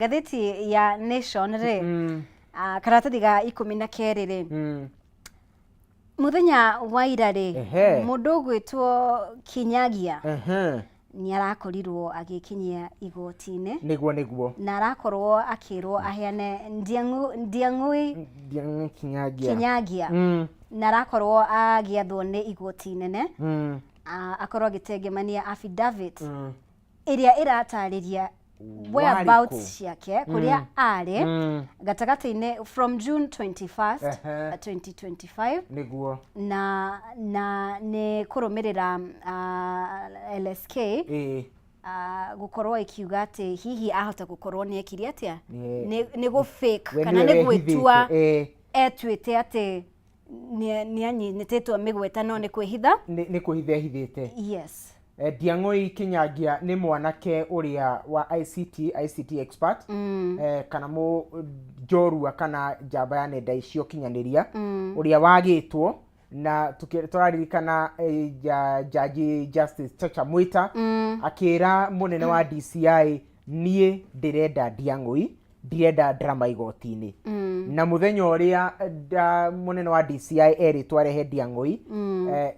Ngathĩti ya Nation rĩ, karatathi ga 12 rĩ, mũthenya wa ira rĩ, mũndũ ũgwĩtwo Kinyagia nĩ arakorirwo agĩkinyia igoti-inĩ. Nĩguo nĩguo. Na arakorwo akĩrwo aheane Ndiang'ui Ndiang'ui Kinyagia. Kinyagia. Na arakorwo agĩathwo nĩ igoti inene akorwo agĩtengemania affidavit ĩrĩa ĩratarĩria whereabouts ciake, kũrĩa arĩ gatagatĩ-inĩ from June 21st 2025. Na nĩ kũrũmĩrĩra LSK gũkorwo ĩkiuga atĩ hihi ahota gũkorwo nĩ ekire atĩa, nĩ gũ fake We kana nĩwe nĩ gwĩtua wehithĩte, etuĩte atĩ nĩ anyitĩtwo mĩgweta no nĩ kwĩhitha. Nĩ kwĩhitha ehithĩte. Yes. Ndiang'ui Kinyagia nĩ mwanake ũrĩa wa ICT, ICT expert, kana mũ njorua kana njamba ya nenda icio kinyanĩria, ũrĩa wagĩtwo na tũraririkana Jaji Justice Chacha Mwita akĩra mũnene wa DCI, "Niĩ ndĩrenda Ndiang'ui, ndirenda drama igoti-inĩ." Na mũthenya ũrĩa mũnene wa DCI erĩtwo arehe Ndiang'ui,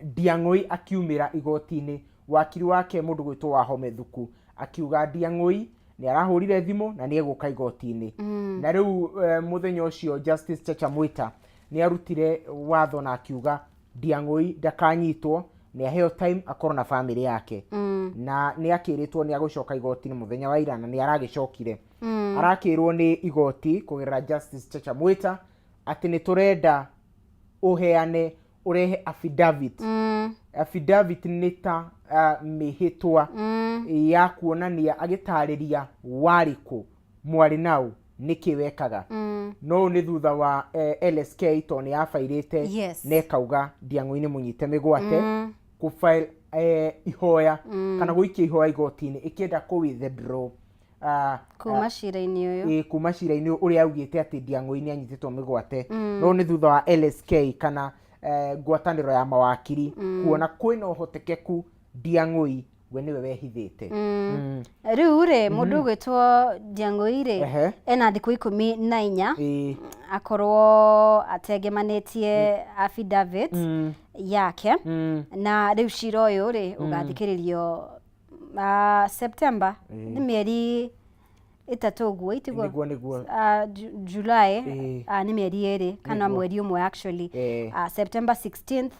Ndiang'ui akiumĩra igoti-inĩ, wakiri wake mũndũ gwĩtwo Wahome Thuku akiuga Ndiang'ui nĩ arahũrire thimũ na nĩ egũka igoti-inĩ. Na rĩu mũthenya ũcio Justice Chacha Mwita nĩ arutire watho na akiuga Ndiang'ui ndakanyitwo, nĩ aheo time akorwo na famĩlĩ yake. Na nĩ akĩrĩtwo nĩ agũcoka igoti-inĩ mũthenya wa ira, na nĩ aragĩcokire. Arakĩrwo nĩ igoti kũgerera Justice Chacha Mwita atĩ nĩ tũrenda ũheane, ũrehe affidavit. Affidavit nĩ ta mĩhĩtwa ya kuonania agĩtarĩria warĩ kũ, mwarĩ nau, nĩkĩ wekaga. No ũũ nĩ thutha wa LSK tondũ nĩ yabairĩte na ĩkauga Ndiang'ui nĩ mũnyite mĩgwate, kũ file ihoya kana gũikia ihoya igoti-inĩ ĩkĩenda kũ withdraw kuma cira-inĩ ũyũ. Ĩ, kuma cira-inĩ ũrĩa augĩte atĩ Ndiang'ui nĩ anyitĩtwo mĩgwate. No nĩ thutha wa LSK kana ngwatanĩro ya mawakiri kuona kwĩna ũhotekeku Ndiang'ui we nĩwe wehithĩte. Rĩu rĩ, mũndũ ũgwĩtwo Ndiang'ui rĩ, ena thikũ 14 akorwo atengemanĩtie affidavit yake. Na rĩu cira ũyũ rĩ, ũgathikĩrĩrio September, nĩ mĩeri 3 ũguo, itiguo? Nĩguo nĩguo. July, nĩ mĩeri 2 kana mweri 1 actually. September 16th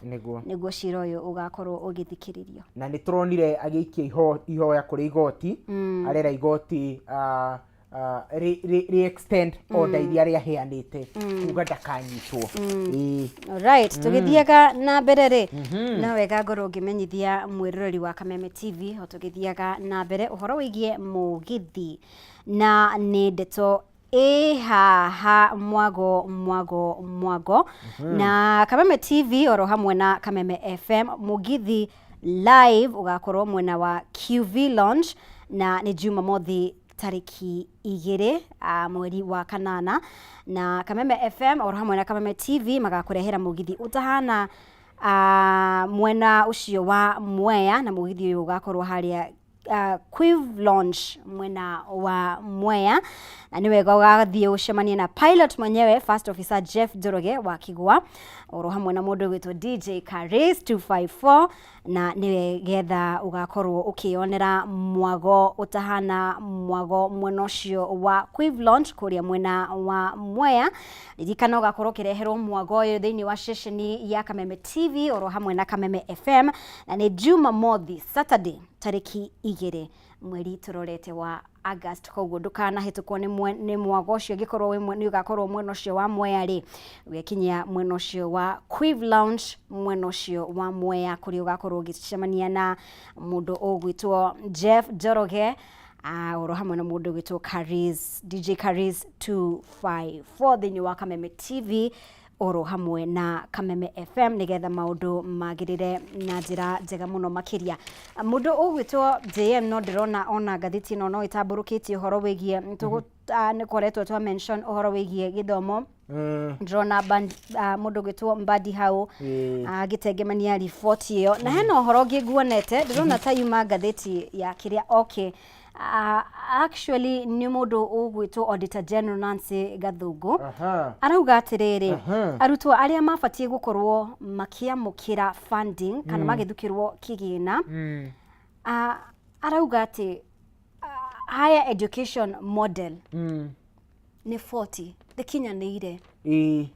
nĩguo cira ũyũ ũgakorwo ũgĩthikĩrĩrio. Na nĩ tũronire agĩikia ihoya kũrĩ igoti, arera igoti rĩ extend order iria rĩaheanĩte kuga ndakanyitwo. Alright, tũgĩthiaga na mbere rĩ, no wega ngorwo ngĩmenyithia mwĩroreri wa Kameme TV o tũgĩthiaga na mbere ũhoro wĩgiĩ mũgithi, na nĩ ndeto ĩ haha mwago mwago mwago na Kameme TV oro hamwe na Kameme FM. Mũgithi live ũgakorwo mwena wa QV Lounge na nĩ Jumamothi tarĩki 2 mweri wa kanana, na Kameme FM oro hamwe na Kameme TV magakũrehera mũgithi ũtahana mwena ũcio wa Mwea, na mũgithi ũyũ ũgakorwo harĩa Quiv Lounge mwena wa Mwea, na nĩ wega ũgathiĩ ũcemanie na pilot mwenyewe, First Officer Jeff Njoroge wa Kigwa, oro hamwe na mũndũ ũgwĩtwo DJ Karis 254, na nĩ getha ũgakorwo ũkĩyonera mwago ũtahana mwago mwena ũcio wa Quiv Lounge kũrĩa mwena wa Mwea. Ririkana ũgakorwo ũkĩreherwo mwago ũyũ thĩinĩ wa ceceni ya Kameme TV oro hamwe na Kameme FM, na nĩ Jumamothi, Saturday, tarĩki 2 mweri tũrorete wa August. Koguo ndũkanahĩtũkwo nĩ mwago ũcio. Angĩkorwo nĩ ũgakorwo mwena ũcio wa Mwea rĩ, ũgekinyia mwena ũcio wa Quiv Lounge mwena ũcio wa Mwea, kũrĩa ũgakorwo ũgĩcemania na mũndũ ũgwĩtwo Jeff Njoroge oro hamwe na mũndũ ũgwĩtwo Karis, DJ Karis 254 thĩinĩ wa Kameme TV oro hamwe na Kameme FM, nĩgetha maũndũ magĩrĩre na njĩra njega mũno makĩria. Mũndũ ũgwĩtwo JM, no ndĩrona ona ngathĩti ĩno no ĩtambũrũkĩtie ũhoro wĩgiĩ nĩ koretwo twa mention ũhoro wĩgiĩ gĩthomo. Ndĩrona mũndũ ũgwĩtwo Mbadi hau agĩtengemania riboti ĩyo, na hena ũhoro ũngĩ nguonete, ndĩrona ta yuma ngathĩti ya kĩrĩa, okay. Actually nĩ mũndũ ũgwĩtwo Auditor General Nancy Gathungu. Arauga atĩrĩrĩ, arutwo arĩa mabatiĩ gũkorwo makĩamũkĩra funding kana magĩthukĩrwo kĩgĩna, arauga atĩ higher education model nĩ 40 ndĩkinyanĩire,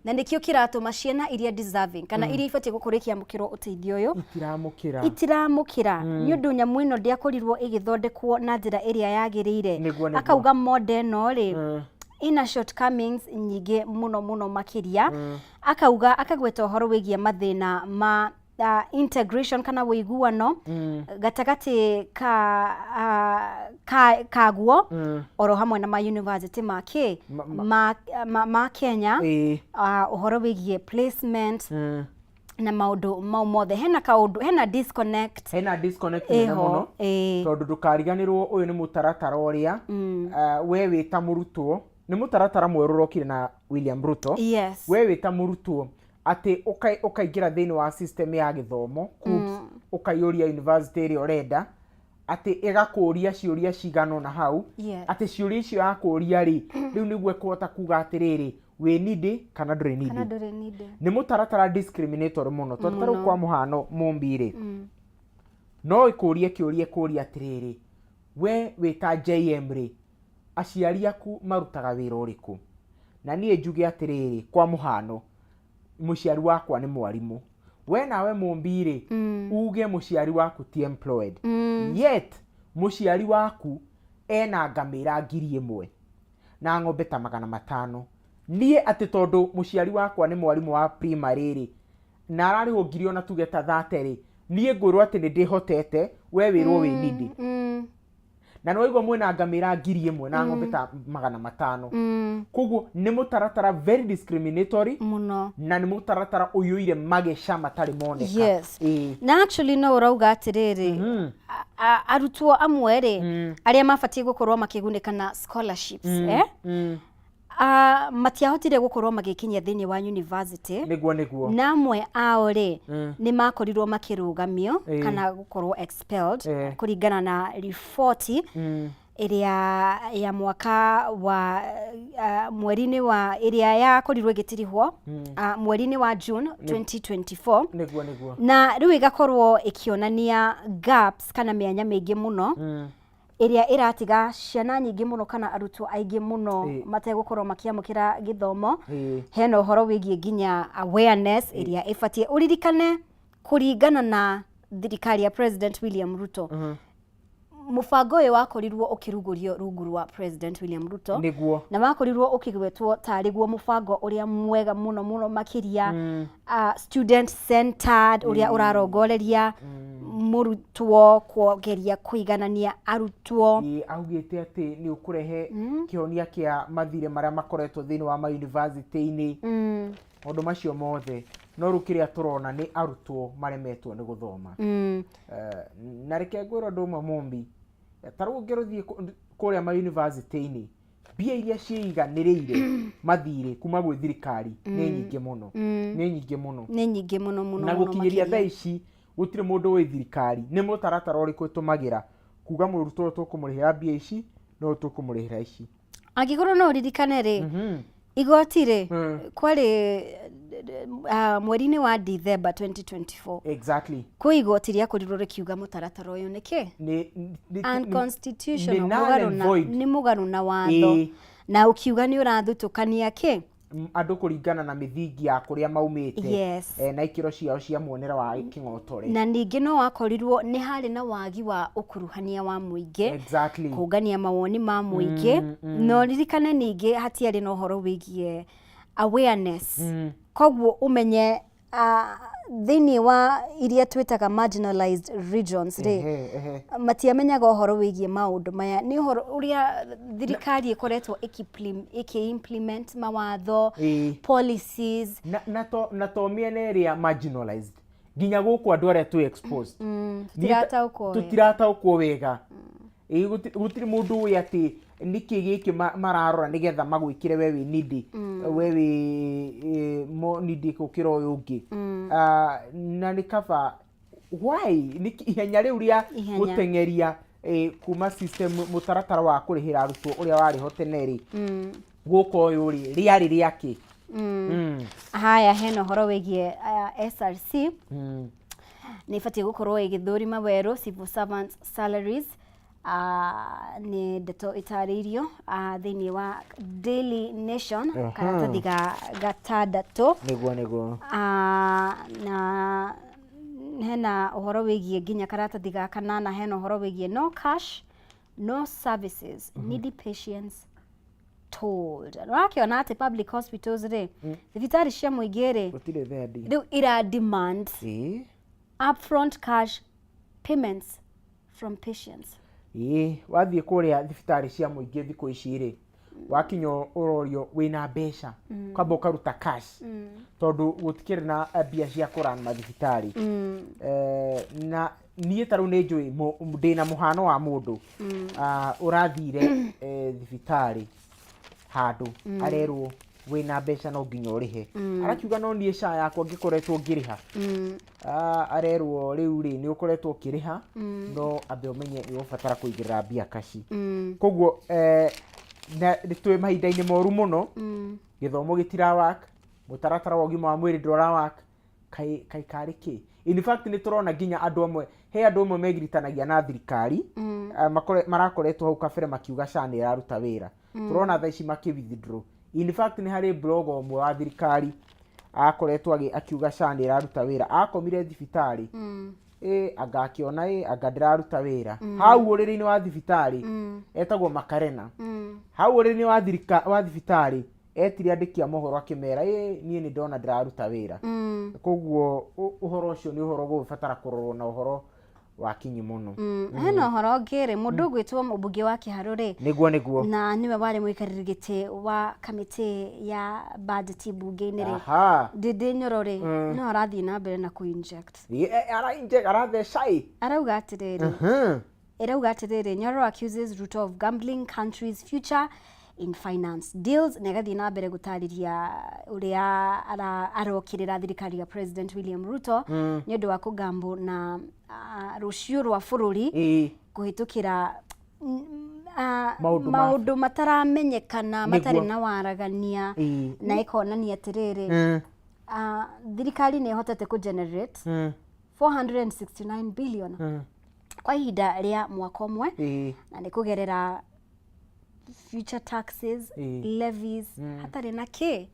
na nĩkĩo kĩratũma ciana iria deserving kana iria ibatiĩ gũkorwo ikĩamũkĩrwo ũteithio ũyũ itiramũkĩra. Itiramũkĩra, nĩ ũndũ nyamũ ĩno ndĩakorirwo ĩgĩthondekwo na njĩra ĩrĩa yagĩrĩire. Nĩguo. Akauga model ĩno rĩ, ina shortcomings nyingĩ mũno mũno makĩria. Akauga, akagweta ũhoro wĩgiĩ mathĩna ma integration kana ũiguano gatagatĩ ka kaguo oro hamwe na ma university ma kĩ ma Kenya, ũhoro wĩgiĩ placement na maũndũ mau mothe, hena kaũndũ, hena disconnect. Hena disconnect nene ĩho mũno, tondũ ndũkariganĩrwo ũyũ nĩ mũtaratara ũrĩa we wĩ ta mũrutwo, nĩ mũtaratara mwerũ ũrokire na William Ruto. We wĩ ta mũrutwo atĩ ũkaingĩra thĩinĩ wa system ya gĩthomo KUCCPS, ũkaiyũria university ĩrĩa ũrenda, atĩ ĩgakũria ciũria cigana ũna hau, atĩ ciũria icio yakũria rĩ, rĩu nĩguo ĩkũhota kuga atĩrĩrĩ, wĩ needy kana ndũrĩ kana needy. Ndũrĩ needy. Nĩ mũtaratara discriminatory mũno, tondũ ta rĩu kwa mũhano Mũmbi rĩ, no ĩkũrie kĩũria, ĩkũrie atĩrĩrĩ, we wĩ ta JM rĩ, aciari aku marutaga wĩra ũrĩkũ? Na niĩ njuge atĩrĩrĩ, kwa mũhano mũciari wakwa nĩ mwarimũ, we nawe Mũmbi rĩ, uge mũciari waku ti employed, yet mũciari waku ena ngamĩra 1000 na ng'ombe ta 500. Niĩ atĩ tondũ mũciari wakwa nĩ mwarimũ wa primary rĩ, na ararĩhwo ngiri ona tuge ta 30 rĩ, niĩ ngwĩrwo atĩ nĩ ndĩhotete, we wĩrwo wĩ needy. Na nĩ waigua mwĩna ngamĩra 1000 na ng'ombe ta 500. Koguo nĩ mũtaratara very discriminatory mũno, na nĩ mũtaratara ũiyũire mageca matarĩ moneka. Na actually no ũrauga atĩrĩrĩ, arutwo amwe rĩ, arĩa mabatiĩ gũkorwo makĩgunĩka na scholarships, eh? Matiahotire gũkorwo magĩkinyia thĩinĩ wa university, Nĩguo. Na amwe ao rĩ, nĩ makorirwo makĩrũgamio kana gũkorwo expelled, kũringana na riboti ĩrĩa ya mwaka wa mweri-inĩ wa ĩrĩa yakorirwo ĩgĩtirihwo mweri-inĩ wa June 2024. Nĩguo. Na rĩu ĩgakorwo ĩkĩonania gaps kana mĩanya mĩingĩ mũno ĩrĩa ĩratiga ciana nyingĩ mũno kana arutwo aingĩ mũno mategũkorwo makĩamũkĩra gĩthomo. Hena ũhoro wĩgiĩ nginya awareness ĩrĩa ĩbatiĩ ũririkane, kũringana na thirikari ya President William Ruto, mũbango ũyũ wakorirwo ũkĩrugũrio rungu rwa President William Ruto, na wakorirwo ũkĩgwetwo tarĩ guo mũbango ũrĩa mwega mũno mũno makĩria, student centered, ũrĩa ũrarongoreria mũrutwo, kuongeria kũiganania arutwo. Augĩte atĩ nĩ ũkũrehe kĩhonia kĩa mathirĩ marĩa makoretwo thĩinĩ wa mayunivasĩtĩ-inĩ, maũndũ macio mothe, no rĩu kĩrĩa tũrona nĩ arutwo maremetwo nĩ gũthoma. Na reke ngwĩre ũndũ ũmwe Mũmbi, ta rĩu ũngĩrũthiĩ kũrĩa mayunivasĩtĩ-inĩ, mbia iria ciĩiganĩrĩire mathirĩ kuma gwĩ thirikari nĩ nyingĩ mũno, nĩ nyingĩ mũno. Nĩ nyingĩ mũno mũno Na mũno gũkinyĩria makĩria. Thaa ici gũtirĩ mũndũ wĩ thirikari nĩ mũtaratara ũrĩkũ ĩtũmagĩra kuga mũrutwo ũyũ tũkũmũrĩhĩra mbia ici no tũkũmũrĩhĩra ici. Angĩkorwo no ũririkane rĩ, igoti rĩ, kwarĩ mweri-inĩ wa December 2024, kwĩ igoti rĩakorirwo rĩkiuga mũtaratara ũyũ nĩ kĩ unconstitutional, nĩ null mũgarũ and na void. Nĩ mũgarũ na watho, na ũkiuga nĩ ũrathutũkania kĩ Andũ kũringana na mĩthingi ya kũrĩa maumĩte, na ikĩro ciao cia muonere wa kĩng'otore. Na ningĩ no wakorirwo nĩ harĩ na wagi wa ũkuruhania wa mũingĩ, kũngania mawoni ma mũingĩ. Na ũririkane ningĩ hatiarĩ na ũhoro wĩgiĩ awareness, koguo ũmenye thĩinĩ wa iria twĩtaga marginalized regions rĩ, Ehe, ehe. matiamenyaga ũhoro wĩgiĩ maũndũ maya. Nĩ ũhoro ũrĩa thirikari ĩkoretwo ĩkĩ-implement mawatho, policies. Na to mĩena ĩrĩa marginalized, nginya gũkũ andũ arĩa twĩ exposed Tũtirataũkwo wega. Tũtirataũkwo wega. Gũtirĩ mũndũ ũĩ atĩ nĩkĩ gĩkĩ mararora nĩgetha magwĩkĩre we wĩ needy, we wĩ more needy gũkĩra ũyũ ũngĩ. Ah, na nĩ kaba why nĩkĩ ihenya rĩu rĩa Ihenya. Gũteng'eria. Kuma system mũtaratara wa kũrĩhĩra arutwo ũrĩa warĩ ho tene rĩ, gũka ũyũ rĩ, rĩarĩ rĩakĩ? Haya, hena ũhoro wĩgiĩ SRC nĩ ĩbatiĩ gũkorwo ĩgĩthũrima werũ civil servants salaries. Nĩ ndeto ĩtarĩirio thĩinĩ wa Daily Nation karatathi ga gatandatũ. Nĩguo, nĩguo. Na hena ũhoro wĩgiĩ nginya karatathi ga kanana, hena ũhoro wĩgiĩ no cash no services, needy patients told. Ũrakĩona atĩ public hospitals rĩ, thibitarĩ cia mũingĩ rĩ, gũtirĩ thendi rĩu ira demand upfront cash payments from patients. Ĩĩ, wathiĩ kũrĩa thibitarĩ cia mũingĩ thikũ ici rĩ, wakinya ũrorio wĩna mbeca, ũkamba ũkaruta cash, tondũ gũtikĩrĩ na mbia cia kũran mathibitarĩ. Na niĩ ta rĩu nĩ njũĩ ndĩna mũhano wa mũndũ ũrathire thibitarĩ handũ, arerwo wĩna mbeca no nginya ũrĩhe. Arakiuga no niĩ SHA yakwa ngĩkoretwo ngĩrĩha. Arerwo rĩu rĩ, nĩ ũkoretwo ũkĩrĩha, no ambe ũmenye nĩ ũgũbatara kũigĩrĩra mbia kaci. Koguo na twĩ mahinda-inĩ moru mũno, gĩthomo gĩtira work, mũtaratara wa ũgima wa mwĩrĩ ndũra work, kaĩ kaĩ karĩ kĩ? In fact nĩ tũrona nginya andũ amwe, he andũ amwe megiritanagia na thirikari, marakoretwo hau kabere makiuga SHA nĩ ĩraruta wĩra, tũrona thaa ici makĩ withdraw. In fact nĩ harĩ blogger ũmwe wa thirikari akoretwo akiuga SHA nĩ ĩraruta wĩra, akomire thibitarĩ, anga akĩona anga ndĩraruta wĩra hau ũrĩrĩ-inĩ wa thibitarĩ. Etagwo Makarena. Hau ũrĩrĩ-inĩ wa thibitarĩ etire andĩki a mohoro akĩmera, niĩ nĩ ndona ndĩraruta wĩra. Koguo ũhoro ũcio nĩ ũhoro ũgũbatara kũrorwo na ũhoro wa kinyi mũno. Hena ũhoro ũngĩ rĩ, mũndũ ũgwĩtwo mũmbunge wa Kĩharũ rĩ, Nĩguo, nĩguo. na nĩwe warĩ mũikarĩri gĩtĩ wa kamĩtĩ ya bajeti mbunge-inĩ rĩ, Ndindi Nyoro rĩ, no arathiĩ na mbere na kũ-inject. Arainject, aratheca ĩ. Arauga atĩrĩrĩ, ĩrauga atĩrĩrĩ, Nyoro accuses Ruto of gambling country's future in finance deals, na ĩgathiĩ na mbere gũtarĩria ũrĩa arokĩrĩra thirikari ya President William Ruto nĩ ũndũ wa kũgambo na rũciũ rwa bũrũri kũhĩtũkĩra Maũndũ maũndũ mataramenyekana, matarĩ na waragania, na ĩkonania atĩrĩrĩ, thirikari nĩ ĩhotete kũ generate 469 billion kwa ihinda rĩa mwaka ũmwe, na nĩ kũgerera future taxes, levies, hatarĩ na kĩ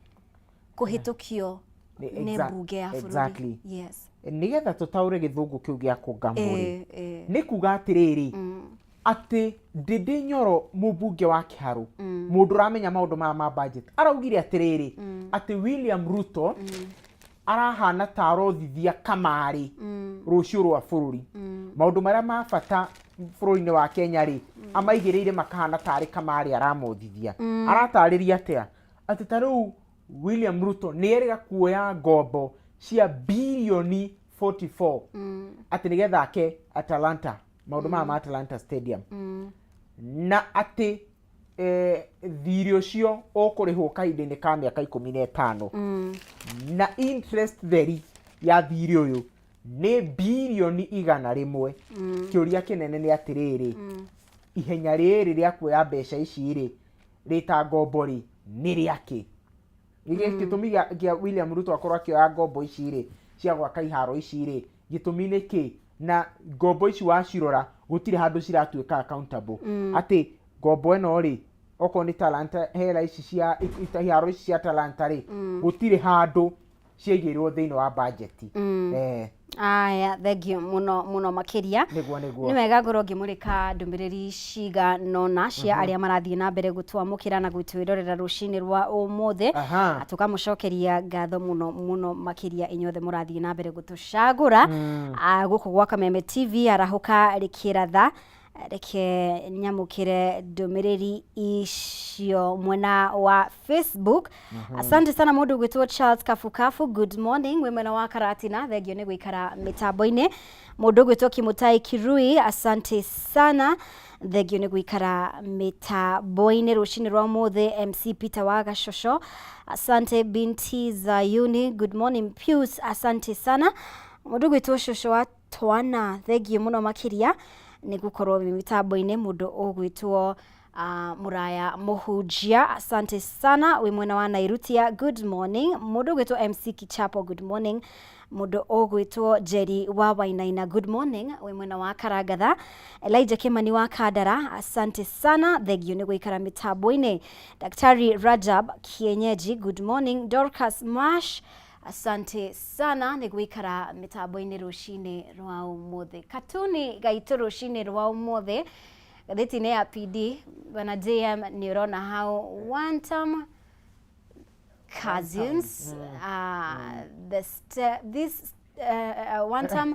kũhĩtũkio nĩ mbunge ya bũrũri. Yes. Nĩgetha tũtaũre gĩthũngũ kĩu gĩa kũngambo rĩ, Eh, eh. nĩ kuga atĩrĩrĩ, atĩ Ndindi Nyoro, mũmbunge wa Kĩharũ, mũndũ ũramenya maũndũ maya ma budget, araugire atĩrĩrĩ, atĩ William Ruto arahana ta arothithia kamarĩ rũciũ rwa bũrũri. Maũndũ marĩa ma bata bũrũri-inĩ wa Kenya rĩ, amaigĩrĩire makahana tarĩ kamarĩ aramothithia. Aratarĩria atĩa? Atĩ ta rĩu William Ruto nĩ erĩga kuoya ngombo cia birioni 44 atĩ nĩgetha ake Atalanta, maũndũ maya ma Atalanta Stadium, na atĩ thirĩ ũcio ũkũrĩhwo kahinda-inĩ ka mĩaka 15, na interest theri ya thirĩ ũyũ nĩ birioni 100. Kĩũria kĩnene nĩ atĩrĩrĩ, ihenya rĩrĩ rĩa kuoya mbeca ici rĩ, rĩta ngombo rĩ, nĩ rĩakĩ? Nĩ gĩtũmi gĩa William Ruto akorwo akĩoya ngombo ici rĩ cia gwaka iharo ici rĩ, gĩtũmi nĩ kĩ? Na ngombo ici wacirora gũtirĩ handũ ciratuĩka accountable, atĩ ngombo ĩno rĩ, okorwo nĩ Talanta, hera ici cia iharo ici cia Talanta rĩ, gũtirĩ handũ ciaigĩrwo thĩinĩ wa budget. Aya, thengio mũno mũno makĩria. Nĩguo, nĩguo. Nĩ wega ngorwo ngĩmũrĩka ndũmĩrĩri ciganona cia arĩa marathiĩ na mbere gũtwamũkĩra na gwĩtwĩrorera rũcinĩ rwa ũmũthĩ. Na tũkamũcokeria ngatho mũno mũno makĩria inyuothe mũrathiĩ na mbere gũtũcagũra gũkũ gwa Kameme TV. Arahũka rĩkĩratha, reke nyamũkĩre ndũmĩrĩri icio mwena wa Facebook. Asante sana mũndũ ũgwĩtwo Charles Kafukafu, good morning wĩ mwena wa Karatina, thengio nĩ gũikara mĩtambo-inĩ. Mũndũ ũgwĩtwo Kimutai Kirui, asante sana, thengio nĩ gũikara mĩtambo-inĩ rũcinĩ rwa ũmũthĩ. MC Peter wa Gashosho, asante. Binti Zayuni, good morning. Pius, asante sana. Mũndũ ũgwĩtwo Shosho wa Twana, thengio mũno makĩria. Nĩ gũkorwo wĩ mĩtambo-inĩ mũndũ ũgwĩtwo Muraya Mũhunjia, asante sana wĩ mwena wa Nairutia, good morning. Mũndũ ũgwĩtwo MC Kichapo, good morning. Mũndũ ũgwĩtwo Jerry wa Wainaina, good morning wĩ mwena wa Karangatha. Elijah Kimani wa Kandara, asante sana, thengio nĩ gũikara mĩtambo-inĩ. Daktari Rajab Kienyeji, good morning. Dorcas Mash, asante sana nĩ gũikara mĩtambo-inĩ rũcinĩ rwa ũmũthĩ. Katuni gaitũ rũcinĩ rwa ũmũthĩ ngathĩti-inĩ ya PD, bwana JM, nĩ ũrona hau one term cousins, this one term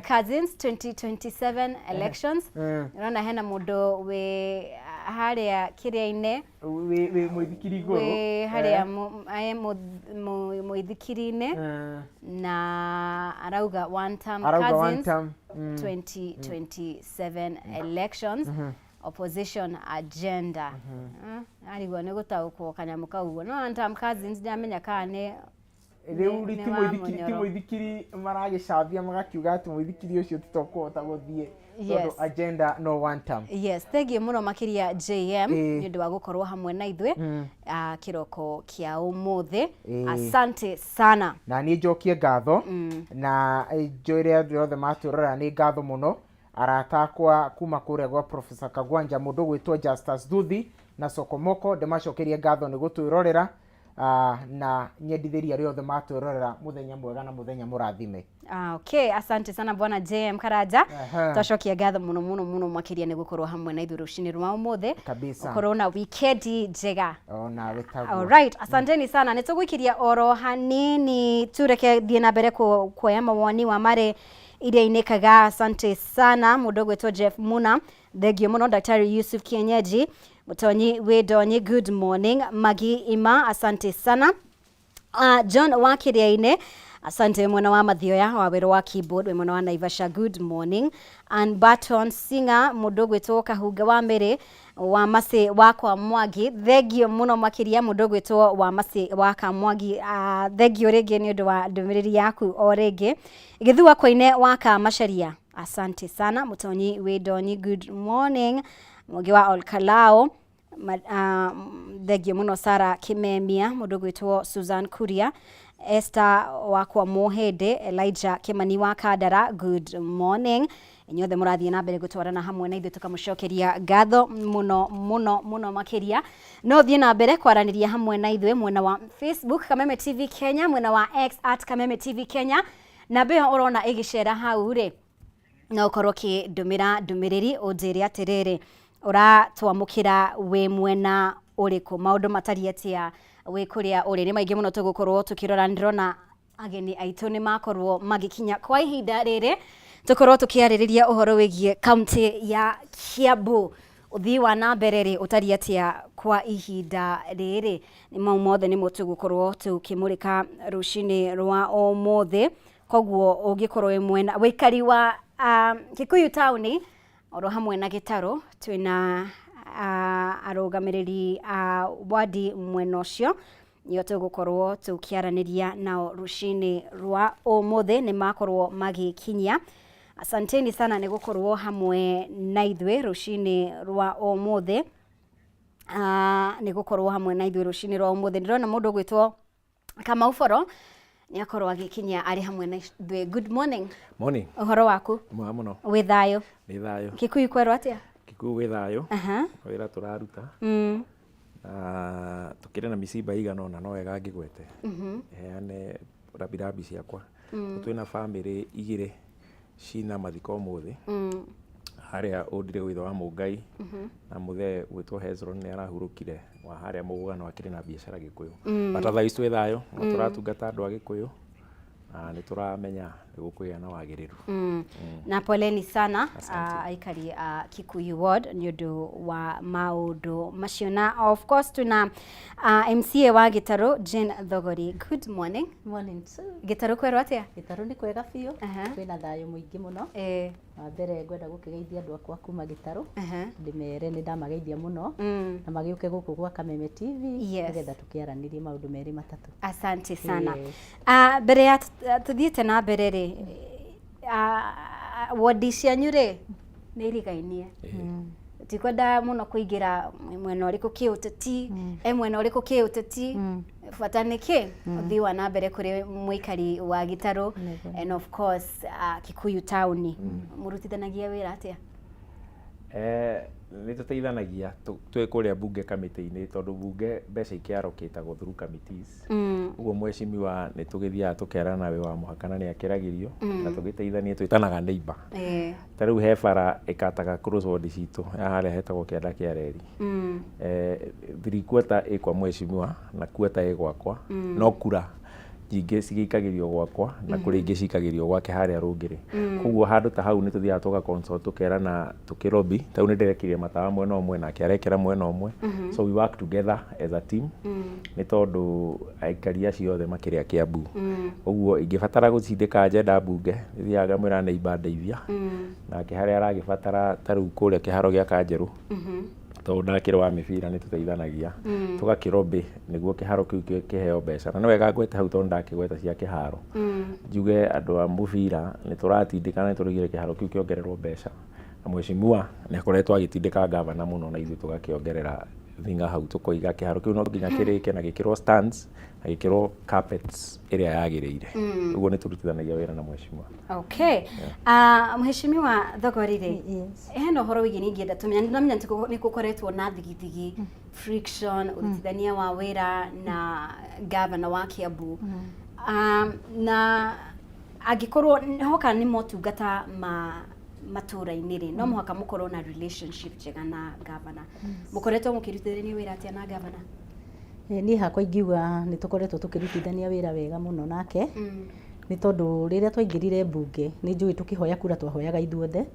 cousins 2027 elections. Ũrona hena mũndũ wĩ harĩa kĩrĩa-inĩ, wĩ mũithikiri igũrũ, wĩ harĩa mũithikiri-inĩ na arauga one term arauga one cousins term 2027 elections, opposition agenda. Arigwo nĩ gũtaũkwo kanyamũ kau ũguo, no one term cousins ndiramenya kana nĩ Rĩu nĩ ti wa mũithikiri, ti Mũnyoro. Mũithikiri maragĩcambia magakiuga atĩ mũithikiri ũcio ti tũkũhota gũthiĩ tondũ agenda no one term. Yes, thengiũ mũno makĩria JM nĩ ũndũ wa gũkorwo hamwe na ithuĩ kĩroko kĩa ũmũthĩ. Asante sana. Na niĩ njokie ngatho na njũĩre andũ othe matwĩrorera nĩ ngatho mũno, arata akwa kuma kũrĩa gwa Professor Kagwanja, mũndũ gwĩtwo Justus Thuthi na Sokomoko, ndĩmacokerie ngatho nĩ gũtwĩrorera, na nyendithĩrie arĩa othe matwĩrorera mũthenya mwega na mũthenya mũrathime. Ah, okay, asante sana bwana JM Karanja. Twacokia ngatho mũno mũno mũno makĩria nĩ gũkorwo hamwe na ithuĩ rũcinĩ rwa ũmũthĩ. Kabisa. Ũkorwo na wikendi njega. O nawe taguo. Alright, asanteni sana. Nĩ tũgũikiria oro hanini tureke thiĩ na mbere kuoya mawoni wa marĩ iria-inĩ kaga. Asante sana mũndũ ũgwĩtwo Jeff Muna, thengio mũno. Daktari Yusuf Kienyeji Mũtonyi wĩ Ndonyi, good morning. Magi Ima, asante sana. John wa Kĩrĩa-inĩ, asante mwena wa Mathioya wa wĩra wa keyboard wĩ mwena wa Naivasha, good morning. And Barton Singer, mũndũ ũgwĩtwo Kahunga wa Mĩrĩ wa Masĩ wa kwa Mwangi, thengio mũno makĩria mũndũ ũgwĩtwo wa Masĩ wa Kamwangi, thengio rĩngĩ nĩ ũndũ wa ndũmĩrĩri yaku o rĩngĩ. Gĩthua Koine wa Kamacharia, asante sana. Mũtonyi wĩ Ndonyi, good morning. Mũngĩ wa Olkalao, thengio mũno. Sara Kimemia, mũndũ ũgwĩtwo Susan Kuria, Esther wakwa Mũhĩndĩ, Elijah Kimani wa Kandara, good morning. Inyuothe mũrathiĩ na mbere gũtwarana hamwe na ithuĩ, tũkamũcokeria ngatho mũno mũno mũno makĩria. No thiĩ na mbere kwaranĩria hamwe na ithuĩ mwena wa Facebook Kameme TV Kenya, mwena wa X @KamemeTV Kenya. Namba ĩyo ũrona ĩgĩcera hau rĩ, no ũkorwo ũkĩndũmĩra ndũmĩrĩri ũnjĩre atĩrĩrĩ, ũratwamũkĩra wĩ mwena ũrĩkũ, maũndũ matariĩ atĩa wĩ kũrĩa ũrĩ. Nĩ maingĩ mũno tũgũkorwo tũkĩrora. Ndĩrona ageni aitũ nĩ makorwo magĩkinya kwa ihinda rĩrĩ, tũkorwo tũkĩarĩrĩria ũhoro wĩgiĩ kaunti ya Kiambu, ũthii wa na mbere rĩ ũtariĩ atĩa kwa ihinda rĩrĩ. Nĩ mau mothe nĩmo tũgũkorwo tũkĩmũrĩka rũcinĩ rwa ũmũthĩ. Koguo ũngĩkorwo wĩ mwena wĩikari wa Kikuyu taũni oro hamwe na Gĩtarũ, twĩna arũgamĩrĩri a wadi mwena ũcio, nĩo tũgũkorwo tũkĩaranĩria nao rũcinĩ rwa ũmũthĩ. Nĩ makorwo magĩkinyia. Asanteni sana nĩ gũkorwo hamwe na ithuĩ rũcinĩ rwa ũmũthĩ, nĩ gũkorwo hamwe na ithuĩ rũcinĩ rwa ũmũthĩ. Ndĩrona mũndũ ũgwĩtwo Kamau Boro nĩ akorwo agĩkinyia arĩ hamwe na ithuĩ. Good morning. Morning. Ũhoro waku? Mwega mũno. Wĩ thayũ? Nĩ thayũ. Kikuyu kwerwo atĩa? Kikuyu gwĩ thayũ. Wĩra tũraruta. Na tũkĩrĩ na mĩcimba ĩigana ũna, no wega ngĩgwete. Heane rambirambi ciakwa. Twĩna bamĩrĩ igĩrĩ cina mathiko ũmũthĩ. Harĩa ũndire gwitho wa Mũngai na mũthee gwĩtwo Hezron nĩ arahurũkire wa harĩa mũgũgano akĩrĩ na biacara Gĩkũyũ. But otherwise twĩ thayũ, no tũratungata andũ a Gĩkũyũ na nĩ tũramenya nĩ gũkũgĩa na wagĩrĩru. Na poleni sana Asante. Aikari a Kikuyu ward nĩ ũndũ wa maũndũ macio. Na of course tuna MCA wa Gĩtarũ, Jane Thogori, good morning. Morning too. Gĩtarũ kwerwo atĩa? Gĩtarũ nĩ kwega biũ. Kwĩna thayũ mũingĩ mũno. Wa mbere ngwenda gũkĩgeithia andũ akwa kuma Gĩtarũ. Ndĩmere nĩ ndamageithia mũno na magĩũke gũkũ gwa Kameme TV nĩgetha tũkĩaranĩrie maũndũ merĩ matatũ. Asante sana. Yes. Mbere ya tũthiĩte na mbere rĩ, wodi cianyu rĩ Nĩ irigainie. Tikwenda mũno kũingĩra mwena ũrĩkũ kĩũteti, e mwena ũrĩkũ kĩũteti, bata nĩ kĩ ũthii wa na mbere kũrĩ mũikari wa Gĩtarũ and of course Kikuyu town. Mũrutithanagia wĩra atĩa? Nĩ tũteithanagia twĩ kũrĩa bunge kamĩtĩ-inĩ, tondũ bunge mbeca ikĩarokĩtagwo through committees. Ũguo mheshimiwa nĩ tũgĩthiaga tũkerana wĩ wa mũhaka na nĩ akĩragĩrio, na tũgĩteithanie, twĩtanaga neighbor. Ta rĩu he bara ĩkataga cross ward citũ ya harĩa hetagwo kĩanda kĩa reri. 3/4 ĩ kwa mheshimiwa na quarter ĩ gwakwa, no kura nyingĩ cigĩikagĩrio gwakwa na kũrĩ ingĩ cikagĩrio gwake harĩa rũngĩrĩ. Koguo handũ ta hau nĩ tũthiaga tũga consult, tũkerana, tũkĩrobi. Ta rĩu nĩ ndĩrekĩrire matawa mwena ũmwe, nake arekĩra mwena ũmwe. So we work together as a team, nĩ tondũ aikari acio othe makĩrĩ a Kiambu. Ũguo ingĩbatara gũtindĩka agenda mbunge, nĩthiaga ngamwĩra neighbor ndeithia. Nake harĩa aragĩbatara, ta rĩu kũrĩa kĩharo gĩa Kanjerũ, tondũ ndakĩrĩ wa mĩbira, nĩ tũteithanagia tũgakĩrobĩ nĩguo kĩharo kĩu kĩheo mbeca. Na nĩ wega ngwete hau, tondũ ndakĩgweta cia kĩharo, njuge andũ a mũbira nĩ tũratindĩkana, nĩ tũrĩgire kĩharo kĩu kĩongererwo mbeca, na mheshimiwa nĩ akoretwo agĩtindĩka gavana mũno, na ithuĩ tũgakĩongerera thinga hau, tũkoiga kĩharo kĩu no nginya kĩrĩke na gĩkĩrwo stands na gĩkĩrwo carpets ĩrĩa yagĩrĩire. Ũguo nĩ tũrutithanagia wĩra na mheshimiwa. Okay. Mheshimiwa Thogori rĩ, Yes. Hena ũhoro wĩgiĩ nĩ ingĩenda tũmenya, nĩ ndamenya nĩ gũkoretwo na thigithigi, friction, ũrutithania wa wĩra na gavana wa Kiambu. Na angĩkorwo hoka nĩ motungata ma matũra-inĩ rĩ, no mũhaka mũkorwo na relationship njega na gavana. Mũkoretwo mũkĩrutithania wĩra atĩa na gavana? Niĩ hakwa ingiuga nĩ tũkoretwo tũkĩrutithania wĩra wega mũno nake, nĩ tondũ rĩrĩa twaingĩrire mbunge, nĩ njũĩ tũkĩhoya kura twahoyaga ithuothe,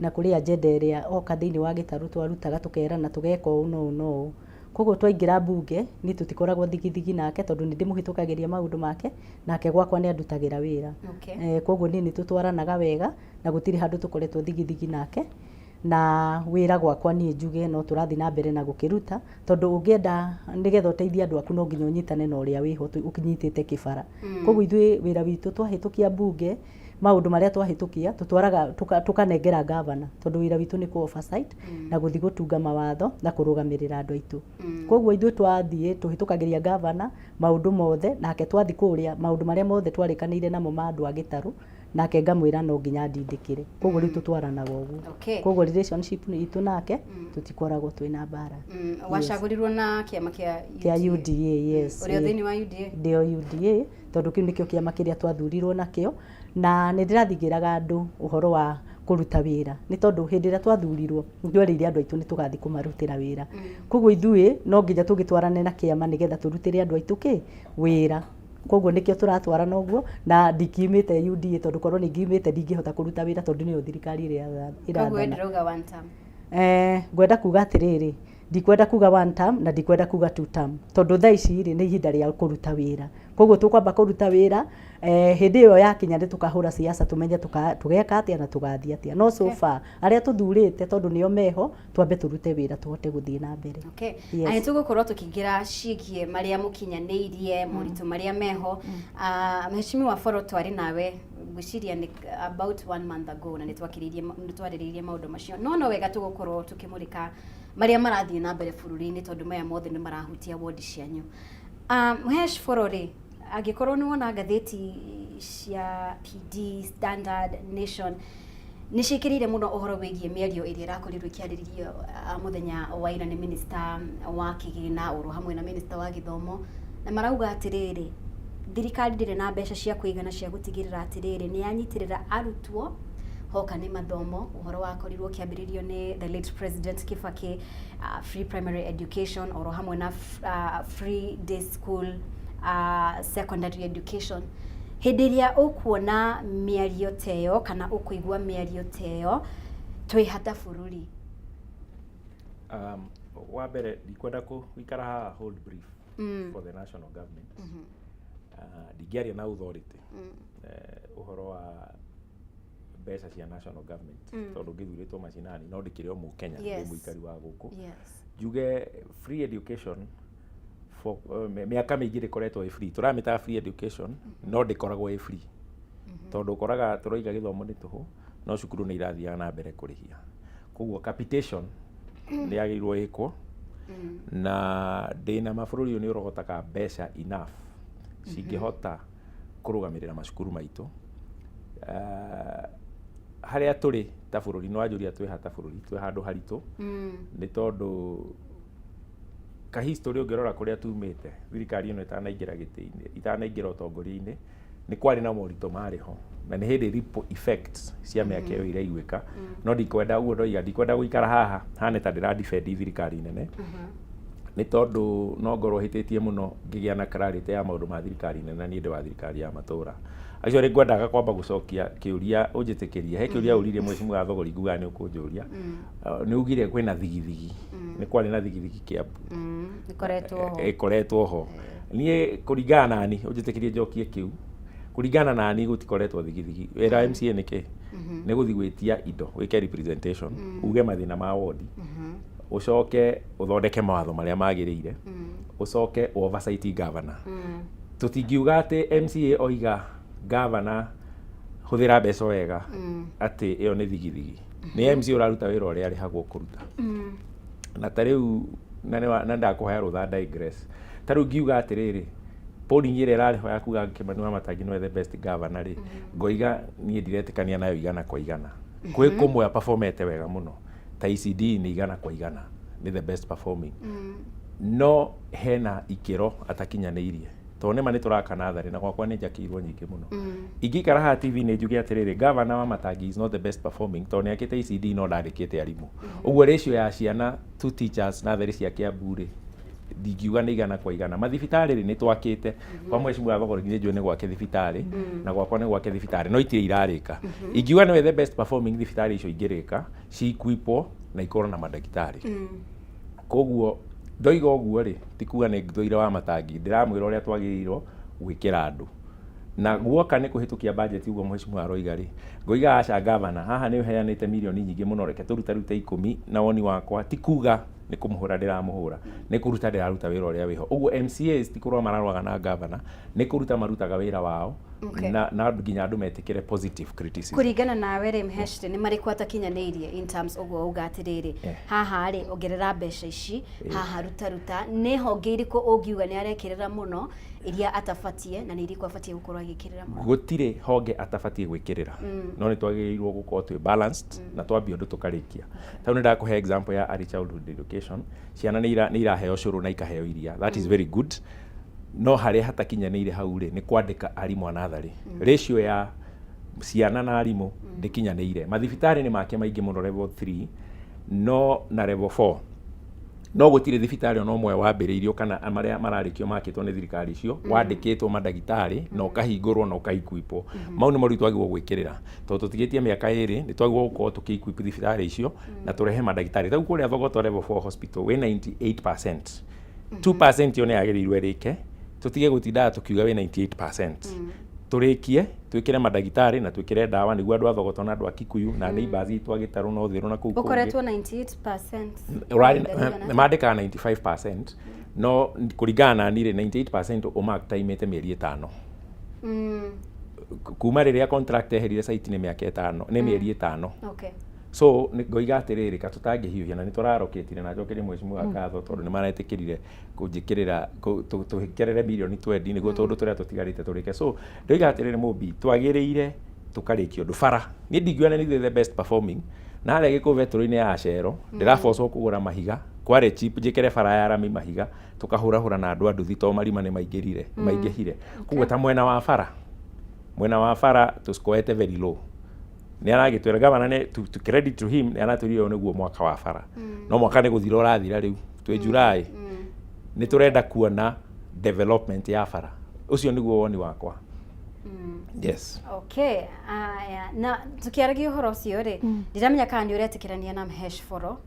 na kũrĩ agenda ĩrĩa oka thĩinĩ wa gĩtarũ twarutaga, tũkerana tũgeka ũũ na ũũ na ũũ. Koguo twaingĩra mbunge, niĩ tũtikoragwo thigithigi nake, tondũ nĩ ndĩmũhĩtũkagĩria maũndũ make, nake gwakwa nĩ andutagĩra wĩra. Koguo niĩ nĩ tũtwaranaga wega na gũtirĩ handũ tũkoretwo thigithigi nake, na wĩra gwakwa niĩ njuge no tũrathiĩ na mbere na gũkĩruta, tondũ ũngĩenda nĩgetha ũteithie andũ aku no nginya ũnyitane na ũrĩa wĩho ũnyitĩte kĩbara. Koguo ithuĩ wĩra witũ twahĩtũkia mbunge, maũndũ marĩa twahĩtũkia tũtwaraga tũkanengera gavana, tondũ wĩra witũ nĩ kũ oversight na gũthiĩ gũtunga mawatho na kũrũgamĩrĩra andũ aitũ. Koguo ithuĩ twathiĩ tũhĩtũkagĩria gavana maũndũ mothe, nake twathiĩ kũrĩa maũndũ marĩa mothe twarĩkanĩire namo ma andũ a gĩtarũ, nake ngamwĩra no nginya ndindĩkĩre. Koguo rĩu tũtwaranaga ũguo. Koguo relationship itũ nake tũtikoragwo twĩna mbara. Wacagũrirwo na kĩama kĩa Kĩa UDA, yes. Ũrĩ o thĩinĩ wa UDA? Ndĩ o UDA, tondũ kĩu nĩkĩo kĩama kĩrĩa twathurirwo nakĩo, na nĩ ndĩrathingĩraga andũ ũhoro wa kũruta wĩra, nĩ tondũ hĩndĩ ĩrĩa twathurirwo nĩ twerĩire andũ aitũ nĩ tũgathiĩ kũmarutĩra wĩra. Koguo ithuĩ no nginya tũgĩtwarane na kĩama nĩgetha tũrutĩre andũ aitũ kĩ wĩra. Koguo nĩkĩo tũratwarana ũguo, na ndingiumĩte UDA, tondũ korwo nĩ ngiumĩte ndingĩhota kũruta wĩra, tondũ nĩyo thirikari ĩrĩa Koguo ĩrathana. Ndĩrauga one term. Ngwenda kuga atĩrĩrĩ, ndikwenda kuga one term na ndikwenda kuga two term, tondũ thaa ici rĩ, nĩ ihinda rĩa kũruta wĩra. Koguo tũkwamba kũruta wĩra, hĩndĩ ĩyo yakinya nĩ tũkahũra siasa, tũmenye tũgeka atĩa na tũgathiĩ atĩa. No so far arĩa tũthurĩte, tondũ nĩo meho, twambe tũrute wĩra tũhote gũthiĩ na mbere. Yes. Na nĩ tũgũkorwo tũkĩingĩra ciĩgiĩ marĩa mũkinyanĩirie, moritũ marĩa meho. Mheshimiwa Boro, twarĩ nawe ngwĩciria nĩ about one month ago, na nĩ twakĩrĩirie, nĩ twarĩrĩirie maũndũ macio, no wega tũgũkorwo tũkĩmũrĩka marĩa marathiĩ na mbere bũrũri-inĩ, tondũ maya mothe nĩ marahutia wondi cianyu. Mhesh Boro rĩ, angĩkorwo nĩ wona ngathĩti cia PD, Standard, Nation, nĩ ciĩkĩrĩire mũno ũhoro wĩgiĩ mĩario ĩrĩa ĩrakorirwo ĩkĩarĩrĩrio mũthenya wa ira nĩ minister wa kĩgĩna oro hamwe na minister wa gĩthomo, na marauga atĩrĩrĩ, thirikari ndĩrĩ na mbeca cia kũigana cia gũtigĩrĩra atĩrĩrĩ nĩ yanyitĩrĩra arutwo hoka nĩ mathomo. Ũhoro wakorirwo ũkĩambĩrĩrio nĩ the late President Kibaki, free primary education oro hamwe na free day school, secondary education. Hĩndĩ ĩrĩa ũkuona mĩario ta ĩyo kana ũkũigua mĩario ta ĩyo, twĩ hata bũrũri? Wa mbere, ndikwenda gũikara haha hold brief for the national government. Ndingĩaria na authority ũhoro wa mbeca cia national government, tondũ ngĩthurĩtwo macinani, no ndĩkĩrĩ o mũkenya, ndĩ mũikari wa gũkũ. Njuge free education for mĩaka mĩingĩ ndĩkoretwo ĩ free. Tũramĩtaga free education, no ndĩkoragwo ĩ free, tondũ ũkoraga tũroiga gĩthomo nĩ tũhũ, no cukuru nĩ irathiaga na mbere kũrĩhia. Koguo capitation nĩ yagĩrĩirwo ĩkwo, na ndĩna mabũrũri ũyũ nĩ ũrogotaga mbeca enough cingĩhota kũrũgamĩrĩra macukuru maitũ. Harĩa tũrĩ ta bũrũri, nĩ wanjũria twĩ ha ta bũrũri, twĩ handũ haritũ, nĩ tondũ ka history ũngĩrora kũrĩa tumĩte, thirikari ĩno ĩtanaingĩra gĩtĩ-inĩ, ĩtanaingĩra ũtongoria-inĩ, nĩ kwarĩ na moritũ marĩ ho, na nĩ hĩndĩ ripple effects cia mĩaka ĩyo iraiguĩka. No ndikwenda ũguo ndoiga, ndikwenda gũikara haha hane ta ndĩra defend thirikari nene, nĩ tondũ no ngorwo hĩtĩtie mũno ngĩgĩa na clarity ya maũndũ ma thirikari nene, na niĩ ndĩ wa thirikari ya matũra. Actually ngwendaga kwamba gũcokia kĩũria, ũnjĩtĩkĩrie, he kĩũria ũririe Mheshimiwa Thogori, ngugaga nĩ ũkũnjũria. Nĩ ugire kwĩna thigithigi, nĩ kwarĩ na thigithigi Kiambu. Ĩkoretwo ho. Ĩkoretwo ho. Niĩ kũringana nani, ũnjĩtĩkĩrie njokie kĩu, kũringana nani gũtikoretwo thigithigi. Wĩra wa MCA nĩ kĩ? Nĩ gũthiĩ gwĩtia indo, wĩke representation, uge mathĩna ma wodi, ũcoke ũthondeke mawatho marĩa magĩrĩire, ũcoke ũ oversight governor. Tũtingiuga atĩ MCA oiga governor hũthĩra mbeca wega atĩ ĩyo nĩ thigithigi. Nĩ MCA ũraruta wĩra ũrĩa arĩhagwo kũruta. Na ta rĩu na nĩ na ndakũhe rũtha digress. Ta rĩu ngiuga atĩrĩrĩ, polling ĩrĩa ĩrarĩ ho ya kuga Kĩmani Wamatangi nĩwe the best governor rĩ, ngoiga niĩ ndiretĩkania nayo igana kwa igana. Kwĩ kũmwe aperformete wega mũno, ta ECD nĩ 100% nĩ the best performing. No hena ikĩro atakinyanĩirie. Tondũ nĩma nĩ tũraka natharĩ na gwakwa nĩ njakĩirwo nyingĩ mũno. Ingĩikara haha TV-inĩ njuge atĩrĩrĩ, governor Wamatangi is not the best performing tondũ nĩ akĩte ECD no ndandĩkĩte arimũ. Ũguo ratio ya ciana to teachers natharĩ cia Kiambu rĩ, ndingiuga nĩ 100%. Mathibitarĩ rĩ, nĩ twakĩte. Kwa Mheshimiwa Thogori nĩ njũĩ nĩ gwake thibitarĩ, na gwakwa nĩ gwake thibitarĩ, no itirĩ irarĩka. Ingiuga nĩwe the best performing thibitarĩ icio ingĩrĩka, ci-equipwo na ikorwo na mandagĩtarĩ. Koguo ndoiga ũguo rĩ, ti kuga nĩ thũire Wamatangi, ndĩramwĩra ũrĩa twagĩrĩirwo gwĩkĩra andũ. Na guoka nĩ kũhĩtũkia budget ũguo Mheshimiwa aroiga rĩ, ngoiga aca governor, haha nĩ ũheanĩte mirioni nyingĩ mũno, reke tũrutarute 10 na woni wakwa ti kuga nĩ kũmũhũra ndĩramũhũra, nĩ kũruta ndĩraruta wĩra ũrĩa wĩho. Ũguo MCAs ti kũrũa mararũaga na governor, nĩ kũruta marutaga wĩra wao. Na nginya andũ metĩkĩre positive criticism. Kũringana nawe rĩ, Mhesh, nĩ marĩkũ atakinyanĩirie in terms ũguo uga atĩrĩrĩ, haha rĩ ongerera mbeca ici, haha ruta ruta, nĩ honge irĩkũ ũngiuga nĩ arekĩrĩra mũno iria atabatie, na nĩ irĩkũ abatie gũkorwo agĩkĩrĩra mũno? Gũtirĩ honge atabatie gwĩkĩrĩra, no nĩ twagĩrĩirwo gũkorwo twĩ balanced na twambia ũndũ tũkarĩkia. Tondũ nĩ ndakũhe example ya early childhood education, ciana nĩ iraheo cũrũ na ikaheo iria, that is very good. No harĩa hatakinyanĩire hau rĩ, nĩ kwandĩka arimũ a natharĩ. Ratio ya ciana na arimũ ndĩkinyanĩire. Mathibitarĩ nĩ make maingĩ mũno level 3 no na level 4, no gũtirĩ thibitarĩ ona ũmwe wambĩrĩirio kana marĩa mararĩkio makĩtwo nĩ thirikari icio wandĩkĩtwo mandagĩtarĩ na ũkahingũrwo na ũka-equipwo. Mau nĩmo rĩu twagĩrĩirwo gwĩkĩrĩra, tondũ tũtigĩtie mĩaka 2, nĩ twagĩrĩirwo gũkorwo tũkĩ-equip thibitarĩ icio na tũrehe mandagĩtarĩ. Tarĩu kũrĩa Thogoto level 4 hospital wĩ 98%. 2% ĩyo nĩ yagĩrĩirwo ĩrĩke, tũtige gũtindaga tũkiuga wĩ 98%. Tũrĩkie, twĩkĩre mandagĩtarĩ na twĩkĩre ndawa nĩguo andũ a Thogoto na andũ a Kikuyu na neighbors itũ a Gĩtarũ na Ũthĩrũ na kũu kũngĩ. Ũkoretwo 98%. Mandĩkaga 95%, no kũringana na niĩ rĩ, 98% ũmaktaimĩte mĩeri 5. Kuma rĩrĩa contract eherire site nĩ mĩaka 5, nĩ mĩeri 5. So ngoiga atĩrĩrĩ, ka tũtangĩhiũhia na nĩ tũrarokĩtire na njokerie Mheshimiwa ngatho tondũ nĩ maretĩkĩrire kũnjĩkĩrĩra tũkerere mirioni 20 nĩguo tũndũ tũrĩa tũtigarĩte tũrĩke. So ndoiga atĩrĩrĩ, Mũmbi, twagĩrĩire tũkarĩkia ũndũ bara. Niĩ ndingiuga nĩ the best performing, na harĩa gĩkũbetũrũ-inĩ ya Cero ndĩrabocwo kũgũra mahiga, kwarĩ cheap njĩkĩre bara ya rami mahiga, tũkahũrahũra na andũ a nduthi tondũ marima nĩ maingĩrire, maingĩhire. Koguo ta mwena wa bara, mwena wa bara tũscorete very low. Nĩ aragĩtwĩra gavana nĩ to credit to him, nĩ aratwĩrire ũyũ nĩguo mwaka wa bara. No mwaka nĩ gũthira ũrathira rĩu, twĩ July. Nĩ tũrenda kuona development ya bara. Ũcio nĩguo woni wakwa. Yes. Okay, aya, na tukiaragia ũhoro ũcio rĩ, ndiramenya kana nĩ ũretĩkĩrania na Mhesh Foro,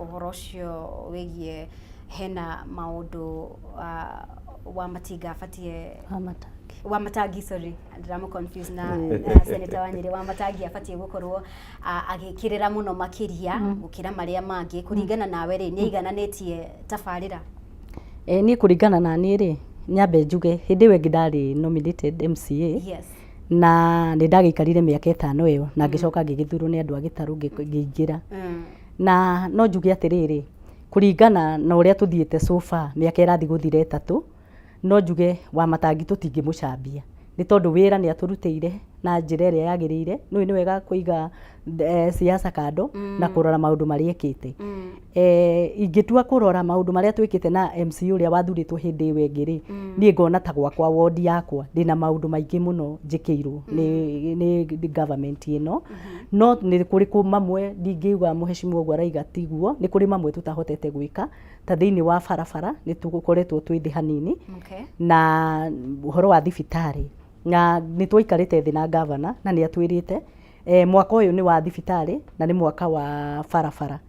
ũhoro ũcio wĩgiĩ hena maũndũ wa Matinga abatie Wamatangi. Wa Matangi, sorry, ndĩramũ confuse na Senator wa Nyĩrĩ. Wa Matangi abatie gũkorwo agĩkĩrĩra mũno makĩria gũkĩra marĩa mangĩ. Kũringana nawe rĩ, nĩ aigananĩtie tabarĩra? Niĩ kũringana na niĩ rĩ, nyambe njuge hĩndĩ ĩyo ĩngĩ ndarĩ nominated MCA, Na nĩ ndagĩikarire mĩaka 5 ĩyo na ngĩcoka ngĩgĩthurwo nĩ andũ a Gĩtarũ ngĩingĩra. Na no njuge atĩrĩrĩ, kũringana na ũrĩa tũthiĩte so far, mĩaka ĩrathiĩ gũthira 3, no njuge Wamatangi tũtingĩmũcambia nĩ tondũ wĩra nĩ atũrutĩire na njĩra ĩrĩa yagĩrĩire. Nĩũĩ nĩ wega kũiga siasa kando na kũrora maũndũ marĩa ekĩte. Ingĩtua kũrora maũndũ marĩa twĩkĩte na MCA ũrĩa wathurĩtwo hĩndĩ ĩyo ĩngĩ rĩ, niĩ ngona ta gwakwa ward yakwa ndĩna maũndũ maingĩ mũno njĩkĩirwo nĩ government ĩno. No nĩ kũrĩ mamwe ndingĩuga mũhecimiwa ũguo araiga tiguo, nĩ kũrĩ mamwe tũtahotete gwĩka ta thĩinĩ wa barabara nĩ tũkoretwo twĩ thĩ hanini. Na ũhoro wa thibitarĩ, na nĩ twaikarĩte thĩ na gavana na nĩ atwĩrĩte mwaka ũyũ nĩ wa thibitarĩ na nĩ mwaka wa barabara.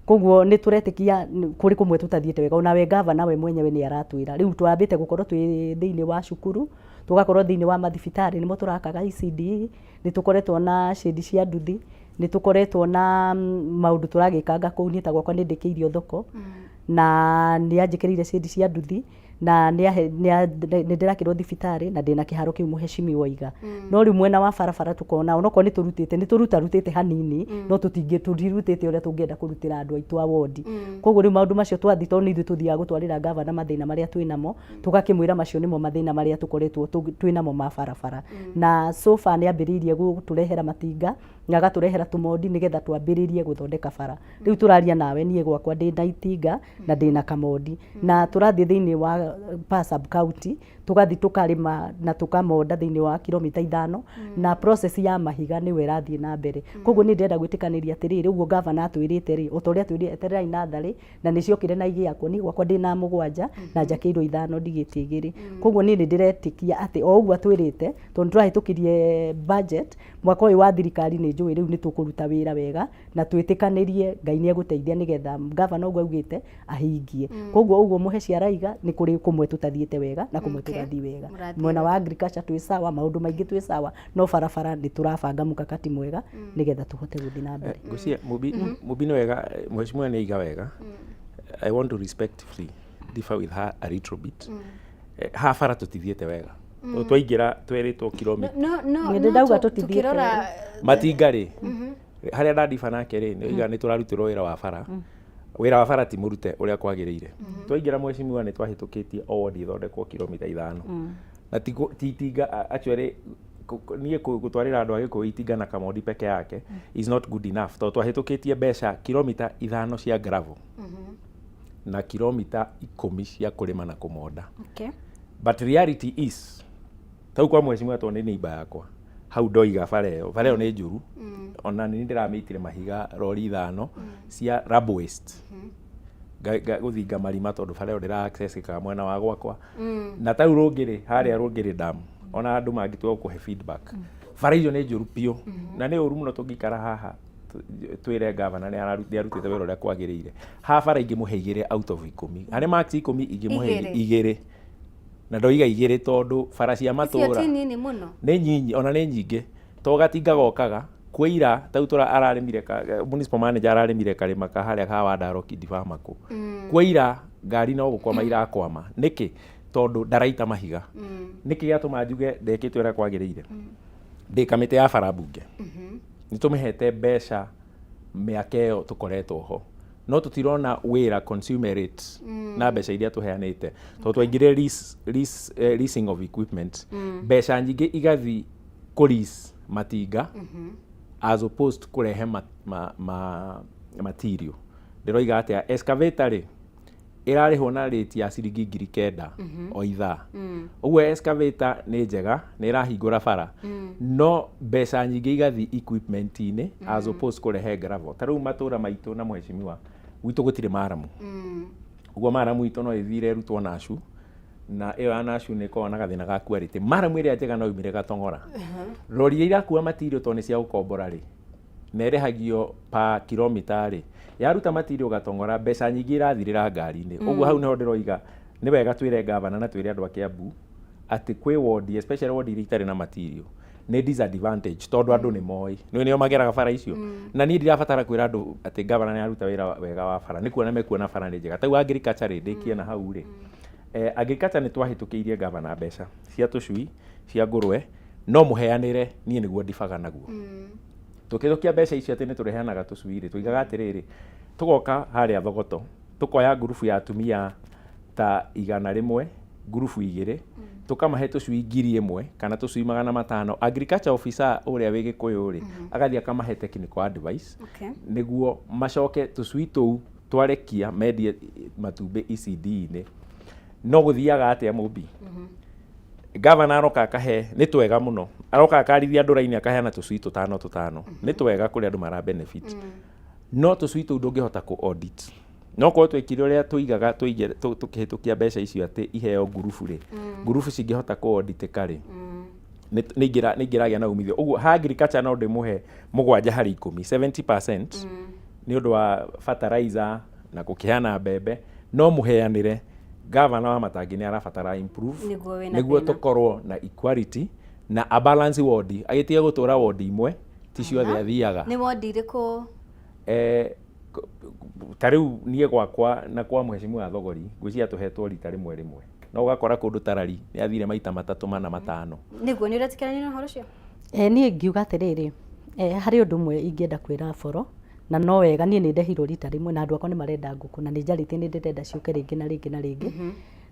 Koguo nĩ tũretĩkia kũrĩ kũmwe tũtathiĩte wega, onawe gavana we mwenyewe nĩ aratwĩra. Rĩu twambĩte gũkorwo twĩ thĩinĩ wa cukuru, tũgakorwo thĩinĩ wa mathibitarĩ nĩmo tũrakaga ECDE, nĩ tũkoretwo na shade cia nduthi, nĩ tũkoretwo na maũndũ tũragĩkanga kũu. Niĩ ta gwakwa nĩ ndĩkĩirio thoko na nĩ anjĩkĩrĩire shade cia nduthi na nĩ ndĩrakĩrwo thibitarĩ na ndĩna kĩharo kĩu mũhecimiwa oiga. No rĩu mwena wa barabara tũkona onokorwo nĩ tũrutĩte, nĩ tũrutarutĩte hanini, no tũtirutĩte ũrĩa tũngĩenda kũrutĩra andũ aitũ a wondi. Koguo rĩu maũndũ macio twathiĩ, tondũ nĩ ithuĩ tũthiaga gũtwarĩra gavana mathĩna marĩa twĩnamo, tũgakĩmwĩra macio nĩmo mathĩna marĩa tũkoretwo twĩnamo ma barabara. Na so far nĩ ambĩrĩirie gũtũrehera matinga na agatũrehera tũmondi nĩgetha twambĩrĩrie gũthondeka bara. Rĩu tũraria nawe niĩ gwakwa ndĩna itinga na ndĩna kamondi, na tũrathiĩ thĩinĩ wa per sub county, tũgathiĩ tũkarĩma na tũkamonda thĩinĩ wa kilomita 5, na process ya mahiga nĩyo ĩrathiĩ na mbere. Koguo niĩ ndĩrenda gwĩtĩkanĩria atĩrĩrĩ, ũguo gavana atwĩrĩte rĩ, o ta ũrĩa atwĩrire etererai natharĩ, na nĩ ciokire na igĩakwo. Niĩ gwakwa ndĩna 7 na njakĩirwo 5 ndigĩtie 2. Koguo niĩ nĩ ndĩretĩkia atĩ o ũguo atwĩrĩte, tondũ nĩ tũrahĩtũkirie budget mwaka ũyũ wa thirikari, nĩ njũĩ rĩu nĩ tũkũruta wĩra wega na twĩtĩkanĩrie Ngai nĩ egũteithia nĩgetha gavana ũguo augĩte ahingie. Koguo ũguo mũheci araiga, nĩ kũrĩ kũmwe tũtathiĩte wega na kũmwe tũrathiĩ wega. Mwena wa agriculture twĩ sawa, maũndũ maingĩ twĩ sawa, no barabara nĩ tũrabanga mũkakati mwega nĩgetha tũhote gũthiĩ na mbere. Ngwĩciria Mũmbi nĩ wega, mheshimiwa nĩ aiga wega. I want to respectfully differ with her a little bit. Haha bara tũtithiĩte wega. Twaingĩra twerĩtwo kilomita No, no, Nĩ no, ndauga tũtithiĩte tukĩrora wega. Matinga rĩ, harĩa ndandiba nake rĩ, nĩ oiga nĩ tũrarutĩrwo wĩra wa bara. Wĩra wa bara ti mũrute ũrĩa kwagĩrĩire. Twaingĩra mheshimiwa nĩ twahĩtũkĩtie o ward ĩthondekwo kilomita 5. Na ti itinga, actually niĩ gũtwarĩra andũ a Gĩkũyũ itinga na kamondi peke yake is not good enough, tondũ twahĩtũkĩtie mbeca kilomita 5 cia gravel na kilomita 10 cia kũrĩma na kũmonda. But reality is, tau kwa mheshimiwa tondũ nĩ neighbor yakwa, hau ndoiga bara ĩyo, bara ĩyo nĩ njũru. Ona nĩ ndĩramĩitire mahiga rori 5 cia rubble waste gũthinga marima, tondũ bara ĩyo ndĩra access ĩkaga mwena wa gwakwa. Na tau rũngĩrĩ harĩa rũngĩrĩ dam, ona andũ mangĩtua gũkũhe feedback, bara icio nĩ njũru biũ na nĩ ũru mũno. Tũngĩikara haha twĩre gavana nĩ arutĩte wĩra ũrĩa kwagĩrĩire, haha bara ingĩmũhe 2 out of 10, harĩ marks 10 ingĩmũhe 2. 2, na ndoiga 2 tondũ bara cia Icio matũra ti nini mũno. Nĩ nyinyi, ona nĩ nyingĩ, to gatinga gokaga kwĩira tau tũra ararĩmire ka, municipal manager ararĩmire karĩma ka harĩa ka Wandaroki Ndibamaku kwĩira ngari no gũkwama irakwama. Nĩkĩ? Tondũ ndaraita mahiga. Nĩkĩ gĩatũma njuge ndekĩte ũrĩa kwagĩrĩire? Ndĩ kamĩtĩ ya bara mbunge, nĩ tũmĩhete mbeca mĩaka ĩyo tũkoretwo ho, no tũtirona wĩra consumerate na mbeca iria tũheanĩte, tondũ twaingĩrire leasing of equipment, mbeca nyingĩ igathi kũ lease matinga as opposed kũrehe ma material. Ndĩroiga atĩa? Excavator rĩ, ĩrarĩhwo na rate ya ciringi 9,000 o ithaa. Ũguo excavator nĩ njega, nĩ ĩrahingũra bara, no mbeca nyingĩ igathiĩ equipment-inĩ as opposed kũrehe gravel. Ta rĩu matũra maitũ na mheshimiwa gwitũ gũtirĩ maramu. Ũguo maramu itũ no ĩthire ĩrutwo Nacu, na ĩyo ya Nacu nĩ ĩkoragwo na gathĩna ga quality. Maramu ĩrĩa njega no yumire Gatong'ora. Rori iria irakua material, tondũ nĩ cia gũkombora rĩ, na ĩrĩhagio pa kilomita rĩ, yaruta material Gatong'ora, mbeca nyingĩ irathirĩra ngari-inĩ. Ũguo hau nĩho ndĩroiga nĩ wega twĩre gavana na twĩre andũ a Kiambu atĩ kwĩ wodi, especially wodi iria itarĩ na material, nĩ disadvantage, tondũ andũ nĩ moĩ nĩ nĩo mageraga bara icio. Na niĩ ndirabatara kwĩra andũ atĩ gavana nĩ aruta wĩra wega wa bara, nĩ kuona mekuona bara nĩ njega. Tau agriculture rĩ, ndĩkie na hau rĩ, agriculture nĩ twahĩtũkĩirie gavana mbeca cia tũcui, cia ngũrwe. No mũheanĩre niĩ nĩguo ndibaga naguo. Tũkĩthũkia mbeca icio atĩ nĩ tũrĩheanaga tũcui rĩ, tũigaga atĩrĩrĩ, tũgoka harĩa Thogoto, tũkoya ngurubu ya atumia ta 100, ngurubu igĩrĩ, tũkamahe tũcui 1000 kana tũcui 500. Agriculture officer ũrĩa wĩ Gĩkũyũ rĩ, agathiĩ akamahe technical advice, nĩguo macoke tũcui tũu twarekia mendie matumbĩ ECD-inĩ. No gũthiaga atĩa Mũmbi? Gavana aroka akahe, nĩ twega mũno, aroka akarithia andũ raini akaheana tũcui tũtano tũtano. Nĩ twega kũrĩ andũ mara benefit. No tũcui tũu ndũngĩhota kũ audit. No korwo twekire ũrĩa tũigaga tũkĩhĩtũkia mbeca icio atĩ iheo ngurubu rĩ, ngurubu cingĩhota kũ auditĩka rĩ, nĩ ingĩragĩa na umithio. Ũguo ha agriculture no ndĩmũhe 7 harĩ 10, 70% nĩ ũndũ wa fertilizer na gũkĩheana mbembe, no mũheanĩre gavana wa Matangi nĩ arabatara improve nĩguo tũkorwo na equality na a balance ward, agĩtige gũtũra ward imwe ti ciothe athiaga. Nĩ ward irĩkũ? Ta rĩu niĩ gwakwa na kwa mheshimiwa Thogori ngwĩciria tũhetwo rita rĩmwe rĩmwe, no ũgakora kũndũ Tarari nĩ athire maita 3 4 5. Nĩguo, nĩ ũretĩkĩrania na ũhoro ũcio? Niĩ ngiuga atĩrĩrĩ, harĩ ũndũ ũmwe ingĩenda kwĩra Boro, na no wega niĩ nĩ ndehirwo rita rĩmwe na andũ akwa nĩ marenda ngũkũ na nĩ njarĩtie nĩ ndĩrenda ciũke rĩngĩ na rĩngĩ na rĩngĩ.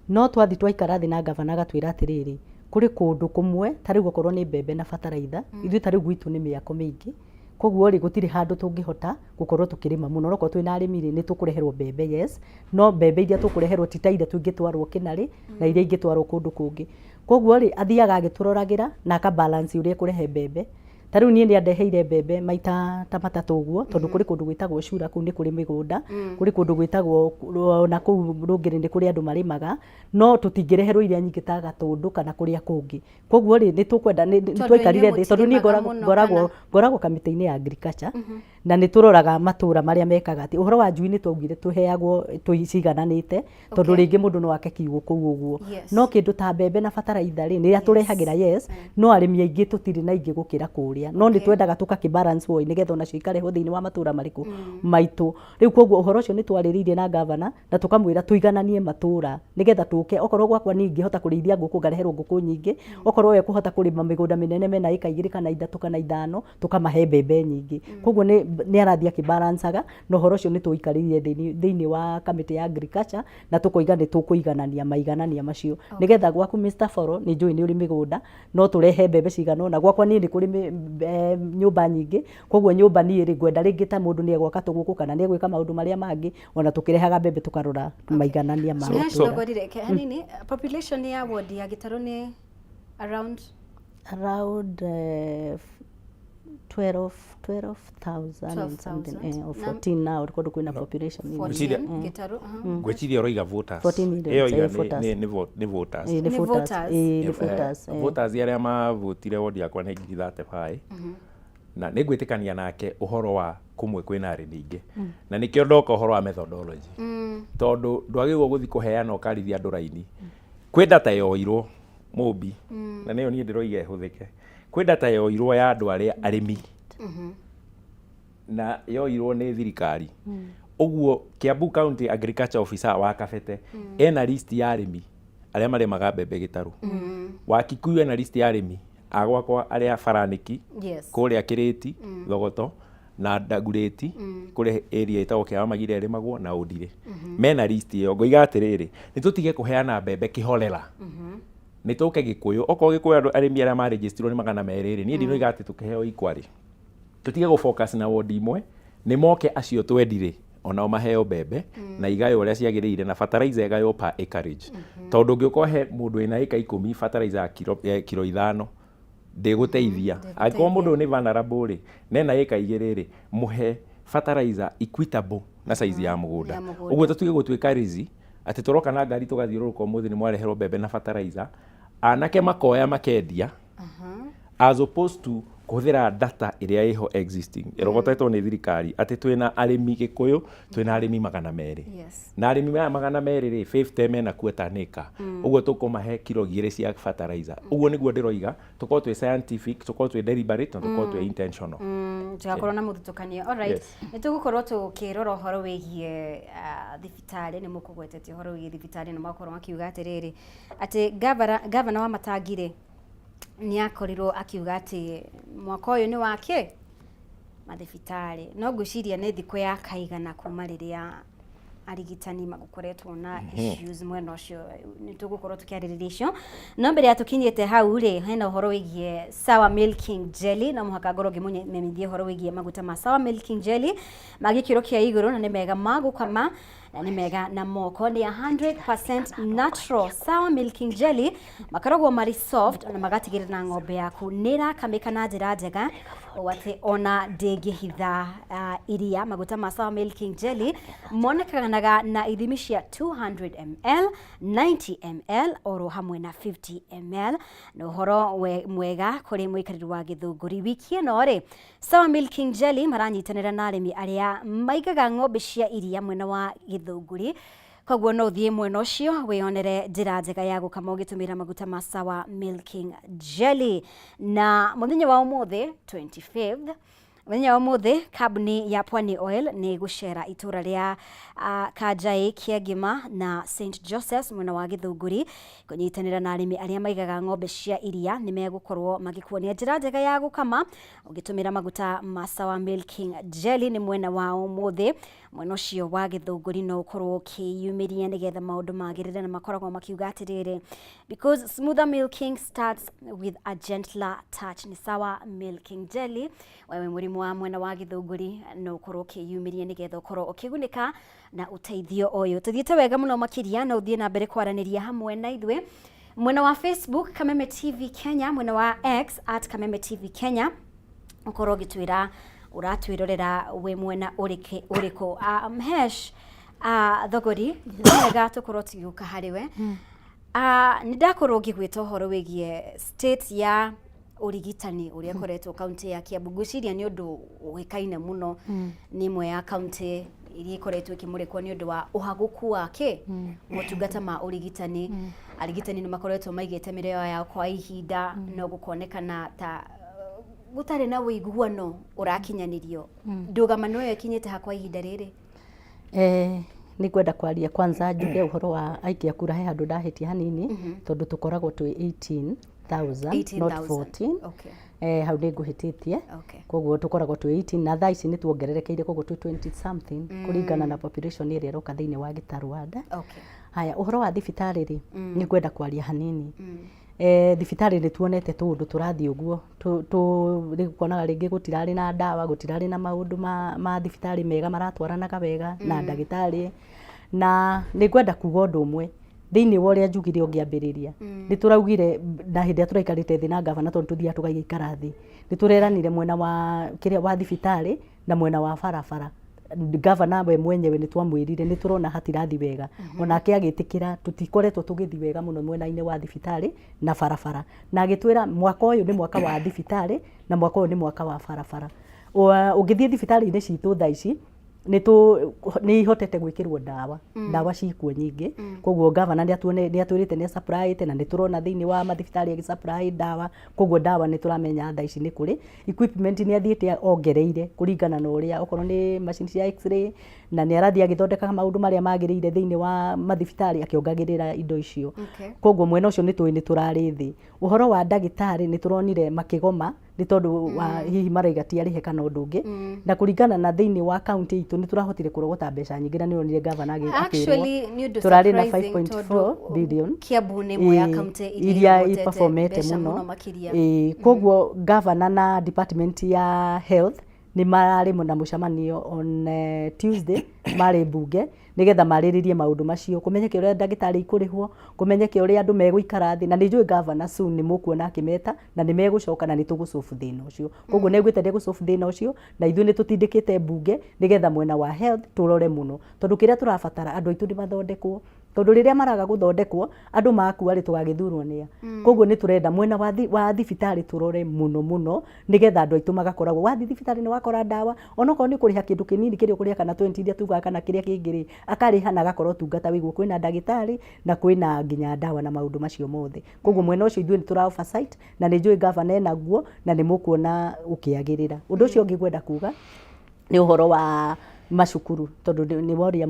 No twathi twaikara thĩ na gavana agatwĩra atĩrĩrĩ, kũrĩ kũndũ kũmwe ta rĩu okorwo nĩ mbembe na bataraitha, ithuĩ ta rĩu gwitũ nĩ mĩako mĩingĩ, koguo rĩ gũtirĩ handũ tũngĩhota gũkorwo tũkĩrĩma mũno. Onokorwo twĩna arĩmi rĩ, nĩ tũkũreherwo mbembe yes, no mbembe iria tũkũreherwo ti ta iria tũingĩtwarwo Kĩnarĩ na iria ingĩtwarwo kũndũ kũngĩ. Koguo rĩ, athiaga agĩtũroragĩra na aka balance ũrĩa ekũrehe mbembe. Ta rĩu niĩ nĩ andeheire mbembe maita ta 3 ũguo, tondũ kũrĩ kũndũ gwĩtagwo Cura, kũu nĩ kũrĩ mĩgũnda, kũrĩ kũndũ gwĩtagwo ona kũu Rũngĩrĩ nĩ kũrĩ andũ marĩmaga, no tũtingĩreherwo iria nyingĩ ta Gatũndũ kana kũrĩa kũngĩ. Koguo rĩ, nĩ tũkwenda, nĩ twaikarire thĩ, tondũ niĩ ngoragwo kamĩtĩ-inĩ ya agriculture, na nĩ tũroraga matũra marĩa mekaga atĩ. Ũhoro wa njui nĩ twaugire tũheagwo cigananĩte, tondũ rĩngĩ mũndũ no ake kiugũ kũu ũguo. No kĩndũ ta mbembe na bataraitha rĩ, nĩ atũrehagĩra yes, no arĩmi aingĩ tũtirĩ na aingĩ gũkĩra kũrĩa. No nĩ twendaga tũgakĩ balance woi, nĩgetha onacio ikarehwo thĩinĩ wa matũra marĩkũ maitũ. Rĩu koguo ũhoro ũcio nĩ twarĩrĩirie na gavana, na tũkamwĩra tũigananie matũra, nĩgetha tũke, okorwo gwakwa niĩ ingĩhota kũrĩithia ngũkũ ngareherwo ngũkũ nyingĩ, okorwo we ũkũhota kũrĩma mĩgũnda mĩnene mena ĩka 2 kana 3 kana 5, tũkamahe mbembe nyingĩ. Koguo nĩ arathiĩ akĩ balancaga, na ũhoro ũcio nĩ tũikarĩire thĩinĩ wa kamĩtĩ ya agriculture, na tũkoiga nĩ tũkũiganania maiganania macio. Nĩgetha gwaku Mr. Boro, nĩ njũĩ nĩ ũrĩ mĩgũnda, no tũrehe mbembe cigana ũna. Gwakwa niĩ nĩ kũrĩ nyũmba nyingĩ, koguo nyũmba niĩ rĩ, ngwenda rĩngĩ ta mũndũ nĩ egwaka tũgũkũ kana nĩ egwĩka maũndũ marĩa mangĩ, ona tũkĩrehaga mbembe tũkarora maiganania ma matũra. Hanini, population ya ward ya Gĩtarũ nĩ around? Around 12,000 and something, or 14 now, kũndũ kwĩna population nini. Gĩtarũ. Ngwĩciria ũroiga voters. 14 million, ĩyo iga voters. Nĩ voters. Nĩ voters. Nĩ voters. Voters arĩa mavotire ward yakwa nĩ 35,000, na nĩ ngwĩtĩkania nake ũhoro wa kũmwe kwĩna arĩmi aingĩ, na nĩkĩo ndoka ũhoro wa methodology, tondũ ndwagĩrĩirwo gũthiĩ kũheana ũkarithia andũ raini. Kwĩ data yoirwo Mũmbi, na nĩyo niĩ ndĩroiga ĩhũthĩke. Kwĩ data yoirwo ya andũ arĩa arĩmi, na yoirwo nĩ thirikari. Ũguo Kiambu County Agriculture Officer wa Kabete ena list ya arĩmi arĩa marĩmaga mbembe Gĩtarũ, wa Kikuyu ena list ya arĩmi a gwakwa arĩa Baranĩki, kũrĩa Kĩrĩti, Thogoto na Ndagurĩti, kũrĩ area ĩtagwo Kĩawa Magire ĩrĩmagwo na Ũndirĩ, mena list ĩyo. Ngoiga atĩrĩrĩ, nĩ tũtige kũheana mbembe kĩholela, nĩ tũke Gĩkũyũ. Okorwo Gĩkũyũ andũ arĩmi arĩa marĩnjĩstirwo nĩ 200 rĩ, niĩ ndinoiga atĩ tũkĩheo equally, tũtige gũ focus na ward imwe. Nĩ moke acio twendire onao maheo mbembe na igaywo ũrĩa ciagĩrĩire, na fertilizer ĩgaywo per acreage, tondũ ũngĩũka ũhe mũndũ wĩna ĩka 10 fertilizer ya kiro 5 ndĩgũteithia. Angĩkorwo mũndũ ũyũ nĩ vulnerable rĩ, nena ĩka 2 rĩ, mũhe fertilizer equitable na size ya mũgũnda. Ya mũgũnda. Ũguo tũtige gũtuĩka lazy atĩ tũroka na ngari tũgathiũrũrũka, ũmũthĩ nĩ mwareherwo mbembe na fertilizer, anake makoya makendia, as opposed to kũhũthĩra data ĩrĩa ĩho existing ĩrogotetwo nĩ thirikari atĩ twĩna arĩmi Gĩkũyũ, twĩna arĩmi 200. Na arĩmi aya 200 rĩ, 50 mena quarter acre, ũguo tũkũmahe kiro 2 cia fertilizer. Ũguo nĩguo ndĩroiga tũkorwo twĩ scientific, tũkorwo twĩ deliberate na tũkorwo twĩ intentional. Tũgakorwo na mũthutũkanio. Alright. Nĩ tũgũkorwo tũkĩrora ũhoro wĩgiĩ thibitarĩ. Nĩ mũkũgwetete ũhoro wĩgiĩ thibitarĩ na magakorwo makiuga atĩrĩrĩ, atĩ gavana wa Matangi rĩ, Nĩ akorirwo akiuga atĩ mwaka ũyũ nĩ wa kĩ mathibitarĩ, no ngwĩciria nĩ thikũ ya kaigana kuma rĩrĩa arigitani magũkoretwo na issues mwena ũcio. Nĩ tũgũkorwo tũkĩarĩrĩria icio, no mbere ya tũkinyĩte hau rĩ, hena ũhoro wĩgiĩ Sour Milking Jelly. No mũhaka ngorwo ngĩmũmenyithia ũhoro wĩgiĩ maguta ma Sour Milking Jelly ma gĩkĩro kĩa igũrũ, na nĩ mega ma gũkama na nĩ mega na moko. Nĩ 100% natural Sour Milking Jelly, makoragwo marĩ soft na magatigĩrĩra na ng'ombe yaku nĩ ĩrakamĩka na njĩra njega ũũ atĩ ona ndĩngĩhitha iria. Maguta ma Sour Milking Jelly monekanaga na ithimi cia 200 ml, 90 ml oro hamwe na 50 ml. Na ũhoro mwega kũrĩ mũikarĩri wa Gĩthũngũri, wiki ĩno rĩ, Sour Milking Jelly maranyitanĩra na arĩmi arĩa maigaga ng'ombe cia iria mwena wa Gĩthũngũri. Koguo no ũthiĩ mwena ũcio wĩyonere njĩra njega ya gũkama ũgĩtũmĩra maguta ma Sour Milking Jelly. Na mũthenya wa ũmũthĩ 25th, mũthenya wa ũmũthĩ, kambuni ya Pwani Oil nĩ gũcera itũra rĩa Kanjaĩ, Kĩangima na St Joseph's mwena wa Gĩthũngũri kũnyitanĩra na arĩmi arĩa maigaga ng'ombe cia iria. Nĩ megũkorwo magĩkuonia njĩra njega ya gũkama ũgĩtũmĩra maguta ma Sour Milking Jelly. Nĩ mwena wa ũmũthĩ mwena ũcio wa Gĩthũngũri, no ũkorwo ũkĩyumĩria nĩgetha maũndũ magĩrĩre, na makoragwo makiuga atĩrĩrĩ, "Because smoother milking starts with a gentler touch." Nĩ Sour Milking Jelly. Wewe mũrimũ wa mwena wa Gĩthũngũri, no ũkorwo ũkĩyumĩria nĩgetha ũkorwo ũkĩgunĩka na ũteithio ũyũ. Tũthiĩte wega mũno makĩria. No ũthiĩ na mbere kwaranĩria hamwe na ithuĩ mwena wa Facebook, Kameme TV Kenya, mwena wa X, @KamemeTVKenya, ũkorwo ũgĩtwĩra ũratwĩrorera wĩ mwena ũrĩkũ. Mhesh Thogori, nĩ wega tũkorwo tũgĩũka harĩ we. Nĩ ndakorwo ngĩgwĩta ũhoro wĩgiĩ state ya ũrigitani ũrĩa ũkoretwo kaunti ya Kiambu. Ngwĩciria nĩ ũndũ ũĩkaine mũno, nĩ ĩmwe ya kaunti iria ikoretwo ikĩmũrĩkwo nĩ ũndũ wa ũhagũku wa kĩ motungata ma ũrigitani. Arigitani nĩ makoretwo maigĩte mĩrĩo yao kwa ihinda, no gũkonekana ta gũtarĩ na ũiguano ũrakinyanĩrio. Ndũgamano ĩyo ĩkinyĩte ha kwa ihinda rĩrĩ? Nĩ ngwenda kwaria kwanza njuge ũhoro wa aikia kura, he handũ ndahĩtia hanini, tondũ tũkoragwo twĩ 18,000 not 18,000. 14. Hau nĩ ngũhĩtĩtie. Koguo tũkoragwo twĩ 18, na thaa ici nĩ tuongererekeire, koguo twĩ 20 something kũringana na population ĩrĩa ĩroka thĩinĩ wa Gĩtarũ ward. Haya, ũhoro wa thibitarĩ rĩ, nĩ ngwenda kwaria hanini. Thibitarĩ nĩ tuonete tũũndũ tũrathiĩ ũguo, rĩu kuonaga rĩngĩ gũtirarĩ na ndawa, gũtirarĩ na maũndũ ma thibitarĩ mega maratwaranaga wega na ndagĩtarĩ. Na nĩ ngwenda kuga ũndũ ũmwe thĩinĩ wa ũrĩa njugire ũngĩambĩrĩria. Nĩ tũraugire na hĩndĩ ĩrĩa tũraikarĩte thĩ na gavana, tondũ tũthiaga tũgaikara thĩ, nĩ tũreranire mwena wa kĩrĩa wa thibitarĩ na mwena wa barabara. Gavana we mwenyewe nĩ twamwĩrire nĩ tũrona hatirathi wega, onake agĩtĩkĩra tũtikoretwo tũgĩthiĩ wega mũno mwena-inĩ wa thibitarĩ na barabara, na agĩtwĩra mwaka ũyũ nĩ mwaka wa thibitarĩ na mwaka ũyũ nĩ mwaka wa barabara. Ũngĩthiĩ thibitarĩ-inĩ citũ thaa ici, nĩ ihotete gwĩkĩrwo ndawa, ndawa cikuo nyingĩ. Koguo gavana nĩ atwĩrĩte nĩ supplyĩte, na nĩ tũrona thĩinĩ wa mathibitarĩ agĩ supply ndawa. Koguo ndawa nĩ tũramenya thaa ici nĩ kũrĩ. Equipment nĩ athiĩte ongereire kũringana na ũrĩa, okorwo nĩ macini cia X-ray, na nĩ arathiĩ agĩthondekaga maũndũ marĩa magĩrĩire thĩinĩ wa mathibitarĩ, akĩongagĩrĩra indo icio. Koguo mwena ũcio nĩ tũĩ nĩ tũrarĩ thĩ. Ũhoro wa ndagĩtarĩ, nĩ tũronire makĩgoma nĩ tondũ wa hihi maraiga ti arĩhe kana ũndũ ũngĩ, na kũringana na thĩinĩ wa kaunti itũ nĩ tũrahotire kũrogota mbeca nyingĩ, na nĩ ũronire gavana akĩrwo Actually, nĩ ũndũ tũrarĩ na surprising 5.4 tondũ billion. Kiambu nĩ ĩmwe ya kaunti iria iria irogotete iperformete mbeca mũno mũno makĩria. Koguo gavana na department ya health nĩ mararĩ na mũcemanio on Tuesday, marĩ mbunge, nĩgetha marĩrĩrie maũndũ macio, kũmenyeke ũrĩa ndagĩtarĩ ikũrĩhwo, kũmenyeke ũrĩa andũ megũikara thĩ. Na nĩ njũĩ gavana soon nĩ mũkuona akĩmeta na nĩ megũcoka na nĩ tũgũsolve thĩna ũcio. Koguo nĩ augĩte nĩ egũsolve thĩna ũcio, na ithuĩ nĩ tũtindĩkĩte mbunge nĩgetha mwena wa health tũrore mũno, tondũ kĩrĩa tũrabatara andũ aitũ nĩ mathondekwo, tondũ rĩrĩa maraga gũthondekwo, andũ makua rĩ, tũgagĩthurwo nĩa? Koguo nĩ tũrenda mwena wa thibitarĩ tũrore mũno mũno, nĩgetha andũ aitũ magakoragwo wathiĩ thibitarĩ nĩ wakora ndawa, onokorwo nĩ ũkũrĩha kĩndũ kĩnini kĩrĩa ũkũrĩha kana 20 iria tugaga kana kĩrĩa kĩngĩ rĩ, akarĩha na agakorwo ũtungata wĩguo, kwĩna ndagĩtarĩ na kwĩna nginya ndawa na maũndũ macio mothe. Koguo mwena ũcio ithuĩ nĩ tũra oversight, na nĩ njũĩ gavana enaguo na nĩ mũkuona ũkĩagĩrĩra. Ũndũ ũcio ũngĩ ngwenda kuga nĩ ũhoro wa Macukuru, tondũ nĩ woria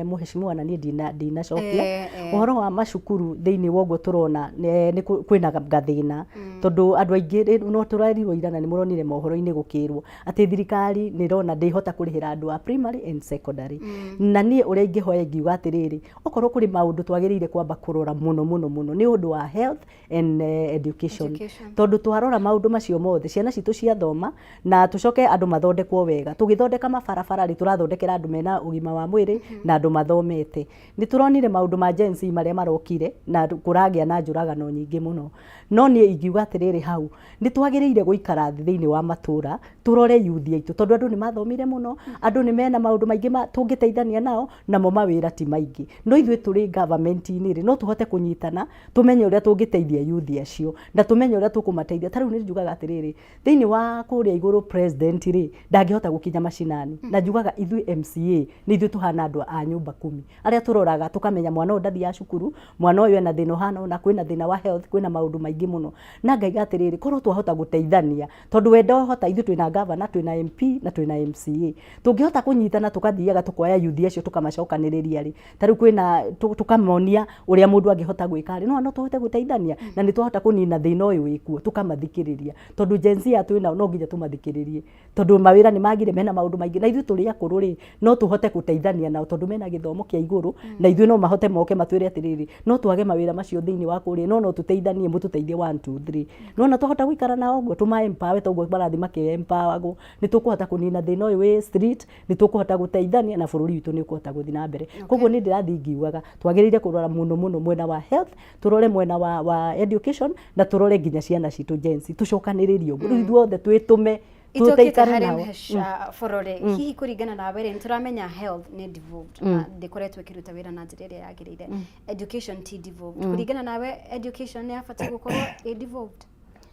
mũheshimiwa na niĩ ndinacokia ũhoro wa macukuru. Thĩinĩ wa ũguo tũrona nĩ kwĩna gathĩna, tondũ andũ aingĩ no tũrerirwo ira na nĩ mũronire mohoro-inĩ gũkĩrwo atĩ thirikari nĩ ĩrona ndĩhota kũrĩhĩra andũ a primary and secondary. Na niĩ ũrĩa ingĩhoya, ingiuga atĩrĩrĩ, okorwo kũrĩ maũndũ twagĩrĩire kwamba kũrora mũno mũno mũno, nĩ ũndũ wa health and education. Education. Tondũ twarora maũndũ macio mothe, ciana citũ ciathoma na tũcoke andũ mathondekwo wega, tũgĩthondeka mabarabara rĩ, tũrathondekera andũ mena ũgima wa mwĩrĩ na andũ mathomete. Nĩ tũronire maũndũ ma Gen Z marĩa marokire na kũragĩa na njũragano nyingĩ mũno. No niĩ ingiuga atĩrĩrĩ, hau nĩ twagĩrĩire gũikara thĩ thĩinĩ wa matũra, tũrore yuthi aitũ, tondũ andũ nĩ mathomire mũno, andũ nĩ mena maũndũ maingĩ tũngĩteithania nao, namo mawĩra ti maingĩ. No ithuĩ tũrĩ government-inĩ rĩ, no tũhote kũnyitana, tũmenye ũrĩa tũngĩteithia yuthi acio na tũmenye ũrĩa tũkũmateithia. Ta rĩu nĩ njugaga atĩrĩrĩ, thĩinĩ wa kũrĩa igũrũ president rĩ, ndangĩhota gũkinya macinani, na njugaga ithuĩ MCA nĩ ithuĩ tũhana andũ a nyũmba kumi arĩa tũroraga tũkamenya mwana ũyũ ndathiaga cukuru, mwana ũyũ ena thĩna ũhana ũna, kwĩna thĩna wa health, kwĩna maũndũ maingĩ mũno. Na ngaiga atĩrĩrĩ, korwo twahota gũteithania, tondũ we ndohota, ithuĩ twĩna governor, twĩna MP na twĩna MCA, tũngĩhota kũnyitana tũkathiaga tũkoya yuthi acio tũkamacokanĩrĩria rĩ, ta rĩu kwĩna tũkamonia ũrĩa mũndũ angĩhota gwĩka rĩ, no tũhote gũteithania na nĩ twahota kũnina thĩna ũyũ wĩkuo. Tũkamathikĩrĩria, tondũ Gen Z aya twĩnao no nginya tũmathikĩrĩrie, tondũ mawĩra nĩ magire, mena maũndũ maingĩ. Na ithuĩ tũrĩ akũrũ rĩ, no tũhote gũteithania nao, tondũ mena gĩthomo kĩa igũrũ na ithuĩ no mahote moke matwĩre atĩrĩrĩ, no twage mawĩra macio thĩinĩ wa kũrĩa, no tũteithanie, mũtũteithie 1 2 3. Nona twahota gũikara nao ũguo, tũma empower ta ũguo marathiĩ makĩ empoweragwo, nĩ tũkũhota kũnina thĩna ũyũ wĩ street, nĩ tũkũhota gũteithania na bũrũri witũ nĩ ũkũhota gũthiĩ na mbere. Koguo nĩ ndĩrathiĩ ngiugaga twagĩrĩire kũrora mũno mũno mwena wa health, tũrore mwena wa education, na tũrore nginya ciana citũ Gen Z, tũcokanĩrĩrie ũguo rĩu ithuothe twĩtũme Itũkĩte tũteikare harĩ nao. mhesha borore, hihi kũringana nawe rĩ, nĩtũramenya health nĩ devolved na ndĩkoretwo ĩkĩruta wĩra na njĩra ĩrĩa yagĩrĩire, education ti devolved. Kũringana nawe, education nĩ yabatiĩ gũkorwo ĩ devolved?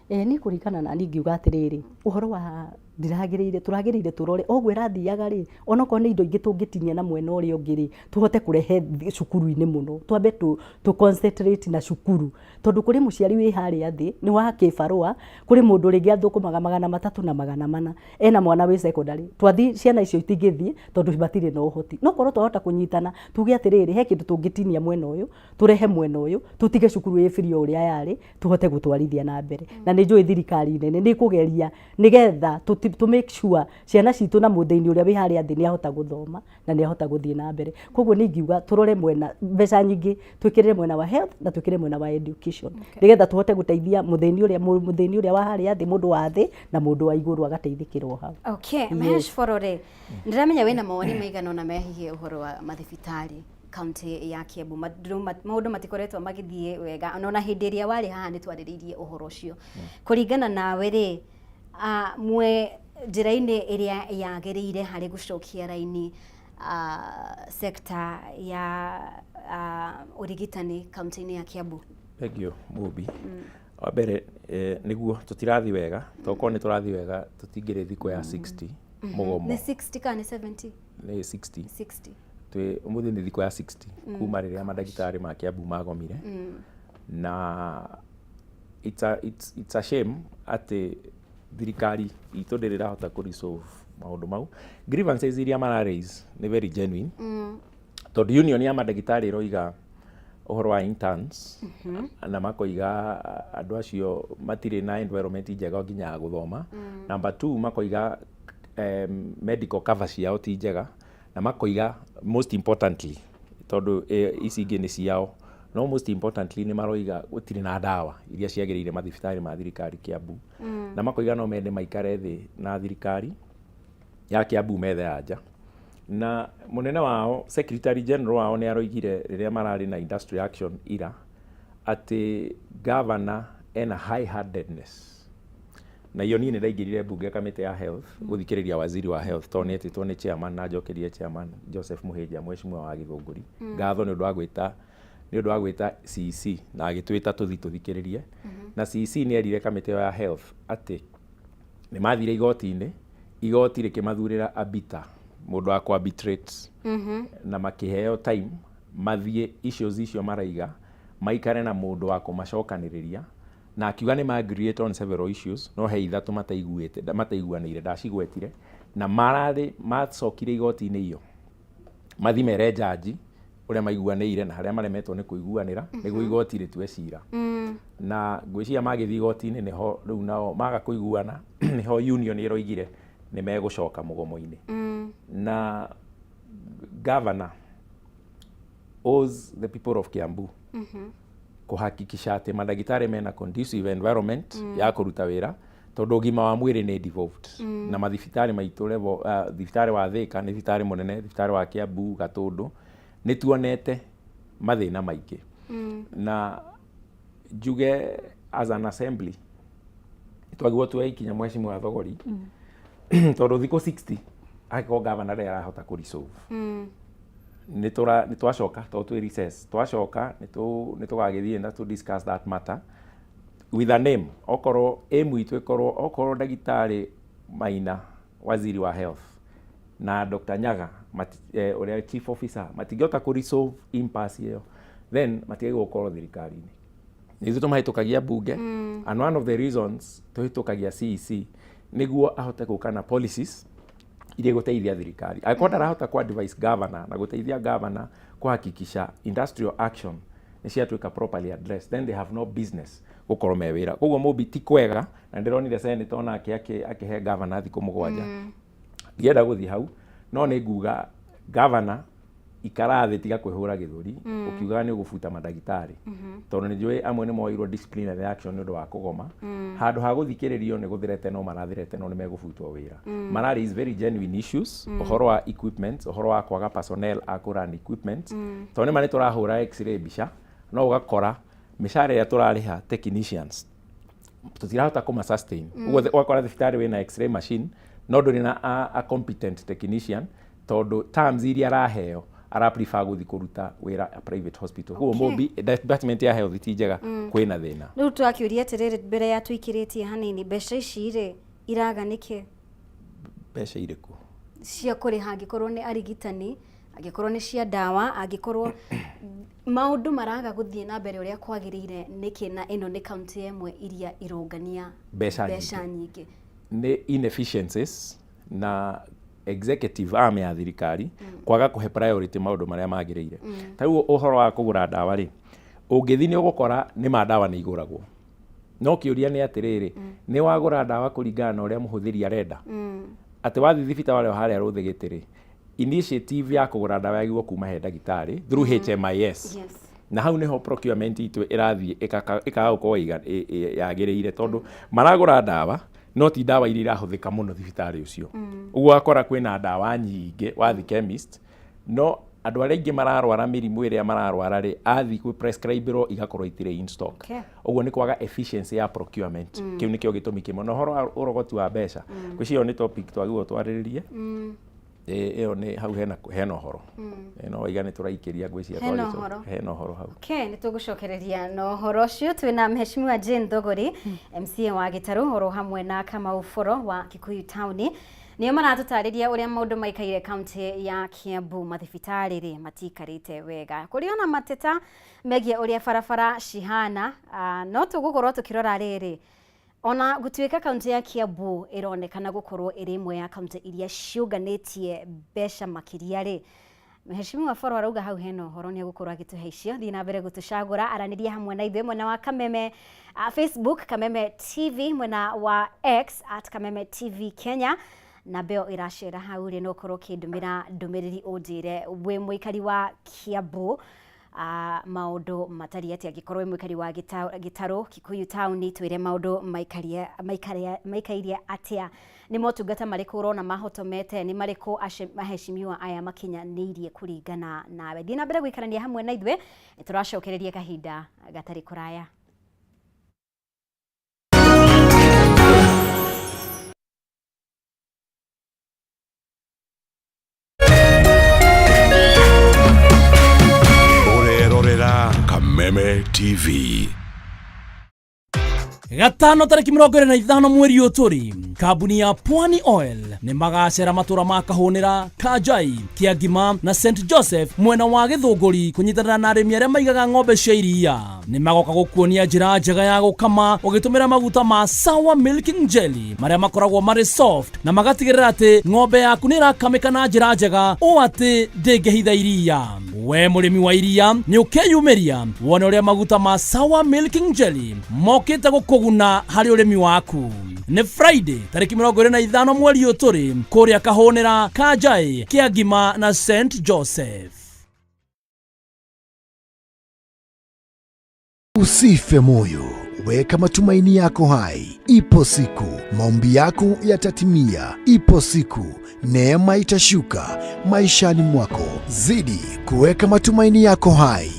Ĩ niĩ kũringana na niĩ ingiuga atĩrĩrĩ, ũhoro wa ndiragĩrĩire, tũragĩrĩire tũrore oguo ĩrathiaga rĩ, onokorwo nĩ indo ingĩ tũngĩtinia na mwena ũrĩa ũngĩ rĩ, tũhote kũrehe cukuru-inĩ mũno, twambe tũ concentrate na cukuru, tondũ kũrĩ mũciari wĩ harĩa thĩ nĩ wa kĩbarũa, kũrĩ mũndũ rĩngĩ athũkũmaga 300 na 400, ena mwana wĩ secondary, twathiĩ ciana icio itingĩthiĩ tondũ matirĩ na ũhoti. No korwo twahota kũnyitana tuge atĩrĩrĩ, he kĩndũ tũngĩtinia mwena ũyũ, tũrehe mwena ũyũ, tũtige cukuru ĩ free o ũrĩa yarĩ, tũhote gũtwarithia na mbere. Na nĩ njũĩ thirikari nene nĩ ĩkũgeria nĩgetha tũ make sure ciana citũ na mũthĩni ũrĩa wĩ harĩa thĩ nĩ ahota gũthoma na nĩ ahota gũthiĩ na mbere. Koguo nĩ ingiuga tũrore mwena mbeca nyingĩ, twĩkĩrĩre mwena wa health na twĩkĩre mwena wa education, nĩgetha tũhote gũteithia mũthĩni ũrĩa wa harĩa thĩ, mũndũ wa thĩ na mũndũ wa igũrũ agateithĩkĩrwo hau. Okay, Mahesh Borore, ndĩramenya wĩna mawoni maigana ũna mehiĩ ũhoro wa mathibitarĩ kaunti ya Kiambu. Maũndũ matikoretwo magĩthiĩ wega, ona hĩndĩ ĩrĩa warĩ haha nĩ twarĩrĩirie ũhoro ũcio. Kũringana nawe rĩ, mwe njĩra-inĩ ĩrĩa yagĩrĩire harĩ gũcokia raini sector ya ũrigitani kaunti-inĩ ya Kiambu? Thank you, Mũmbi. Wa mbere, nĩguo tũtirathiĩ wega, tokorwo nĩ tũrathiĩ wega tũtingĩrĩ thikũ ya 60 mũgomo. Nĩ 60 kana nĩ 70? Nĩ 60. 60. Twĩ ũmũthĩ nĩ thikũ ya 60 kuma rĩrĩa mandagĩtarĩ ma Kiambu magomire, na it's a shame atĩ thirikari itũ ndĩrĩ ĩrahota kũ resolve maũndũ mau. Grievances iria mara raise nĩ very genuine, tondũ union ya mandagĩtarĩ ĩroiga ũhoro wa interns, na makoiga andũ acio matirĩ na environment njega nginya ya gũthoma. Number two, makoiga medical cover ciao ti njega, na makoiga most importantly, tondũ ici ingĩ nĩ ciao, no most importantly nĩ maroiga gũtirĩ na ndawa iria ciagĩrĩire mathibitarĩ ma thirikari Kiambu, na makoiga no mende maikare thĩ na thirikari ya Kiambu methe anja. Na mũnene wao, secretary general wao, nĩ aroigire rĩrĩa mararĩ na industry action ira atĩ governor ena high handedness. Na iyo niĩ nĩ ndaingĩrire mbunge kamĩtĩ ya health gũthikĩrĩria waziri wa health, tondũ nĩ etĩtwo nĩ chairman, na njokerie chairman Joseph Mũhĩnja, mheshimiwa wa Gĩthũngũri, ngatho nĩ ũndũ wa gwĩta CEC na agĩtwĩta tũthi tũthikĩrĩrie. Na CEC nĩ erire kamĩtĩ ĩyo ya health atĩ nĩ mathire igoti-inĩ, igoti rĩkĩmathurĩra arbiter, mũndũ wa kũ-arbitrate, na makĩheo time mathiĩ issues icio maraiga maikare na mũndũ wa kũmacokanĩrĩria, na akiuga nĩ ma agreed on several issues, no he ithatũ mataiguĩte, mataiguanĩire. Ndacigwetire Na mararĩ macokire igoti-inĩ iyo mathi mere jaji ũrĩa maiguanĩire na harĩa maremetwo nĩ kũiguanĩra nĩguo igoti rĩtue cira. Na ngwĩciria magĩthiĩ igoti-inĩ nĩho rĩu nao maga kũiguana, nĩho union ĩroigire nĩ megũcoka mũgomo-inĩ. Na governor owes the people of Kiambu kũhakikisha atĩ mandagĩtarĩ mena conducive environment ya kũruta wĩra, tondũ ũgima wa mwĩrĩ nĩ devolved. Na mathibitarĩ maitũ level, thibitarĩ wa Thika nĩ thibitarĩ mũnene, thibitarĩ wa Kiambu, Gatũndũ, nĩ tuonete mathĩna maingĩ. Na njuge as an assembly twagĩrĩirwo tuoe ikinya, mheshimiwa Thogori, tondũ thikũ 60 angĩkorwo governor ndarĩ arahota kũ resolve, nĩ twacoka tondũ twĩ recess, twacoka nĩ tũgagĩthiĩ na to discuss that matter with a name. Okorwo aim itũ ĩkorwo okorwo ndagĩtarĩ Maina, waziri wa health, na Dr. Nyaga ũrĩa chief officer matingĩhota kũ resolve impasse ĩyo, then matigagĩrĩirwo gũkorwo thirikari-inĩ. Nĩ ithuĩ tũmahĩtũkagia bunge, and one of the reasons tũhĩtũkagia CEC nĩguo ahote gũka na policies iria igũteithia thirikari. Angĩkorwo ndarahota ku advise governor na gũteithia governor kuhakikisha industrial action nĩ ciatuĩka properly addressed, then they have no business gũkorwo me wĩra. Koguo Mũmbi ti kwega, na ndĩronire senator onake akĩhe governor thikũ 7. Ndienda gũthiĩ hau, no nĩ nguga governor ikara thĩ, tiga kwĩhũra gĩthũri ũkiugaga nĩ ũgũbuta mandagĩtarĩ, tondũ nĩ njũĩ amwe nĩ moirwo disciplinary action nĩ ũndũ wa kũgoma. Handũ ha gũthikĩrĩrio nĩ gũthirete, no marathirete, no nĩ megũbutwo wĩra. Mara raise very genuine issues, ũhoro wa equipment, ũhoro wa kwaga personnel a kũ run equipment, tondũ nĩma nĩ tũrahũra x-ray mbica, no ũgakora mĩcara ĩrĩa tũrarĩha technicians tũtirahota kũma sustain. Ũguo ũgakora thibitarĩ wĩna x-ray machine no ndũrĩ na a competent technician, tondũ terms iria araheo ara prefer gũthiĩ kũruta wĩra a private hospital. Koguo Mũmbi, department ya health ti njega, kwĩna thĩna. Rĩu twakĩũria atĩrĩrĩ, mbere ya tũikĩrĩtie hanini, mbeca ici rĩ iraga nĩkĩ? Mbeca irĩkũ? Cia kũrĩha, angĩkorwo nĩ arigitani, angĩkorwo nĩ cia ndawa, angĩkorwo maũndũ maraga gũthiĩ na mbere ũrĩa kwagĩrĩire nĩkĩ, na ĩno nĩ kaunti ĩmwe iria irũngania mbeca mbeca nyingĩ. Nyingĩ. Nĩ inefficiencies na executive arm ya thirikari kwaga kũhe priority maũndũ marĩa magĩrĩire. Ta rĩu ũhoro wa kũgũra ndawa rĩ, ũngĩthiĩ nĩ ũgũkora nĩ ma ndawa nĩ igũragwo, no kĩũria nĩ atĩrĩrĩ, nĩ wagũra ndawa kũringana na ũrĩa mũhũthĩri arenda? Atĩ wathiĩ thibitarĩ o harĩa Rũthĩgĩtĩ rĩ, initiative ya kũgũra ndawa yagĩrĩirwo kuma he ndagĩtarĩ through HMIS. Na hau nĩho procurement itũ ĩrathiĩ ĩkaga gũkorwo yagĩrĩire, tondũ maragũra ndawa no ti ndawa iria irahũthĩka mũno thibitarĩ ũcio. Ũguo ũgakora kwĩna ndawa nyingĩ wathiĩ chemist, no andũ arĩa aingĩ mararwara mĩrimũ ĩrĩa mararwara rĩ, athiĩ kwĩ prescribe igakorwo itirĩ in stock. Ũguo nĩ kwaga efficiency ya procurement. Kĩu nĩkĩo gĩtũmi kĩmwe. Na ũhoro wa ũrogoti wa mbeca, ngwĩciria ĩyo nĩ topic twagĩrĩirwo twarĩrĩrie. Ĩyo nĩ hau hena ũhoro. No waiga nĩ tũraikĩria, ngwĩciria Hena ũhoro. Hena ũhoro hau. Okay, nĩ tũgũcokereria na ũhoro ũcio. Twĩna Mheshimiwa Jane Thogori, MCA wa Gĩtarũ, oro hamwe na Kamau Boro wa Kikuyu Town. Nĩo maratũtarĩria ũrĩa maũndũ maikaire kaunti ya Kiambu. Mathibitarĩ rĩ matiikarĩte wega, kũrĩ ona mateta megiĩ ũrĩa barabara cihana. No tũgũkorwo tũkĩrora rĩrĩ, ona gũtuĩka kaunti ya Kiambu ĩronekana gũkorwo ĩrĩ ĩmwe ya kaunti iria ciũnganĩtie mbeca makĩria rĩ, Mheshimiwa Boro arauga hau hena ũhoro, nĩ egũkorwo agĩtũhe icio. Thiĩ na mbere gũtũcagũra, aranĩria hamwe na ithuĩ mwena wa Kameme Facebook Kameme TV, mwena wa X @KamemeTV Kenya, na mbeo ĩracera hau rĩ, no ũkorwo ũkĩndũmĩra ndũmĩrĩri ũnjĩre wĩ mũikari wa Kiambu maũndũ matariĩ atĩa. Angĩkorwo wĩ mũikari wa Gĩtarũ, Kikuyu Town, twĩre maũndũ maikaire atĩa, nĩ motungata marĩkũ ũrona mahotomete, nĩ marĩkũ aheshimiwa aya makinyanĩirie kũringana nawe. Thiĩ na mbere gũikarania hamwe na ithuĩ, nĩ tũracokereria kahinda gatarĩ kũraya. Ũrerorera Kameme TV. Gatano tarĩki 25 mweri ũyũ tũrĩ, kambuni ya Pwani Oil nĩ magacera matũra ma Kahũnĩra, Kanjai, Kĩangima na St Joseph mwena wa Gĩthũngũri kũnyitanĩra na arĩmi arĩa maigaga ng'ombe cia iria. Nĩ magoka gũkuonia njĩra njega ya gũkama ũgĩtũmĩra maguta ma Sawa Milking Jelly marĩa makoragwo marĩ soft na magatigĩrĩra atĩ ng'ombe yaku nĩ ĩrakamĩka na njĩra njega ũũ atĩ ndĩngĩhitha iria. We mũrĩmi wa iria nĩ ũkeyumĩria wone ũrĩa maguta ma Sawa Milking Jelly mokĩte gũkũguna harĩ ũrĩmi waku. Nĩ Friday tarĩki 25 mweri ũyũ tũrĩ kũrĩa Kahũnĩra, Kanjaĩ, Kĩangima na St Joseph. Usife moyo, weka matumaini yako hai. Ipo siku maombi yako yatatimia. Ipo siku neema itashuka maishani mwako. Zidi kuweka matumaini yako hai.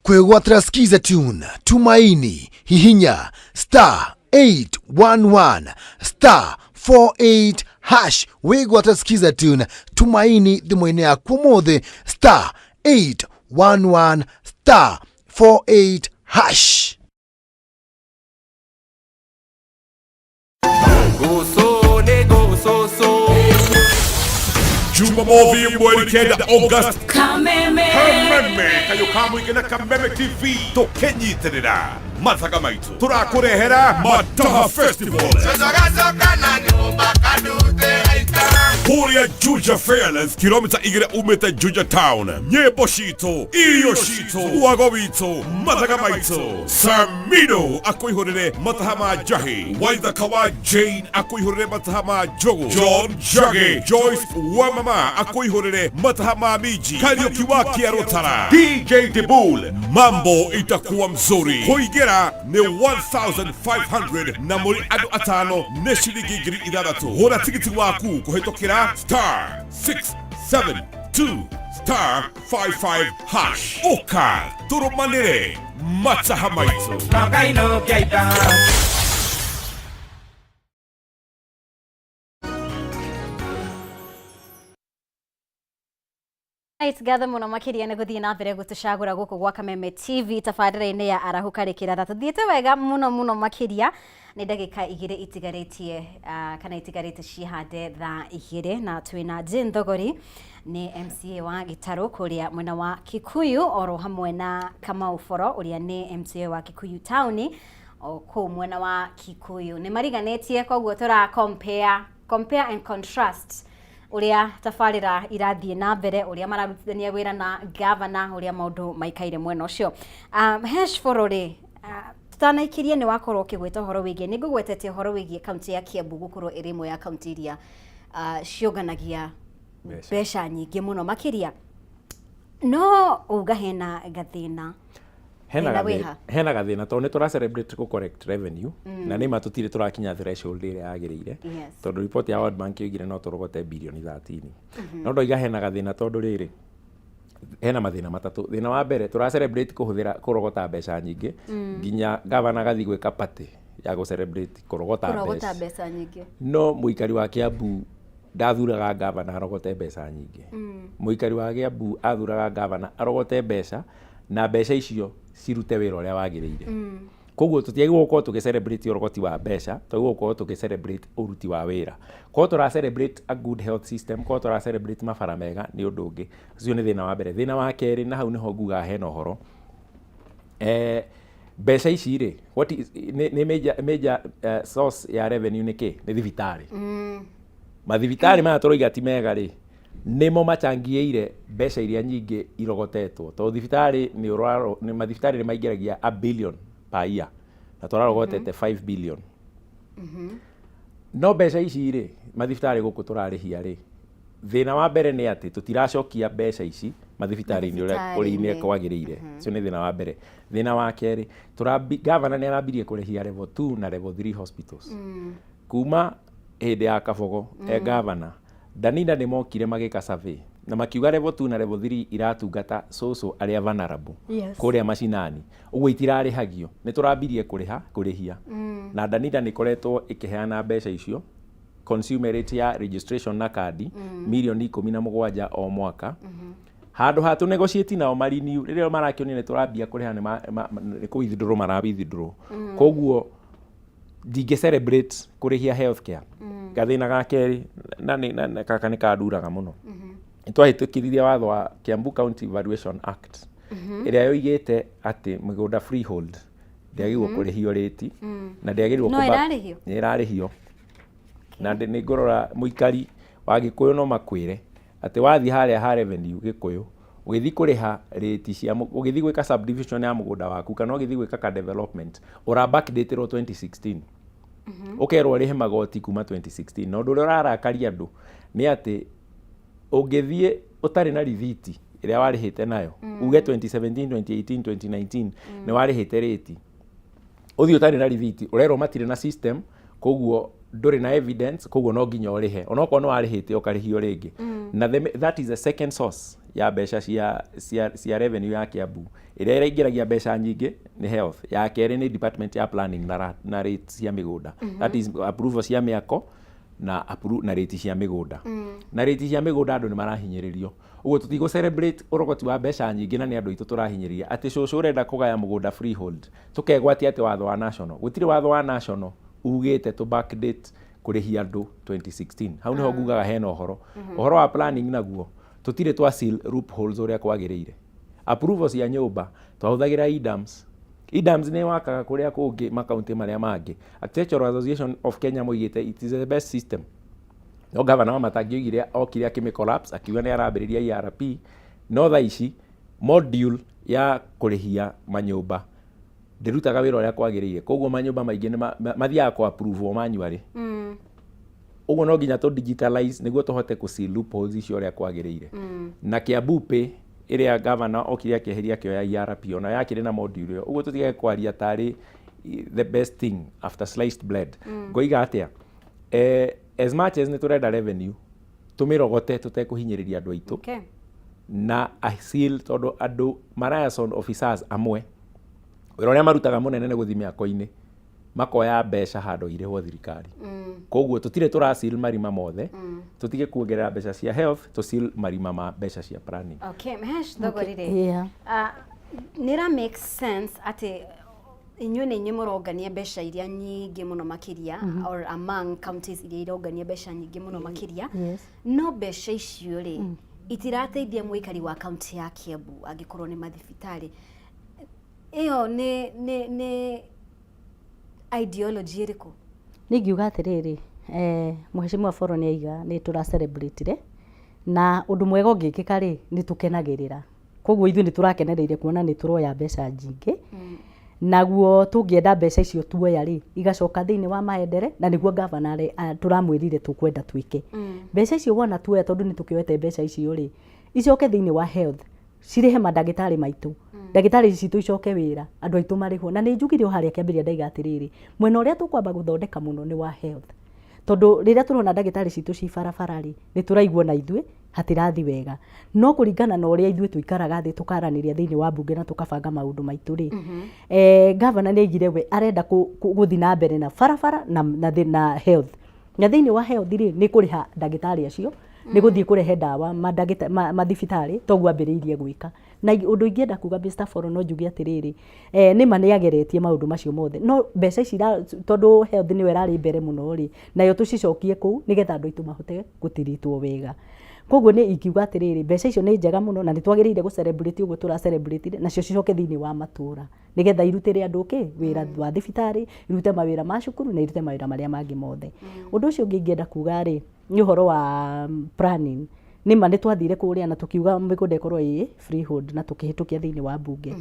Kwegwatira Skiza Tune, Tumaini, hihinya star 811 star 48 hash. Wigwatira Skiza Tune, Tumaini thimũ-inĩ yaku ũmũthĩ star 811 star 48 hash. Jumamothi mweri 9 August. Kameme. Kameme kayo kamũingĩ na Kameme TV tũkĩnyitĩrĩra mathaga maitũ tũrakũrehera Mataha Festival kũrĩa Juja Fairlands, kilomita 2 umĩte Juja Town. Nyĩmbo citũ, irio citũ, wago witũ, mathaga maitũ. Samido akũihũrĩre mataha ma njahi, Waithaka wa Jane akũihũrĩre mataha ma njogu, John Njagi, Joyce wa mama akũihũrĩre mataha ma minji, Kariũki wa Kĩarũtara, DJ Dibul, mambo itakuwa mzuri. Kũingĩra nĩ 1500 na mũrĩ andũ atano nĩ ciringi 6000. Hũra tigiti waku kũhĩtũkĩra star 672 star 55 hash. Ũka tũrũmanĩre mataha maitũ. Right, ngatho mũno makĩria nĩ gũthiĩ na mbere gũtũcagũra gũkũ gwa Kameme TV tabarĩra-inĩ ya Arahũka Rĩkĩratha. Tũthiĩte wega mũno mũno makĩria, nĩ ndagĩka 2 itigarĩtie kana itigarĩte cihande thaa 2, na twĩna Jane Thogori nĩ MCA wa Gĩtarũ kũrĩa mwena wa Kikuyu, oro hamwe na Kamau Boro ũrĩa nĩ MCA wa Kikuyu Town o kũu mwena wa Kikuyu. Nĩ mariganĩtie, koguo tũra compare and contrast ũrĩa tabarĩra irathiĩ na mbere, ũrĩa mararutithania wĩra na gavana, ũrĩa maũndũ maikaire mwena ũcio. Hesh Boro rĩ, tũtanaikirie nĩ wakorwo ũkĩgweta ũhoro wĩgiĩ, nĩ ngũgwetete ũhoro wĩgiĩ kaunti ya Kiambu gũkorwo ĩrĩ ĩmwe ya kaunti iria ciũnganagia mbeca nyingĩ mũno makĩria, no uga hena gathĩna. Hena Thĩna wĩha? Hena gathĩna tondũ nĩ tũra celebrate kũ collect revenue na nĩ ma tũtirĩ tũrakinya threshold ĩrĩa yagĩrĩire, tondũ report ya World Bank yoigire no tũrogote birioni 13. No ndoiga hena gathĩna tondũ rĩrĩ, hena mathĩna matatũ. Thĩna wa mbere, tũra celebrate kũhũthĩra kũrogota mbeca nyingĩ nginya gavana agathiĩ gwĩka party ya gũ celebrate kũrogota kũrogota mbeca, mbeca nyingĩ. No mũikari wa Kiambu ndathuraga gavana arogote mbeca nyingĩ. Mũikari wa Kiambu athuraga gavana arogote mbeca na mbeca icio cirute wĩra ũrĩa wagĩrĩire. Koguo tũtiagĩrĩirwo gũkorwo tũgĩ celebrate ũrogoti wa mbeca, twagĩrĩirwo gũkorwo tũgĩ celebrate ũruti wa wĩra. Korwo tũra celebrate a good health system, korwo tũra celebrate mabara mega, nĩ ũndũ ũngĩ. Ũcio nĩ thĩna wa mbere. Thĩna wa kerĩ, na hau nĩho ngugaga hena ũhoro, mbeca ici rĩ, what is, nĩ major source ya revenue nĩ kĩ? Nĩ thibitarĩ. Mathibitarĩ maya tũroiga ti mega rĩ, nĩmo macangĩire mbeca iria nyingĩ irogotetwo, tondũ thibitarĩ nĩ ũraro, nĩ mathibitarĩ nĩ maingĩragia a billion per year na tũrarogotete 5 billion. No mbeca ici rĩ, mathibitarĩ gũkũ tũrarĩhia rĩ, thĩna wa mbere nĩ atĩ tũtiracokia mbeca ici mathibitarĩ-inĩ ũrĩa Mathibitarĩ-inĩ. kwagĩrĩire. Ũcio nĩ thĩna wa mbere. Thĩna wa kerĩ, gavana nĩ arambirie kũrĩhia level 2 na level 3 hospitals. Kuma hĩndĩ ya Kabogo e gavana, Danida nĩ mokire magĩka survey na makiuga level 2 na level 3 iratungata cũcũ arĩa vulnerable kũrĩa macinani, ũguo itirarĩhagio. Nĩ tũrambirie kũrĩhia na Danida nĩ ĩkoretwo ĩkĩheana mbeca icio, consumer rate ya registration na kandi mirioni 17 o mwaka. Handũ ha tũ negotiate nao ma renew, rĩrĩa marakĩonire nĩ tũrambia kũrĩha, nĩ kũ withdraw mara withdraw. Koguo Ndingĩ celebrate kũrĩhia health care. Gathĩna ga kerĩ na nĩ- na- na gaka nĩ kanduraga mũno, nĩ twahĩtũkithirie watho wa Kiambu County Valuation Act ĩrĩa yoigĩte atĩ mĩgũnda freehold ndĩagĩrĩirwo kũrĩhio rĩti na ndĩagĩrĩirwo No ĩrarĩhio? Nĩ ĩrarĩhio na nĩ ngũrora mũikari wa Gĩkũyũ no makwĩre atĩ wathiĩ harĩa ha revenue Gĩkũyũ ũgĩthiĩ kũrĩha rĩti cia ũgĩthiĩ gwĩka subdivision ya mũgũnda waku kana ũgĩthiĩ gwĩka ka development ũra backdaterwo 2016, ũkerwo ũrĩhe magoti kuma 2016. Na ũndũ ũrĩa ũrarakaria andũ nĩ atĩ ũngĩthiĩ ũtarĩ na rithiti ĩrĩa warĩhĩte nayo, uge 2017, 2018, 2019 nĩ warĩhĩte rĩti, ũthiĩ ũtarĩ na rithiti, ũrerwo matirĩ na system, koguo ndũrĩ na evidence, koguo no nginya ũrĩhe onokorwo nĩ warĩhĩte, ũkarĩhio rĩngĩ. Na that is the second source ya mbeca cia revenue ya Kiambu ĩrĩa ĩraingĩragia mbeca nyingĩ nĩ health. Ya kerĩ nĩ department ya planning na rates cia mĩgũnda, that is approval cia mĩako na rate cia mĩgũnda. Na rate cia mĩgũnda andũ nĩ marahinyĩrĩrio. Ũguo tũtigũ celebrate ũrogoti wa mbeca nyingĩ na nĩ andũ aitũ tũrahinyĩrĩria, atĩ cũcũ ũrenda kũgaya mũgũnda freehold, tũkegwatia atĩ watho wa national. Gũtirĩ watho wa national ugĩte tũ backdate kũrĩhia andũ 2016. Hau nĩho ngugaga hena ũhoro. Ũhoro wa planning naguo tũtirĩ twa seal loopholes ũrĩa kwagĩrĩire. Approval cia nyũmba twahũthagĩra eDAMS. eDAMS nĩ wakaga kũrĩa kũngĩ makaunti marĩa mangĩ. Architectural Association of Kenya moigĩte it is the best system, no gavana wa Matangi oigire, okire akĩmĩ collapse, akiuga nĩ arambĩrĩria ERP. No thaa ici module ya kũrĩhia manyũmba ndĩrutaga wĩra ũrĩa kwagĩrĩire, koguo manyũmba maingĩ nĩ mathiaga kũ approve manually. Ũguo no nginya tũ digitalize nĩguo tũhote kũ seal loopholes icio ũrĩa kwagĩrĩire. Na Kiambu Pay ĩrĩa gavana okire akĩeheria akĩoya ERP, ona yakĩrĩ na module ĩyo. Ũguo tũtige kwaria tarĩ the best thing after sliced bread. Ngoiga atĩa, as much as nĩ tũrenda revenue, tũmĩrogote tũtekũhinyĩrĩria andũ aitũ na asil, tondũ andũ marayason officers amwe wĩra ũrĩa marutaga mũnene nĩ gũthiĩ mĩako-inĩ makoya mbeca handũ irĩhwo thirikari. Koguo tũtirĩ tũrasil marima mothe. Tũtige kuongerera mbeca cia health, tũsil marima ma mbeca cia planning. Okay, Mhesh Thogori rĩ, nĩ ĩra make sense atĩ inyuĩ nĩ inyuĩ mũrongania mbeca iria nyingĩ mũno makĩria, or among counties iria irongania mbeca nyingĩ mũno makĩria, no mbeca icio rĩ itirateithia mũikari wa kaunti ya Kiambu? Angĩkorwo nĩ mathibitarĩ, ĩyo nĩ ideology ĩrĩkũ? Nĩ ingiuga atĩrĩrĩ, Mheshimiwa Foro nĩ aiga nĩ tũra celebrate na ũndũ mwega ũngĩkĩka rĩ, nĩ tũkenagĩrĩra. Koguo ithuĩ nĩ tũrakenereire kuona nĩ tũroya mbeca nyingĩ. Naguo tũngĩenda mbeca icio tuoya rĩ igacoka thĩinĩ wa maendere, na nĩguo gavana tũramwĩrire tũkwenda twĩke. Mbeca icio wona tuoya, tondũ nĩ tũkĩoete mbeca icio rĩ, icoke thĩinĩ wa health, cirĩhe mandagĩtarĩ maitũ, ndagĩtarĩ citũ icoke wĩra, andũ aitũ marĩhwo. Na nĩ njugire o harĩa kĩambĩrĩria ndaiga atĩrĩrĩ, mwena ũrĩa tũkwamba gũthondeka mũno nĩ wa health, tondũ rĩrĩa tũrona ndagĩtarĩ citũ ci barabara rĩ, nĩ tũraigua na ithuĩ hatirathi wega. No kũringana na ũrĩa ithuĩ tũikaraga thĩ tũkaranĩria thĩinĩ wa mbunge na tũkabanga maũndũ maitũ rĩ, gavana nĩ aigire we arenda gũthiĩ na mbere na barabara na health. Na thĩinĩ wa health rĩ, nĩ kũrĩha ndagĩtarĩ acio, nĩ gũthiĩ kũrehe ndawa mathibitarĩ, toguo ambĩrĩirie gwĩka. Na ũndũ ingĩenda kuga Mr. Foro, no njuge atĩrĩrĩ, nĩma nĩ ageretie maũndũ macio mothe, no mbeca ici tondũ health nĩyo ĩrarĩ mbere mũno rĩ, nayo tũcicokie kũu nĩgetha andũ aitũ mahote gũtiritwo wega. Koguo nĩ ingiuga atĩrĩrĩ, mbeca icio nĩ njega mũno na nĩ twagĩrĩire gũ celebrate ũguo tũra celebrate, nacio cicoke thĩinĩ wa matũra nĩgetha irutĩre andũ kĩ wĩra wa thibitarĩ, irute mawĩra ma cukuru na irute mawĩra marĩa mangĩ mothe. Ũndũ ũcio ũngĩ ingĩenda kuga rĩ, nĩ ũhoro wa planning. Nĩma nĩ twathire kũrĩa na tũkiuga mĩgũnda ĩkorwo ĩ freehold na tũkĩhĩtũkia thĩinĩ wa mbunge.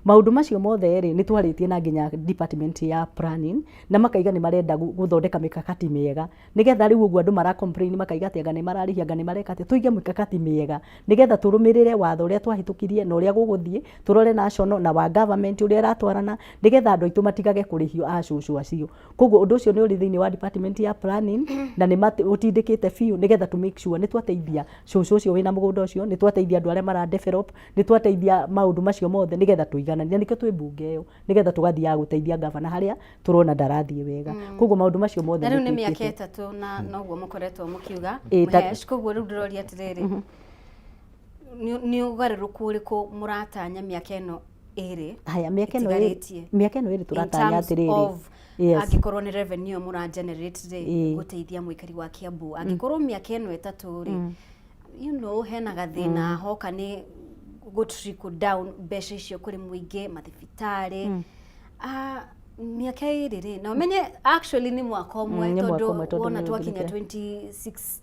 Maũndũ macio mothe rĩ, nĩ twarĩtie na nginya department ya planning na makaiga nĩ marenda gũthondeka mikakati mĩega, nĩgetha rĩu ũguo andũ mara complain makaiga atĩ anga nĩ mararĩhia, anga nĩ mareka atĩa, tũige mikakati mĩega nĩgetha tũrũmĩrĩre watho ũrĩa twahĩtũkirie na ũrĩa gũgũthiĩ, tũrore national na wa government ũrĩa ĩratwarana, nĩgetha andũ aitũ matigage kũrĩhio a cũcũ acio. Koguo ũndũ ũcio nĩ ũrĩ thĩinĩ wa department ya planning na nĩ ũtindĩkĩte biũ nĩgetha to make sure nĩ twateithia cũcũ ũcio wĩna mũgũnda ũcio, nĩ twateithia andũ arĩa mara develop, nĩ twateithia maũndũ macio mothe nĩgetha tũigananie. Na nĩkĩo twĩ mbunge ĩyo, nĩgetha tũgathiaga gũteithia gavana harĩa tũrona ndarathiĩ wega. Koguo maũndũ macio mothe Na rĩu nĩ nĩ mĩaka twĩkĩte. 3 na noguo mũkoretwo mũkiuga. Mũhesh, koguo rĩu ndĩroria atĩrĩrĩ, nĩ ũgarũrũku ũrĩkũ mũratanya mĩaka ĩno 2 Haya, mĩaka ĩno ĩtigarĩtie? Mĩaka ĩno 2 In tũratanya terms atĩrĩrĩ of Angĩkorwo nĩ revenue ĩyo mũra generate rĩ, gũteithia mũikari wa Kiambu, angĩkorwo mĩaka ĩno 3 rĩ, hena gathĩna hoka nĩ gũ trickle down mbeca icio kũrĩ mũingĩ, mathibitarĩ. Ah, mĩaka 2 rĩ, na ũmenye actually nĩ mwaka ũmwe, Nĩ mwaka tondũ ũmwe, tondũ wona nĩ twakinya ũthirĩte. 26,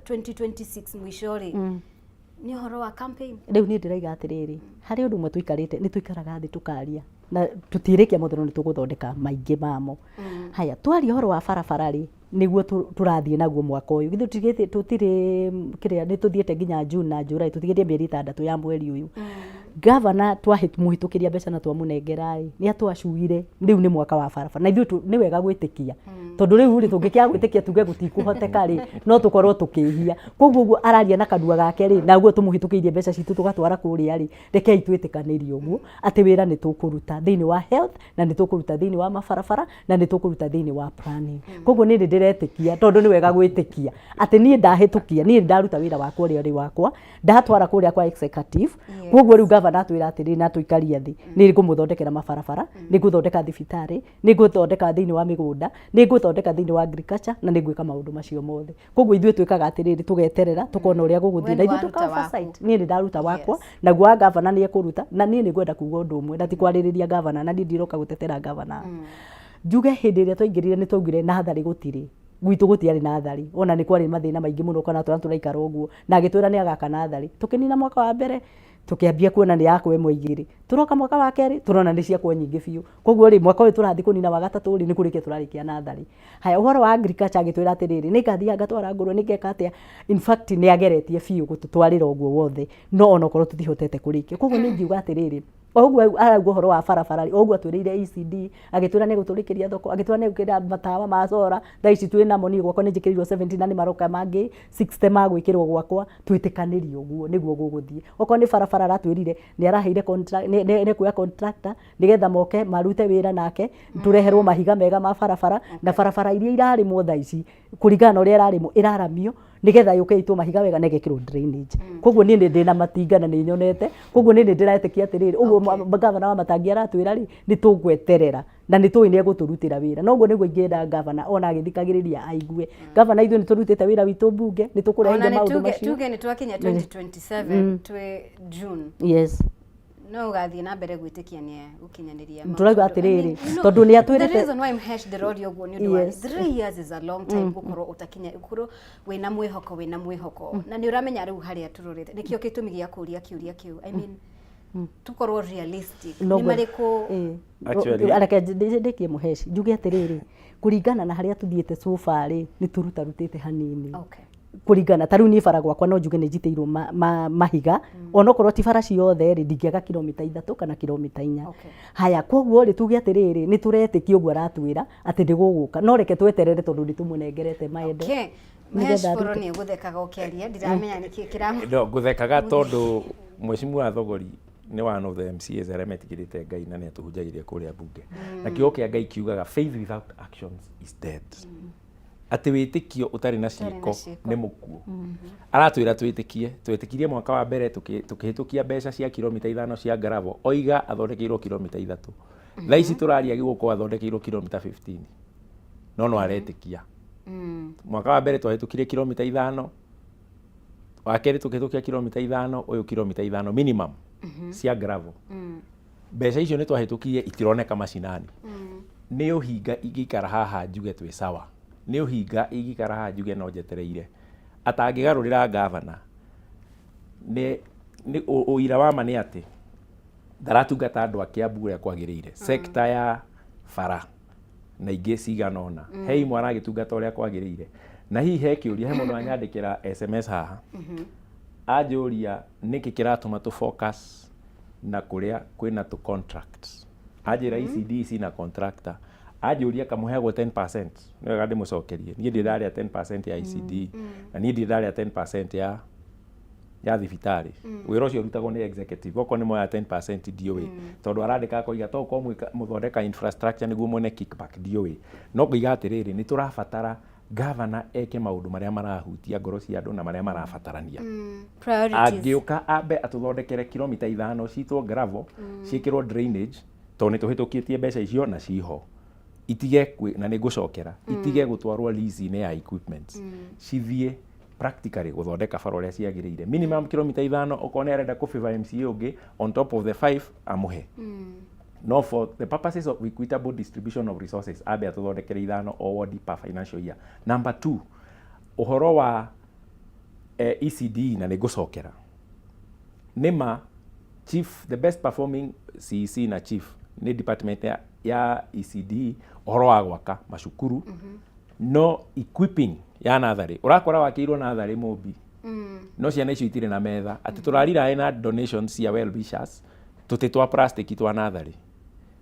2026 mũico rĩ, nĩ ũhoro wa campaign. Rĩu niĩ ndĩraiga atĩrĩrĩ, harĩ ũndũ ũmwe tũikarĩte, nĩ tũikaraga thĩ tũkaria na tũtirĩkia mothe, no nĩ tũgũthondeka maingĩ mamo. Haya, twaria ũhoro wa barabara rĩ, nĩguo tũrathiĩ naguo mwaka ũyũ. Githĩ tũtirĩ kĩrĩa, nĩ tũthiĩte nginya June na July, tũtigĩtie mĩeri 6 ya mweri ũyũ. Gavana twamũhĩtũkĩria mbeca na twamũnengera rĩ, nĩ atwacuire rĩu nĩ mwaka wa barabara, na ithuĩ nĩ wega gwĩtĩkia, tondũ rĩu rĩ, tũngĩkĩaga gwĩtĩkia tuge gũtikũhoteka rĩ, no tũkorwo tũkĩhia. Koguo ũguo araria na kanua gake rĩ, naguo tũmũhĩtũkĩirie mbeca citũ tũgatwara kũrĩa rĩ, rekei twĩtĩkanĩrie ũguo atĩ wĩra nĩ tũkũruta thĩinĩ wa health, na nĩ tũkũruta thĩinĩ wa mabarabara, na nĩ tũkũruta thĩinĩ wa planning. Koguo niĩ nĩ ndĩretĩkia, tondũ nĩ wega gwĩtĩkia atĩ niĩ ndahĩtũkia, niĩ ndaruta wĩra wakwa ũrĩa ũrĩ wakwa, ndatwara kũrĩa kwa executive. Koguo rĩu gavana atwĩra atĩrĩrĩ, na tũikaria thĩ, nĩ ngũmũthondekera mabarabara, nĩ ngũthondeka thibitarĩ, nĩ ngũthondeka thĩinĩ wa mĩgũnda, nĩ ngũthondeka thĩinĩ wa agriculture, na nĩ ngwĩka maũndũ macio mothe. Koguo ithuĩ twĩkaga atĩrĩrĩ, tũgeterera tũkona ũrĩa gũgũthiĩ, We na ithuĩ nĩwaruta tũka waku. oversight. Niĩ nĩ ndaruta wakwa, naguo wa gavana nĩ ekũruta. Na niĩ nĩ ngwenda kuga ũndũ ũmwe, na ti kwarĩrĩria gavana, na niĩ ndiroka gũtetera gavana. Njuge hĩndĩ ĩrĩa twaingĩrire nĩ twaugire natharĩ gũtirĩ, gwitũ gũtiarĩ natharĩ, ona nĩ kwarĩ mathĩna maingĩ mũno, ũkona twana tũraikara ũguo, na agĩtwĩra nĩ agaka natharĩ. Tũkĩnina mwaka wa mbere, tũkĩambia kuona nĩ yakwa ĩmwe igĩrĩ, tũroka mwaka wa kerĩ tũrona nĩ ciakwa nyingĩ biũ. Koguo rĩ, mwaka ũyũ tũrathiĩ kũnina wa gatatũ rĩ, nĩ kũrĩkia tũrarĩkia natharĩ. Haya, ũhoro wa agriculture agĩtwĩra atĩrĩrĩ, nĩ ngathiaga ngatwara ngũrwe, nĩ ngeka atĩa. In fact nĩ ageretie biũ gũtũtwarĩra ũguo wothe, no onokorwo tũtihotete kũrĩkia. Koguo niĩ ingiuga atĩrĩrĩ, o ũguo arauga ũhoro wa barabara rĩ, o ũguo atwĩrĩire ECD, agĩtwĩra nĩ egũtũrĩkĩria thoko, agĩtwĩra nĩ egwĩkĩra matawa ma solar, thaa ici twĩ namo, niĩ gwakwa nĩ njĩkĩrĩirwo 70 na nĩ maroka mangĩ 60 ma gwĩkĩrwo gwakwa, twĩtĩkanĩrie ũguo nĩguo gũgũthiĩ. Okorwo nĩ barabara aratwĩrire nĩ araheire contract, nĩ ekuoya contractor nĩgetha moke marute wĩra nake, tũreherwo mahiga mega ma barabara, na barabara iria irarĩmwo thaa ici kũringana na ũrĩa ĩrarĩmwo ĩraramio nĩgetha yũke ĩitwo mahiga wega na ĩgekĩrwo drainage. Koguo niĩ nĩ ndĩna matinga na nĩ nyonete, koguo niĩ nĩ ndĩretĩkia atĩrĩrĩ, ũguo gavana wa Matangi aratwĩra rĩ, nĩ tũgweterera na nĩ tũĩ nĩ egũtũrutĩra wĩra. Na ũguo nĩguo ingĩenda gavana ona agĩthikagĩrĩria aigue. Gavana, ithuĩ nĩ tũrutĩte wĩra witũ mbunge, nĩ tũkũreheire Ona nĩ maũndũ tuge macio. tuge nĩ twakinya 2027, twĩ June. No ũgathiĩ na mbere gwĩtĩkia nĩ gũkinyanĩria maũndũ. Tũrauga I mean, atĩrĩrĩ, tondũ nĩ atwĩrĩte. The reason why Mhesh ndĩroria ũguo nĩ ũndũ wa 3 years is a long time gũkorwo ũtakinya, gũkorwo wĩna mwĩhoko, wĩna mwĩhoko na nĩ ũramenya rĩu harĩa tũrorete. Nĩkĩo gĩtũmi gĩa kũria kĩũria kĩu. I mean, tũkorwo realistic, No nĩ marĩkũ? Actually- Reke ndĩkie Mũheci, njuge atĩrĩrĩ, kũringana na harĩa tũthiĩte so far rĩ, nĩ tũrutarutĩte hanini. Kũringana ta rĩu niĩ bara gwakwa no njuge nĩ njitĩirwo mahiga, onokorwo ti bara ciothe rĩ, ndingĩaga kilomita 3 kana kilomita 4. Haya, koguo rĩ, tuge atĩrĩrĩ, nĩ tũretĩkia ũguo aratwĩra atĩ nĩ gũgũka, no reke tweterere tondũ nĩ tũmũnengerete maembe. Mhesh Nĩgetha Boro arute. nĩ egũthekaga ũkĩaria, ndiramenya nĩkĩ kĩram No ngũthekaga tondũ Mheshimiwa Thogori nĩ one of the MCAs arĩa metigĩrĩte Ngai na nĩ atũhunjagĩria kũrĩa mbunge, na kiugo kĩa Ngai kiugaga faith without actions is dead, atĩ wĩtĩkio ũtarĩ na ciĩko ciĩko. Nĩ mũkuũ. Aratwĩra twĩtĩkie, twetĩkirie mwaka wa mbere tũkĩhĩtũkia mbeca cia kilomita 5 cia gravel, oiga athondekeirwo kilomita 3. Thaa ici tũraria gĩgũkorwo athondekeirwo kilomita 15, no no aretĩkia. Mwaka wa mbere twahĩtũkirie kilomita 5, wa kerĩ tũkĩhĩtũkia kilomita 5, ũyũ kilomita 5 minimum cia gravel. Mbeca icio nĩ twahĩtũkirie itironeka macinani. Nĩ ũhinga ingĩikara haha njuge twĩ sawa, nĩ ũhinga ingĩikara haha njuge no njetereire atangĩgarũrĩra gavana. Nĩ ũira wa ma nĩ atĩ ndaratungata andũ a Kiambu ũrĩa kwagĩrĩire, sector ya bara na ingĩ cigana ũna. He imwe aragĩtungata ũrĩa kwagĩrĩire, na hihi he kĩũria, he mũndũ anyandĩkĩra SMS haha anjũria nĩkĩ kĩratũma tũ focus na kũrĩa kwĩna tũ contracts. Anjĩra ECD cina contractor, anjũria kamũheagwo 10%. Nĩ wega ndĩmũcokerie, niĩ ndirĩ ndarĩa 10% ya ECD, na niĩ ndirĩ ndarĩa 10% ya thibitarĩ. Wĩra ũcio ũrutagwo nĩ executive. Okorwo nĩ moya 10% ndiũĩ, tondũ arandĩka akoiga to ũkorwo mũthondeka infrastructure nĩguo mwene kickback, ndiũĩ. No ngoiga atĩrĩrĩ, nĩ tũrabatara gavana eke maũndũ marĩa marahutia ngoro cia andũ na marĩa marabatarania. Priorities. Angĩũka ambe atũthondekere kilomita 5 citwo gravel, ciĩkĩrwo drainage, tondũ nĩ tũhĩtũkĩtie mbeca icio na ciho. Itige na nĩ ngũcokera, itige gũtwarwo lease-inĩ ya equipment, cithiĩ practically gũthondeka bara ũrĩa ciagĩrĩire, minimum kilomita 5. Okorwo nĩ arenda kũ favor MCA ũngĩ on top of the 5, amũhe, no for the purposes of equitable distribution of resources, ambe atũthondekere 5 o ward per financial year. Number 2, ũhoro wa ECD, na nĩ ngũcokera, nĩma chief, the best performing CEC na chief nĩ department ya ECD, ũhoro wa gwaka macukuru, no equipping ya natharĩ, ũrakora wakĩirwo natharĩ Mũmbi, no ciana icio itirĩ na metha, atĩ tũrariraĩ na donations cia well wishers, tũtĩ twa plastic twa natharĩ,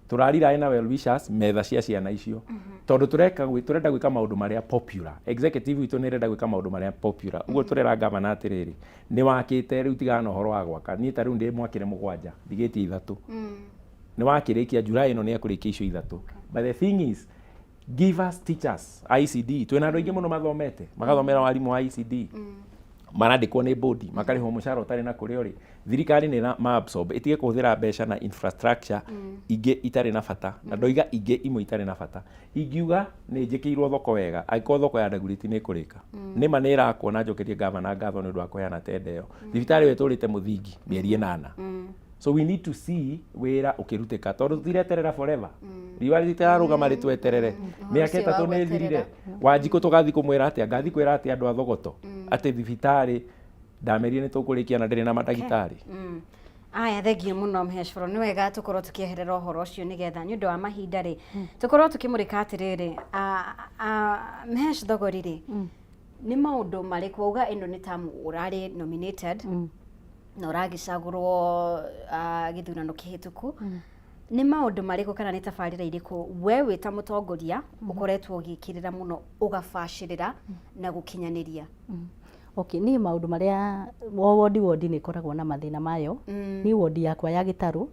tũrariraĩ na well wishers metha cia ciana icio, tondũ tũreka tũrenda gwĩka maũndũ marĩa popular. Executive witũ nĩ ĩrenda gwĩka maũndũ marĩa popular. Ũguo tũrera gavana atĩrĩrĩ, nĩ wakĩte rĩu, tigana na ũhoro wa gwaka. Niĩ ta rĩu ndĩ mwakĩre 7, ndigĩtie 3, nĩ wakĩrĩkia July ĩno, nĩ ekũrĩkia icio 3. But the thing is, give us teachers ICD. Twĩna andũ aingĩ mũno mathomete, magathomera warimũ wa ICD, marandĩkwo nĩ bodi, makarĩhwo mũcara ũtarĩ na kũrĩa ũrĩ. Thirikari nĩ ma absorb, ĩtige kũhũthĩra mbeca na infrastructure ingĩ itarĩ na bata, na ndoiga ingĩ imwe itarĩ na bata. Ingiuga nĩ njĩkĩirwo thoko wega, angĩkorwo thoko ya Dagoretti nĩ ĩkũrĩka, nĩma nĩ ĩrakwo, na njokerie gavana ngatho nĩ ũndũ wa kũheana tenda ĩyo. Thibitarĩ ĩyo ĩtũrĩte mũthingi mĩeri 8, so we need to see wĩra ũkĩrutĩka, tondũ tũtireterera forever. Riũa rĩtirarũgama rĩtweterere. Mĩaka ũcio wa 3 nĩ gweterera. ĩthirire. Wanjikũ tũgathiĩ kũmwĩra atĩa? Ngathiĩ kwĩra atĩa andũ a Thogoto atĩ thibitarĩ ndamerire nĩ tũkũrĩkia na ndĩrĩ na mandagĩtarĩ? Aya, thengiũ mũno Mheshforo. Nĩ wega tũkorwo tũkĩeherera ũhoro ũcio nĩgetha nĩ ũndũ wa mahinda rĩ, tũkorwo tũkĩmũrĩka atĩrĩrĩ, Mhesh Thogori rĩ, nĩ maũndũ marĩkũ wauga ĩno nĩ tamu ũrarĩ nominated na ũragĩcagũrwo gĩthurano kĩhĩtũku? Nĩ maũndũ marĩkũ kana nĩ tabarĩra irĩkũ we wĩ ta mũtongoria ũkoretwo ũgĩkĩrĩra mũno, ũgabacĩrĩra na gũkinyanĩria? Okay, niĩ maũndũ marĩa, o wondi wondi nĩ ĩkoragwo na mathĩna mayo. Niĩ wondi yakwa ya Gĩtarũ,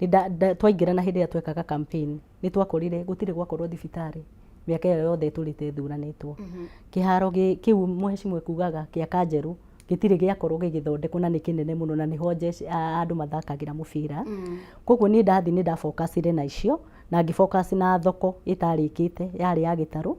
nĩ twaingĩra na hĩndĩ ĩrĩa twekaga campaign, nĩ twakorire gũtirĩ gwakorwo thibitarĩ mĩaka ĩyo yothe ĩtũrĩte ĩthuranĩtwo. Kĩharo kĩu mũhecimwe kugaga kĩa Kanjerũ gĩtirĩ gĩakorwo gĩgĩthondekwo, na nĩ kĩnene mũno, na nĩho jeshi andũ mathakagĩra mũbira. Koguo niĩ ndathiĩ nĩ ndabokacire na icio, na ngĩfocus na thoko ĩtarĩkĩte yarĩ ya Gĩtarũ,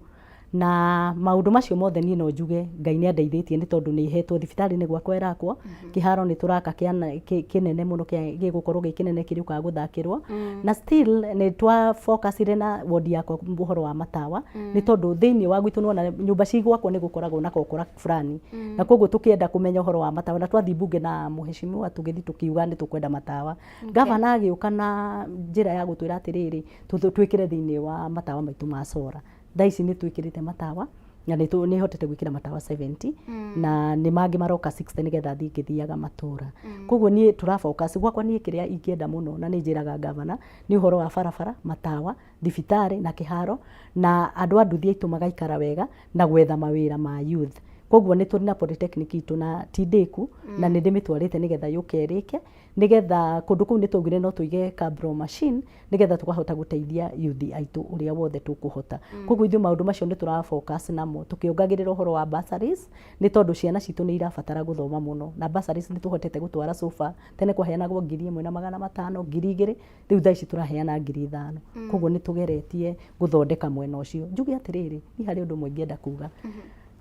na maũndũ macio mothe niĩ no njuge Ngai nĩ andeithĩtie, nĩ tondũ nĩ hetwo thibitarĩ nĩ gwakwa ĩrakwo, kĩharo nĩ tũraka kĩnene mũno, gĩgũkorwo gĩ kĩnene, kĩrĩũkaga gũthakĩrwo. Na still nĩ twa focusire na wodi yakwa ũhoro wa matawa, nĩ tondũ thĩinĩ wa gwitũ nĩwona nyũmba cigwakwo nĩ gũkoragwo na kokora fulani, na koguo tũkĩenda kũmenya ũhoro wa matawa, na twathiĩ mbunge na mũheshimiwa, tũgĩthiĩ tũkiuga nĩ tũkwenda matawa. Gavana agĩũka na njĩra ya gũtwĩra atĩrĩrĩ, twĩkĩre thĩinĩ wa matawa maitũ ma solar. Thaa ici nĩ twĩkĩrĩte matawa, na nĩ hotete gwĩkĩra matawa 70, na nĩ mangĩ maroka 60, nĩgetha thiĩ ngĩthiaga matũra. Koguo niĩ tũra focus gwakwa, niĩ kĩrĩa ingĩenda mũno na nĩ njĩraga gavana nĩ ũhoro wa barabara, matawa, thibitarĩ na kĩharo, na andũ a nduthi aitũ magaikara wega, na gwetha mawĩra ma youth. Koguo nĩ tũrĩ na polytechnic itũ na ti ndĩku, na nĩ ndĩmĩtwarĩte nĩgetha yũke ĩrĩke, nĩgetha kũndũ kũu nĩ twaugire no tũige cabro machine, nĩgetha tũkahota gũteithia youth aitũ ũrĩa wothe tũkũhota. Koguo ithuĩ maũndũ macio nĩ tũra focus namo, tũkĩongagĩrĩra ũhoro wa bursaries, nĩ tondũ ciana citũ nĩ irabatara gũthoma mũno, na bursaries nĩ tũhotete gũtwara sofa. Tene kwaheanagwo 1500, 2000, rĩu thaa ici tũraheana 5000. Koguo nĩ tũgeretie gũthondeka mwena ũcio. Njuge atĩrĩrĩ, niĩ harĩ ũndũ ũmwe ingĩenda kuga.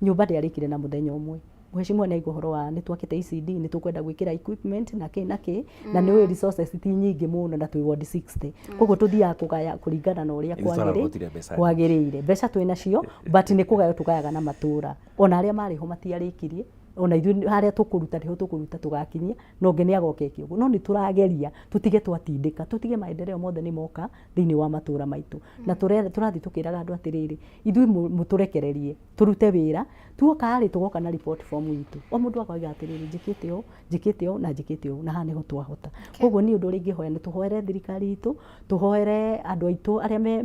Nyũmba ndĩarĩkire na mũthenya ũmwe. Mheshimiwa nĩ aigua ũhoro wa nĩ twakĩte ECD, nĩ tũkwenda gwĩkĩra equipment na kĩ na kĩ, na nĩ ũĩ resources ti nyingĩ mũno, na twĩ ward 60, koguo tũthiaga kũgaya kũringana na ũrĩa Ithuĩ twararogotire mbeca nyingĩ. Kwagĩrĩire. Mbeca twĩ nacio, but nĩ kũgaywo tũgayaga na matũra. Ona arĩa marĩ ho matiarĩkirie, ona ithuĩ harĩa tũkũruta nĩho tũkũruta tũgakinyia, na ũngĩ nĩ agoka eke ũguo. No nĩ tũrageria tũtige twatindĩka, tũtige maendeleo mothe nĩ moka thĩinĩ wa matũra maitũ, na tũrathiĩ tũkĩraga andũ atĩrĩrĩ, ithuĩ mũtũrekererie tũrute wĩra, tuoka rĩ, tũgoka na report form itũ, o mũndũ akoiga atĩrĩrĩ, njĩkĩte ũũ, njĩkĩte ũũ na njĩkĩte ũũ, na haha nĩho twahota. Koguo niĩ ũndũ ũrĩa ingĩhoya nĩ tũhoere thirikari itũ, tũhoere andũ aitũ arĩa me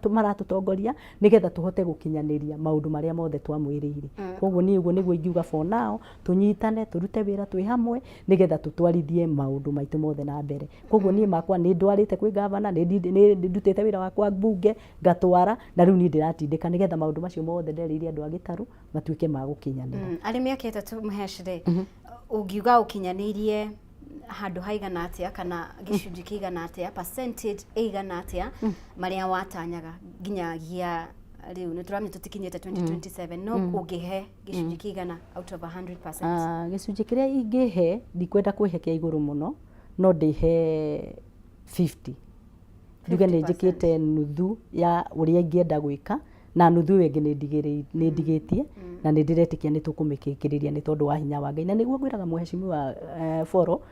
maratũtongoria, nĩgetha tũhote gũkinyanĩria maũndũ marĩa mothe twamwĩrĩire. Koguo niĩ ũguo nĩguo ingiuga for now, tũnyitane, tũrute wĩra twĩ hamwe, nĩgetha tũtwarithie maũndũ maitũ mothe na mbere. Koguo niĩ makwa nĩ ndwarĩte kwĩ gavana, nĩ ndutĩte wĩra wakwa mbunge ngatwara, na rĩu niĩ ndĩratindĩka nĩgetha maũndũ macio mothe nderĩire andũ a Gĩtarũ matuĩke ma gũkinyanĩra. Arĩ mĩaka 3 Mhesh rĩ, ũngiuga ũkinyanĩirie Handũ haigana atĩa kana gĩcunjĩ kĩigana atĩa, percentage ĩigana atĩa marĩa watanyaga nginyagia rĩu? Nĩ tũramenya tũtikinyĩte 2027, no ũngĩhe gĩcunjĩ kĩigana out of 100%? Ah, gĩcunjĩ kĩrĩa ingĩhe, ndikwenda kwĩhe kĩa igũrũ mũno, no ndĩhe 50, njuge nĩ 50%. Njĩkĩte nuthu ya ũrĩa ingĩenda gwĩka, na nuthu ĩyo ĩngĩ nĩ ndigĩtie, na nĩ ndĩretĩkia nĩ tũkũmĩkĩrĩria nĩ tondũ wa hinya wa Ngai. Na nĩguo ngwĩraga mheshimiwa Boro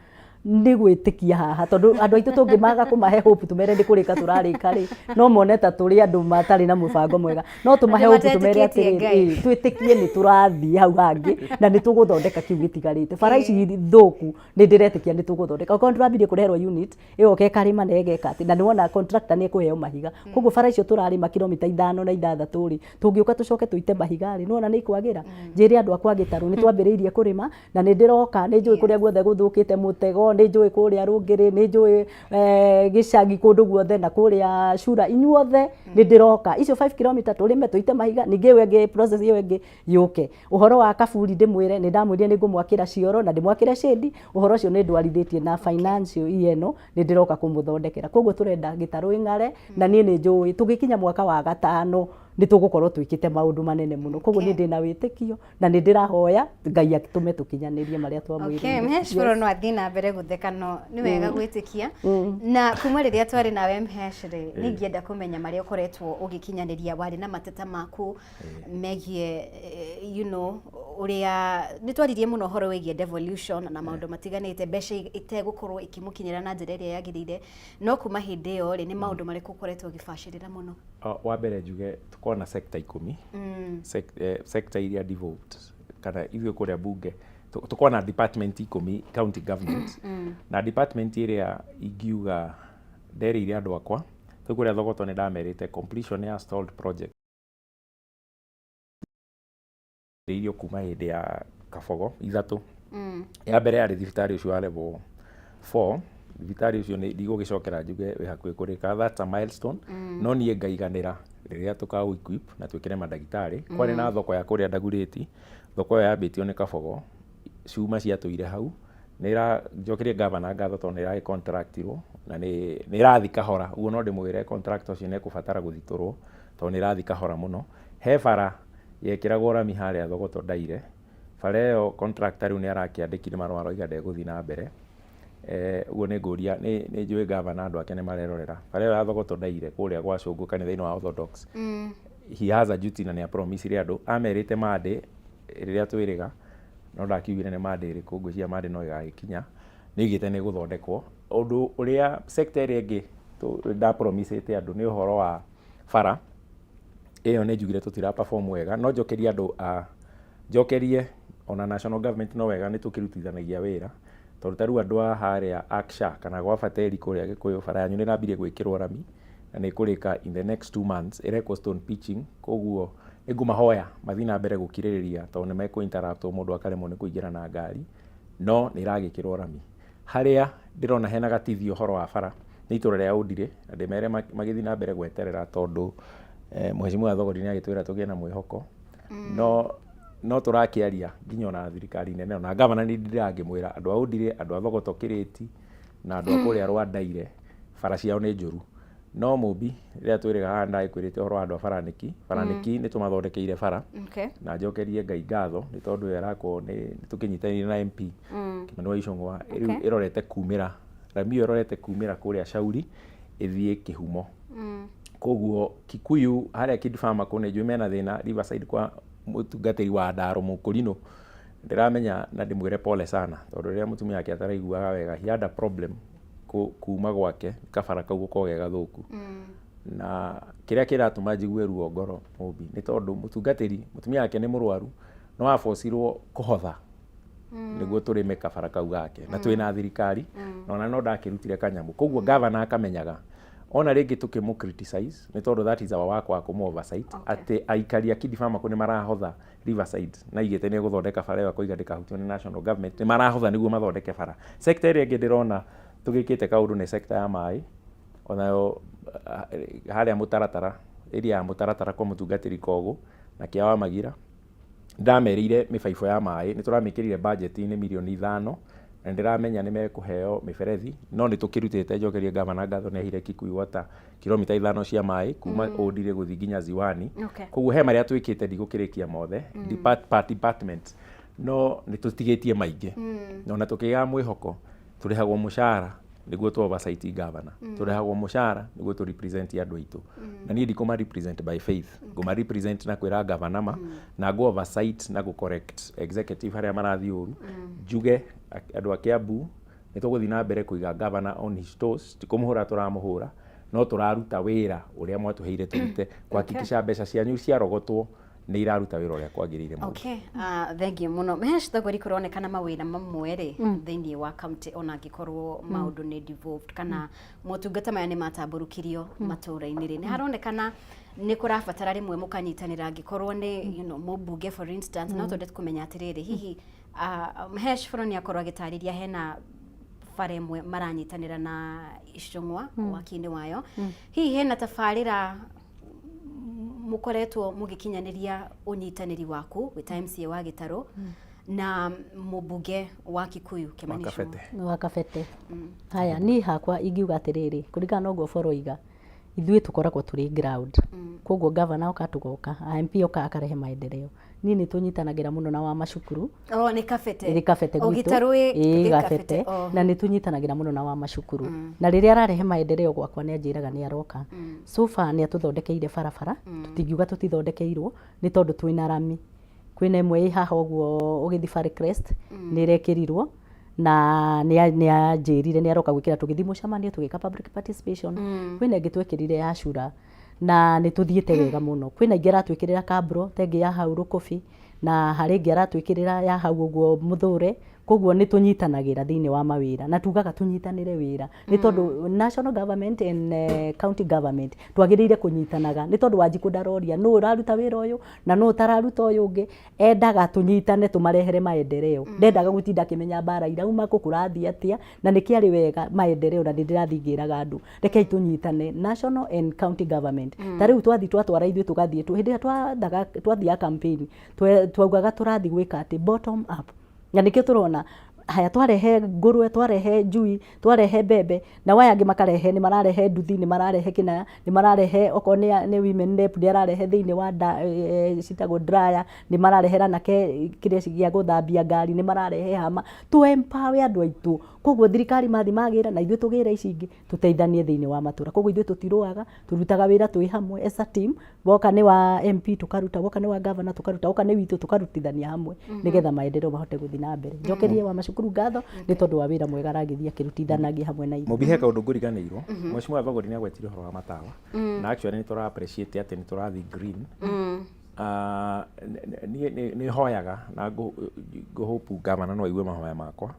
nĩ gwĩtĩkia haha, tondũ andũ aitũ tũngĩmaga kũmahe hope, tũmere nĩ kũrĩka tũrarĩka rĩ, no mone ta tũrĩ andũ matarĩ na mũbango mwega. No tũmahe Andũ hope, tũmere matetĩkĩtie atĩrĩrĩ, Ngai. Twĩtĩkie nĩ tũrathiĩ hau hangĩ na nĩ tũgũthondeka kĩu gĩtigarĩte. Bara ici thũku nĩ ndĩretĩkia nĩ tũgũthondeka. Okorwo nĩ tũrambirie kũreherwo unit ĩgoka ĩkarĩma na ĩgeka atĩ, na nĩwona contractor nĩ ekũheo mahiga, koguo bara icio tũrarĩma kilomita 5 na 6 rĩ, tũngĩũka tũcoke tũite mahiga rĩ, nĩwona nĩ ikwagĩra. Njĩre andũ akwa Gĩtarũ nĩ twambĩrĩirie kũrĩma na nĩ ndĩroka, nĩ njũĩ kũrĩa guothe gũthũkĩte mũtego, nĩ njũĩ kũrĩa rũngĩrĩ, nĩ njũĩ gĩcagi kũndũ guothe na kũrĩa cura, inyuothe nĩ ndĩroka icio 5 kilomita tũrĩme tũite mahiga. Ningĩ ĩyo ĩngĩ, process ĩyo ĩngĩ yũke. Ũhoro wa kaburi, ndĩmwĩre nĩ ndamwĩrire nĩ ngũmwakĩra cioro na ndĩmwakĩre shade. Ũhoro ũcio nĩ ndwarithĩtie na financial year ĩno nĩ ndĩroka kũmũthondekera. Koguo tũrenda Gĩtarũ ĩng'are, na niĩ nĩ njũĩ tũgĩkinya mwaka wa gatano nĩ tũgũkorwo twĩkĩte maũndũ manene mũno. Koguo niĩ ndĩna wĩtĩkio na nĩ ndĩrahoya Ngai atũme tũkinyanĩrie marĩa twamwĩrĩire. Mhesh Boro no athiĩ na mbere gũtheka, no nĩ wega gwĩtĩkia. Na kuma rĩrĩa twarĩ nawe, Mhesh rĩ, nĩ ingĩenda kũmenya marĩa ũkoretwo ũgĩkinyanĩria. Warĩ na mateta maku megiĩ ũrĩa nĩ twaririe mũno ũhoro wĩgiĩ devolution na maũndũ matiganĩte, mbeca itegũkorwo ikĩmũkinyĩra na njĩra ĩrĩa yagĩrĩire. No kuma hĩndĩ ĩyo rĩ, nĩ maũndũ marĩkũ ũkoretwo ũgĩbacĩrĩra mũno? Wa mbere njuge tũkorwo na sector 10, sector iria devolved kana ithuĩ kũrĩa bunge tũkorwo na department 10 county government, na department ĩrĩa ingiuga nderĩire andũ akwa tũ kũrĩa Thogoto, nĩ ndamerĩte completion ya stalled project irio kuma hĩndĩ ya Kabogo ithatũ. Ya mbere yarĩ thibitarĩ ũcio wa level 4. Thibitarĩ ũcio nĩ ndigũgĩcokera njuge wĩ hakuhĩ kũrĩka, that's a milestone, no niĩ ngaiganĩra rĩrĩa tũkaũ equip na twĩkĩre mandagĩtarĩ. Kwarĩ na thoko ya kũrĩa Ndagurĩti, thoko ĩyo yambĩtio nĩ Kabogo, cuma ciatũire hau. Nĩ ĩra njokerie gavana ngatho tondũ nĩ ĩragĩ contractirwo na nĩ ĩrathiĩ kahora. Ũguo no ndĩmwĩre contractor ũcio nĩ ekũbatara gũthitũrwo tondũ nĩ ĩrathiĩ kahora mũno. He bara yekĩragwo rami harĩa Thogoto Ndaire, bara ĩyo contractor rĩu nĩ arakĩandĩkire marũa aroiga ndegũthiĩ na mbere. Ũguo nĩ ngũria, nĩ njũĩ gavana andũ ake nĩ marerorera bara ĩyo ya Thogoto Ndaire kũrĩa gwa Cũngũ kanitha-inĩ wa Orthodox. He has a duty na nĩ apromisire andũ, amerite Monday rĩrĩa twĩrĩga, no ndakiugire nĩ Monday ĩrĩkũ. Ngwĩciria Monday no ĩgagĩkinya, nĩ aigĩte nĩ ĩgũthondekwo. Ũndũ ũrĩa sector ĩrĩa ĩngĩ ndapromisĩte andũ nĩ ũhoro wa bara ĩyo. Nĩ njugire tũtira perform wega, no njokerie andũ a njokerie ona national government, no wega nĩ tũkĩrutithanagia wĩra, tondũ ta rĩu andũ a harĩa Aksha kana gwa Bateri kũrĩa Gĩkũyũ, bara yanyu nĩ ĩrambirie gwĩkĩrwo rami na nĩ ĩkũrĩka in the next 2 months, ĩrekwo stone pitching. Koguo nĩ ngũmahoya mathiĩ na mbere gũkirĩrĩria tondũ nĩ mekũ interrupt mũndũ akaremwo nĩ kũingĩra na ngari, no nĩ ĩragĩkĩrwo rami. Harĩa ndĩrona hena gatithio ũhoro wa bara nĩ itũra rĩa Ũndirĩ, na ndĩmere magĩthiĩ na mbere gweterera tondũ mheshimiwa Thogori nĩ agĩtwĩra tũgĩe na mwĩhoko, no tũrakĩaria nginya ona thirikari nene, ona gavana nĩ ndĩrangĩmwĩra andũ a Ũndirĩ, andũ a Thogoto Kĩrĩti na andũ a kũrĩa Rwandaire, bara ciao nĩ njũru. No Mũmbi, rĩrĩa twĩrĩga haha ndagĩkwĩrĩte ũhoro wa andũ a Baranĩki. Baranĩki nĩ tũmathondekeire bara, na njokerie Ngai ngatho nĩ tondũ ĩyo ĩrakwo nĩ tũkĩnyitanĩire na MP Kimani wa Ichung'wa. Rĩu ĩrorete kumĩra rami ĩyo ĩrorete kumĩra kũrĩa Shauri ĩthiĩ Kĩhumo. Koguo Kikuyu harĩa Kidfama kũ nĩ njũĩ mena thĩna Riverside kwa mũtungatĩri wa Ndaro Mũkũrinũ, ndĩramenya na ndĩmwĩre pole sana tondũ rĩrĩa mũtumia wake ataraiguaga wega, he had a problem kuma gwake kabara kau gũkorwo ge gathũku. Na kĩrĩa kĩratũma njigue ruo ngoro, Mũmbi, nĩ tondũ mũtungatĩri mũtumia wake nĩ mũrwaru, no abocirwo kũhotha nĩguo tũrĩme kabara kau gake, na twĩna thirikari na ona no ndakĩrutire kanyamũ. Koguo gavana akamenyaga ona rĩngĩ tũkĩmũ criticize nĩ tondũ that is our work wa kũmũ oversight, atĩ aikari a Kidifama kũ nĩ marahotha Riverside na igĩte nĩ egũthondeka bara ĩyo, akoiga ndĩkahutio nĩ national government, nĩ marahotha nĩguo mathondeke bara. Sector ĩrĩa ĩngĩ ndĩrona tũgĩkĩte kaũndũ nĩ sector ya maĩ, onayo harĩa mũtaratara, area ya mũtaratara kwa mũtungatĩri Kogũ na kĩa wa Magira, ndamerĩire mĩbaibũ ya maĩ nĩ tũramĩkĩrire budget-inĩ 5 mirioni. Na nĩ ndĩramenya nĩ mekũheo mĩberethi, no nĩ tũkĩrutĩte. Njokerie gavana ngatho, nĩ aheire Kikuyu Water kilomita 5 cia maĩ kuma Ũndire gũthiĩ nginya Ziwani. Koguo he marĩa twĩkĩte, ndigũkĩrĩkia mothe per department, no nĩ tũtigĩtie maingĩ. Na ona tũkĩgĩa mwĩhoko, tũrĩhagwo mũcara nĩguo tũ oversight governor, tũrĩhagwo mũcara nĩguo tũ represent andũ aitũ, na niĩ ndikũma represent by faith, ngũma represent na kwĩra governor ma na ngũ oversight na gũ correct executive harĩa marathiĩ ũru. Njuge andũ a Kiambu, nĩ tũgũthiĩ na mbere kũiga governor on his toes. Ti kũmũhũra tũramũhũra, no tũraruta wĩra ũrĩa mwatũheire tũrute, kuhakikisha mbeca cianyu ciarogotwo nĩ iraruta wĩra ũrĩa kwagĩrĩire mũno. Okay, thank you mũno. Mehesh Thogori, kũronekana mawĩra mamwe rĩ thĩinĩ wa county, ona angĩkorwo maũndũ nĩ devolved kana motungata maya nĩ matambũrũkirio matũũra-inĩ rĩ, nĩ haronekana nĩ kũrabatara rĩmwe mũkanyitanĩra, angĩkorwo nĩ mũmbunge for instance. No twende kũmenya atĩrĩrĩ, hihi Mhesh Bũrũ nĩ akorwo agĩtarĩria hena bara ĩmwe maranyitanĩra na Icũng'wa waki-inĩ wayo, hihi hena tabarĩra mũkoretwo mũgĩkinyanĩria ũnyitanĩri waku wĩ ta MCA wa Gĩtarũ na mũmbunge wa Kikuyu Kĩmani Wa Ichung'wa? Kabete. Wa Kabete. Haya, niĩ hakwa ingiuga atĩrĩrĩ, kũringana na ũguo boroiga, ithuĩ tũkoragwo tũrĩ ground, koguo gavana oka tũgoka, MP oka akarehe maendeleo. Niĩ nĩ tũnyitanagĩra mũno na wa macukuru. Oh, nĩ Kabete. Ĩrĩ Kabete O gwitũ. Gĩtarũ ĩ Ĩĩ, ĩ Kabete. Oh. Na nĩ tũnyitanagĩra mũno na wa macukuru, na rĩrĩa ararehe maendeleo gwakwa nĩ anjĩraga nĩ aroka. So far nĩ atũthondekeire barabara, tũtingiuga tũtithondekeirwo, nĩ tondũ twĩna rami. Kwĩna ĩmwe ĩ haha ũguo ũgĩthiĩ Farcrest, nĩ ĩrekĩrirwo na nĩ anjĩrire nĩ aroka gwĩkĩra. Tũgĩthiĩ mũcemanio, tũgĩka public participation. Kwĩna ĩngĩ twekĩrire ya cura na nĩ tũthiĩte wega mũno. Kwĩna ingĩ aratwĩkĩrĩra kabro ta ĩngĩ ya hau Rũkũbi, na harĩ ĩngĩ aratwĩkĩrĩra ya hau ũguo Mũthũre. Koguo nĩ tũnyitanagĩra thĩinĩ wa mawĩra, na tugaga tũnyitanĩre wĩra nĩ tondũ national government and county government twagĩrĩire kũnyitanaga, nĩ tondũ Wanjikũ ndaroria nũ ũraruta wĩra ũyũ na nũ ũtararuta ũyũ ũngĩ. Endaga tũnyitane tũmarehere maendeleo. Ndendaga gũtinda akĩmenya mbara irauma kũ, kũrathiĩ atĩa na nĩkĩ arĩ wega maendeleo. Na nĩ ndĩrathiĩ ngĩraga andũ, rekei tũnyitane national and county government. Ta rĩu twathiĩ twatwara ithuĩ tũgathiĩ hĩndĩ ĩrĩa twathaga twathiaga campaign, twaugaga tũrathiĩ gwĩka atĩ bottom up, na nĩkĩo tũrona haya twarehe ngũrwe, twarehe njui, twarehe mbembe, na waya angĩ makarehe, nĩ mararehe nduthi, nĩ mararehe kĩna, nĩ mararehe okorwo nĩ women rep, nĩ ararehe thĩinĩ wa citagwo dryer, nĩ mararehera anake kĩrĩa gĩa gũthambia ngari, nĩ mararehe hama tũ empower andũ aitũ. Koguo thirikari mathiĩ magĩra na ithuĩ tũgĩre ici ingĩ, tũteithanie thĩinĩ wa matũra. Koguo ithuĩ tũtirũaga, tũrutaga wĩra twĩ hamwe as a team. Woka nĩ wa MP tũkaruta, woka nĩ wa governor tũkaruta, woka nĩ witũ tũkarutithania hamwe nĩgetha maendeleo mahote gũthiĩ na mbere. Njokerie wa macukuru ngatho nĩ tondũ wa wĩra mwega aragĩthiĩ akĩrutithanagia hamwe na ithuĩ. Mũmbi, he kaũndũ ngũriganĩirwo. Mheshimiwa Thogori nĩ agwetire ũhoro wa matawa, na actually nĩ tũra appreciate atĩ nĩ tũrathiĩ green. Niĩ nĩ hoyaga na ngũ hope gavana no aigue mahoya makwa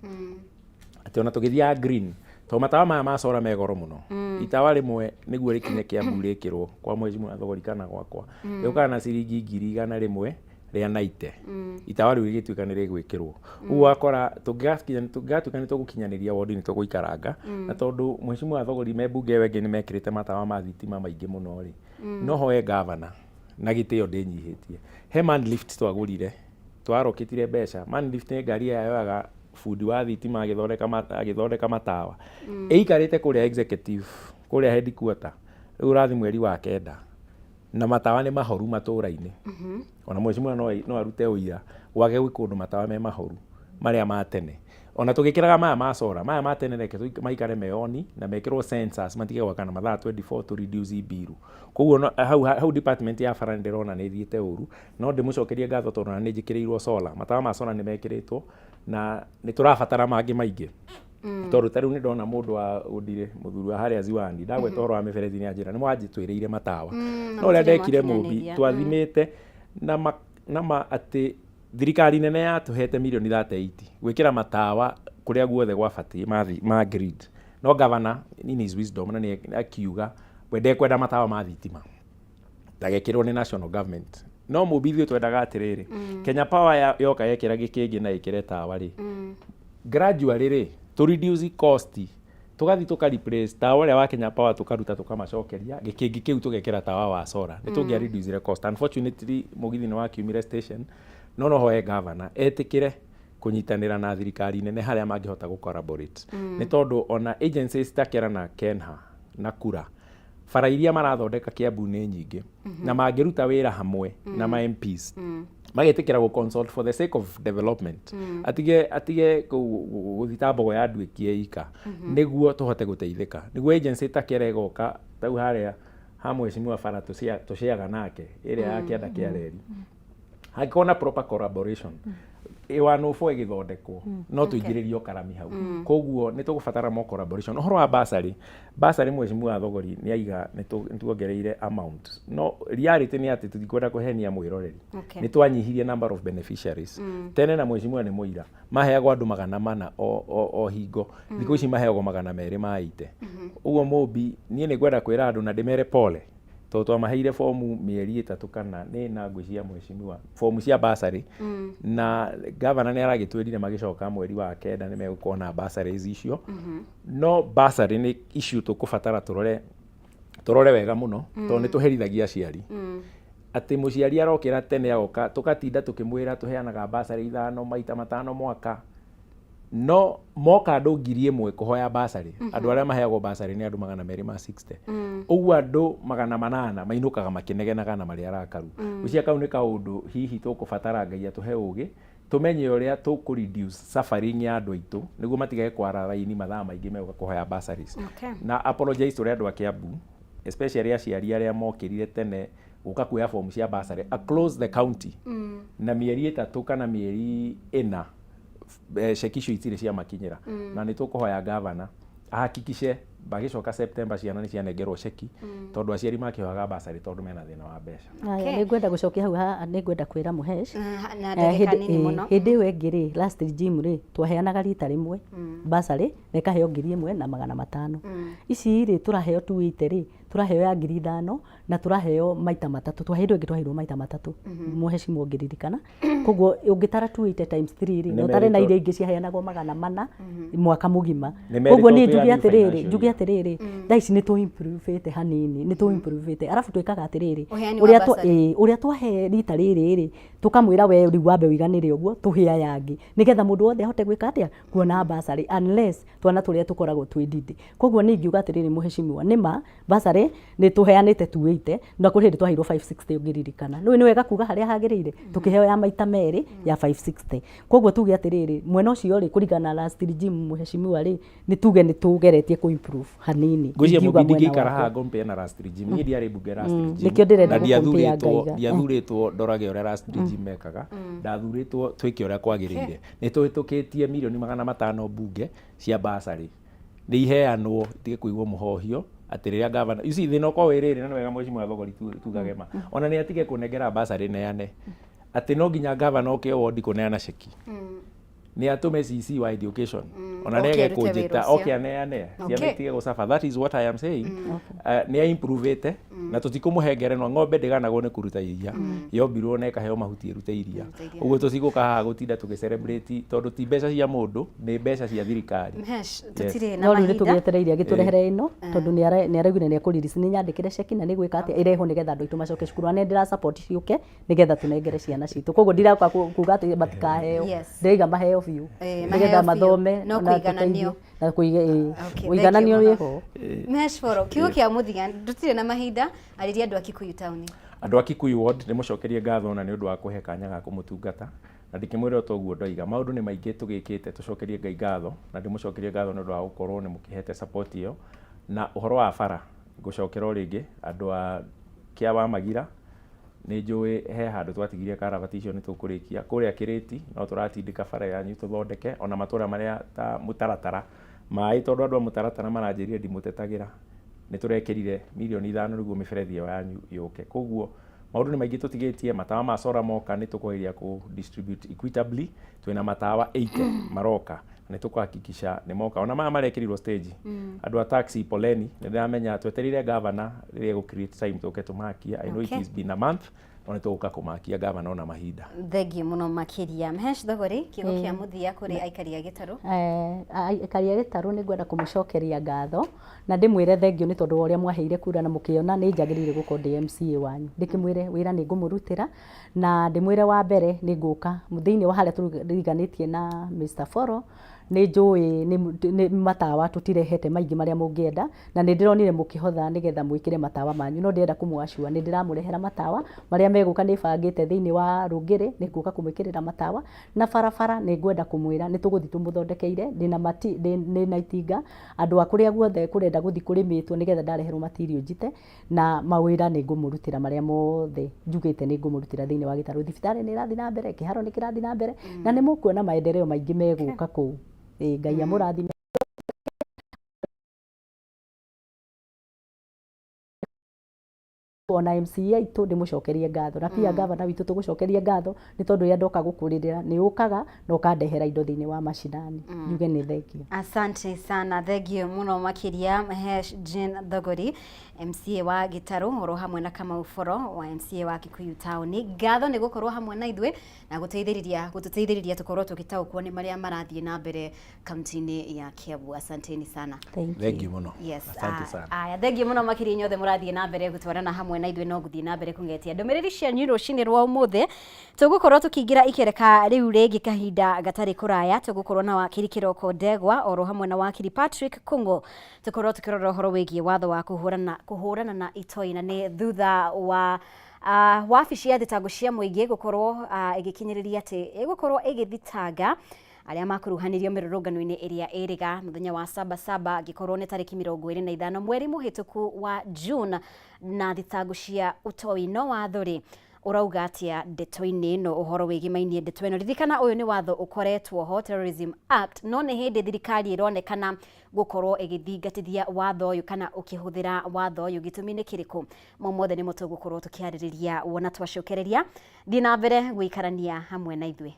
atĩ ona tũgĩthiaga green, tondũ matawa maya ma solar me goro mũno. Itawa rĩmwe nĩguo rĩkinye Kiambu rĩkĩrwo kwa Mheshimiwa Thogori kana gwakwa, rĩũkaga na ciringi 190,000, itawa rĩu rĩgĩtuĩka nĩ rĩgwĩkĩrwo. Ũguo wakora tũngĩgatuĩka nĩ tũgũkinyanĩria wondi, nĩ tũgũikaranga, na tondũ Mheshimiwa Thogori me mbunge ĩyo ĩngĩ nĩ mekĩrĩte matawa ma thitima maingĩ mũno rĩ, no hoe gavana na gĩtĩo ndĩnyihĩtie, he man lift twagũrire, twarokĩtire mbeca. Man lift nĩ ngari ĩrĩa yoyaga bundi wa thitima agĩthondeka matawa, ĩikarĩte kũrĩa executive, kũrĩa headquarter. Rĩu ũrathiĩ mweri wa 9 na matawa nĩ mahoru matũra-inĩ. Ona mheshimiwa no arute ũira gwake gwĩ kũndũ matawa me mahoru marĩa ma tene. Ona tũgĩkĩraga maya ma solar, maya ma tene reke maikare me on na mekĩrwo sensors matige gwakana mathaa 24 to reduce bill. Koguo hau department ya bara nĩ ndĩrona nĩ ĩthiĩte ũru, no ndĩmũcokerie ngatho tondũ ona nĩ njĩkĩrĩirwo solar, matawa ma solar nĩ mekĩrĩtwo na nĩ tũrabatara mangĩ maingĩ, tondũ ta rĩu nĩ ndona mũndũ wa ũndirĩ mũthuri wa harĩa Ziwani ndagweta ũhoro wa mĩberethi, nĩ anjĩra nĩ mwanjĩtwĩrĩire matawa. Na No ũrĩa mũtirĩ ndekire mũmbi, mwakinyanĩria. twathimĩte na ma atĩ thirikari nene yatũhete mirioni 38 gwĩkĩra matawa kũrĩa guothe gwabatiĩ ma grid, no governor in his wisdom na nĩ akiuga we ndekwenda matawa ma thitima ndagekĩrwo nĩ national government. No mũmbi, ithuĩ twendaga atĩrĩrĩ, Kenya Power yoka yekĩra gĩkĩngĩ na ĩkĩre tawa rĩ, gradually rĩ, to reduce cost, tũgathiĩ tũka replace tawa ũrĩa wa Kenya Power, tũkaruta, tũkamacokeria gĩkĩngĩ kĩu, tũgekĩra tawa wa solar, nĩ tũngĩa reduce cost. Unfortunately mũgithi nĩ wakiumire station, no no hoe governor etĩkĩre. Kũnyitanĩra na thirikari nene harĩa mangĩhota gũ collaborate, nĩ tondũ ona agencies ta KERA na KENHA na KURA, bara iria marathondeka Kiambu nĩ nyingĩ, na mangĩruta wĩra hamwe na ma MPs magetĩkĩra gũ consult for the sake of development, atige gũthita mbogo ya nduĩkie ika, nĩguo tũhote gũteithĩka, nĩguo agency ta KERA ĩgoka tau harĩa ha mheshimiwa bara tũciaga nake ĩrĩa ya kĩanda kĩa reri, hangĩkorwo na proper collaboration, ĩwanũbũ ĩgĩthondekwo no tũingĩrĩrio karami hau. Koguo nĩ tũgũbatara more collaboration. Ũhoro wa bursary, mheshimiwa Thogori nĩ aiga nĩ tuongereire amount, no reality nĩ atĩ tũtikwenda kũhenia mwĩroreri. Nĩ twanyihirie number of beneficiaries. Tene, na mheshimiwa nĩ mũira, maheagwo andũ 400 o hingo. Thikũ ici maheagwo 280. Ũguo mũmbi, niĩ nĩ ngwenda kwĩra andũ na ndĩmere pole, tondũ twamaheire fomu mĩeri 3 kana nĩ na ngwĩciria mheshimiwa, fomu cia bursary, na gavana nĩ aragĩtwĩrire magĩcoka mweri wa 9 nĩ megũkorwo na bursaries icio. No bursary nĩ issue tũkũbatara tũrore wega mũno, tondũ nĩ tũherithagia aciari, atĩ mũciari arokĩra tene agoka, tũgatinda tũkĩmwĩra tũheanaga bursary ithano maita matano mwaka, no moka andũ 1,000 kũhoya bursary, andũ arĩa maheagwo bursary nĩ andũ 260. Ũguo andũ 800 mainũkaga makĩnegenaga na marĩ arakaru. Gwĩciria kau nĩ kaũndũ hihi tũkũbatara Ngai atũhe ũgĩ, tũmenye ũrĩa tũkũ reduce suffering ya andũ aitũ, nĩguo matigage kwara raini mathaa maingĩ megũka kũhoya bursaries. Na apologize tũrĩ andũ a Kiambu, especially aciari arĩa mokĩrire tene gũka kuoya fomu cia bursary across the county, na mĩeri 3 kana mĩeri 4 ceki icio itirĩ ciamakinyĩra. Na nĩ tũkũhoya gavana ahakikishe magĩcoka September ciana nĩ cianengerwo ceki, tondũ aciari makĩhoyaga bursary tondũ mena thĩna wa mbeca. Aya, nĩ ngwenda gũcokia hau nĩ ngwenda kwĩra Mũhesh. Na ndagĩka nini mũno. Hĩndĩ ĩyo ĩngĩ rĩ, last regime rĩ, twaheanaga rita rĩmwe bursary na ĩkaheo 1,500. Ici rĩ tũraheo 280 rĩ, tũraheo ya 5,000 na tũraheo maita matatũ. Hĩndĩ ĩyo ĩngĩ twaheirwo maita matatũ, mũhecimwo ũngĩririkana. Koguo ũngĩtara 280 times 3 rĩ, Nĩ na ũtare na merĩtwo- iria ingĩ ciaheanagwo 400 mwaka mũgima. Nĩ Koguo niĩ merĩtwo njuge twĩ a new atĩrĩrĩ, financial njuge year. atĩrĩrĩ, thaa ici nĩ tũ improve hanini, nĩ tũ improve. Arabu twĩkaga atĩrĩrĩ, Ũheani wa ũrĩa twa bursary. Ũrĩa twahe rita rĩrĩ rĩ, tũkamwĩra we rĩu wambe ũiganĩre ũguo, tũhe aya angĩ, nĩgetha mũndũ wothe ahote gwĩka atĩa, kuona bursary, unless twana tũrĩa tũkoragwo twĩ ndindi. Koguo niĩ ingiuga atĩrĩrĩ, mũheshimiwa, nĩma bursary nĩ tũheanĩte 280, na kũrĩ hĩndĩ twaheirwo 560 ũngĩririkana. Nĩ wega kuga harĩa hagĩrĩire, tũkĩheo ya maita merĩ ya 560. Koguo tuge atĩrĩrĩ, mwena ũcio rĩ, kũringana na last regime, mũheshimiwa rĩ, nĩ tuge nĩ tũgeretie kũ improve hanini. Ngwĩciria Ingiuga mũmbi mwena ndingĩikara wakwa. haha ngũmpea na last regime. Niĩ ndiarĩ mbunge last regime. Nĩkĩo ndĩrenda Na gũkompea ndiathurĩtwo. ngaiga. Ndiathurĩtwo ndorage ũrĩa last regime mekaga, ndathurĩtwo twĩke ũrĩa kwagĩrĩire. Nĩ tũhĩtũkĩtie mirioni 500 mbunge cia bursary, nĩ iheanwo, itige kũigwo mũhohio atĩ rĩrĩa gavana, you see, thĩna ũkorwo wĩ rĩrĩ, na nĩ wega mheshimiwa Thogori tugage ma, ona nĩ atige kũnengera bursary neane, atĩ no nginya gavana oke o wodi kũneana ceki. Nĩ atũme CC wa education ona Oke nĩ ege arute wĩra kũnjĩta ũcio. Oke aneane ciana itige gũcaba. That is what I am saying. Nĩ aimprovĩte na tũtikũmũhe ngerenwa. Ng'ombe ndĩganagwo nĩ kũruta iria, yombirwo na ĩkaheo mahuti ĩrute iria. Ĩrute iria. Ũguo tũtigũka haha gũtinda tũgĩ celebrate, tondũ ti mbeca cia mũndũ, nĩ mbeca cia thirikari. Mhesh, tũtirĩ na No rĩu nĩ mahinda. tũgĩetereire agĩtũrehere ĩno, tondũ nĩ araugire nĩ ekũrelease, nĩ nyandĩkĩre ceki na nĩ gwĩka atĩa ĩrehwo, nĩgetha andũ aitũ macoke cukuru. Na nĩ ndĩra support ciũke, nĩgetha tũnengere ciana citũ. Koguo ndirauka kuga atĩ matikaheo. Ndĩraiga maheo biũ, maheo nĩgetha biũ. mathome No na kũigananio. tũteithie. Na kũiga Okay, thank you ũigananio mũno. wĩho. Mhesh Foro, kiugo kĩa mũthia, tũtirĩ na mahinda, arĩria andũ a Kikuyu taũni. Andũ a Kikuyu ward, nĩ mũcokerie ngatho na nĩ ũndũ wa kũhe kanya ga kũmũtungata, na ndĩkĩmwĩra o ta ũguo ndoiga, maũndũ nĩ maingĩ tũgĩkĩte. Tũcokerie Ngai ngatho na ndĩmũcokerie ngatho nĩ ũndũ wa gũkorwo nĩ mũkĩhete support ĩyo. Na ũhoro wa bara, ngũcokera o rĩngĩ andũ a kĩa wa Magira, nĩ njũĩ he handũ twatigire karabati icio, nĩ tũkũrĩkia kũrĩa Kĩrĩti, no tũratindĩka bara yanyu tũthondeke, ona matũra marĩa ta mũtaratara maĩ, tondũ andũ a mũtaratara maranjĩrire ndimũtetagĩra. Nĩ tũrekĩrire mirioni 5 nĩguo mĩberethi ĩyo yanyu yũke. Koguo maũndũ nĩ maingĩ tũtigĩtie. Matawa ma solar moka, nĩ tũkũgeria kũ distribute equitably. Twĩna matawa 80 maroka na nĩ tũkũhakikisha nĩ moka, ona maya marekĩrirwo stage. Andũ a taxi, poleni, nĩ ndĩramenya twetereire governor rĩrĩa egũ create time tũke tũmakie. I know it has been a month. No nĩ tũgũka kũmakia gavana ona mahinda. Thengiũ mũno makĩria. Mhesh Thogori, kiugo kĩa mũthia kũrĩ aikari a Gĩtarũ. Aikari a Gĩtarũ nĩ ngwenda kũmũcokeria ngatho na ndĩmwĩre thengiũ nĩ tondũ wa ũrĩa mwaheire kura na mũkĩona nĩ njagĩrĩire gũkorwo ndĩ MCA wanyu. Ndĩkĩmwĩre wĩra nĩ ngũmũrutĩra na ndĩmwĩre wa mbere nĩ ngũka thĩinĩ wa harĩa tũriganĩtie na Mr. Foro. Nĩ njũĩ nĩ matawa tũtirehete maingĩ marĩa mũngĩenda, na nĩ ndĩronire mũkĩhotha nĩgetha mwĩkĩre matawa manyu, no ndĩrenda kũmũ assure nĩ ndĩramũrehera matawa marĩa megũka nĩ bangĩte thĩinĩ wa Rũngĩrĩ, nĩ ngũka kũmwĩkĩrĩra matawa, na barabara nĩ ngwenda kũmwĩra nĩ tũgũthiĩ tũmũthondekeire, ndĩna itinga, andũ a kũrĩa guothe kũrenda gũthiĩ kũrĩmĩtwo nĩgetha ndareherwo material njite, Na mawĩra nĩ ngũmũrutĩra marĩa mothe njugĩte nĩ ngũmũrutĩra thĩinĩ wa gĩtarũ. Thibitarĩ nĩ ĩrathiĩ na mbere, kĩharo nĩ kĩrathiĩ na mbere, na nĩ mũkuona maendeleo maingĩ megũka kũu. Ĩĩ Ngai amũrathime. Ona MCA aitũ ndĩmũcokerie ngatho na pia gavana witũ tũgũcokerie ngatho nĩ tondũ rĩrĩa ndoka gũkũrĩrĩra nĩ ũkaga na ũkandehera indo thĩinĩ wa macinani. Njuge nĩ thengiũ. Asante sana, thengiũ mũno makĩria Hesh Jane Thogori. MCA wa Gĩtarũ oro hamwe na Kamau Boro wa MCA wa Kikuyu Town. Ngatho nĩ gũkorwo hamwe na ithuĩ na gũteithĩrĩria gũtũteithĩrĩria tũkorwo tũgĩtaũkwo nĩ marĩa marathiĩ na mbere kaunti-inĩ ya Kiambu. Asanteni sana. Thank Thank you. you mũno. Yes, Asante ah, sana. Aya, thengiũ mũno makĩria inyuothe mũrathiĩ na mbere gũtwarana hamwe na ithuĩ no ngũthiĩ na mbere kũng'etia ndũmĩrĩri cianyu rũcinĩ rwa ũmũthĩ. Tũgũkorwo tũkĩingĩra ikereka rĩu rĩngĩ kahinda gatarĩ kũraya. Tũgũkorwo na wakiri Kĩroko Ndegwa oro hamwe na wakiri Patrick Kũng'ũ. Tũkorwo tũkĩrora ũhoro wĩgiĩ watho wa kũhũrana kũhũrana na itoi na nĩ thutha wa uh, wabici ya thitango cia mũingĩ gũkorwo uh, ĩgĩkinyĩrĩria atĩ ĩgũkorwo ĩgĩthitanga arĩa makuruhanirio mĩrũrũngano-inĩ ĩrĩa ĩrĩga mũthenya wa saba saba angĩkorwo nĩ tarĩki 25 mweri mũhĩtũku wa June na thitango cia ũtoi. No watho rĩ ũrauga atĩa ndeto-inĩ ĩno ũhoro wĩgĩmainie ndeto ĩno? Ririkana ũyũ nĩ watho ũkoretwo ho, Terrorism Act, no nĩ hĩndĩ thirikari ĩronekana gũkorwo ĩgĩthingatithia watho ũyũ kana ũkĩhũthĩra watho ũyũ. Gĩtũmi nĩ kĩrĩkũ? Mau mothe nĩmo tũgũkorwo tũkĩarĩrĩria wona twacokereria. Thiĩ na mbere gũikarania hamwe na ithuĩ.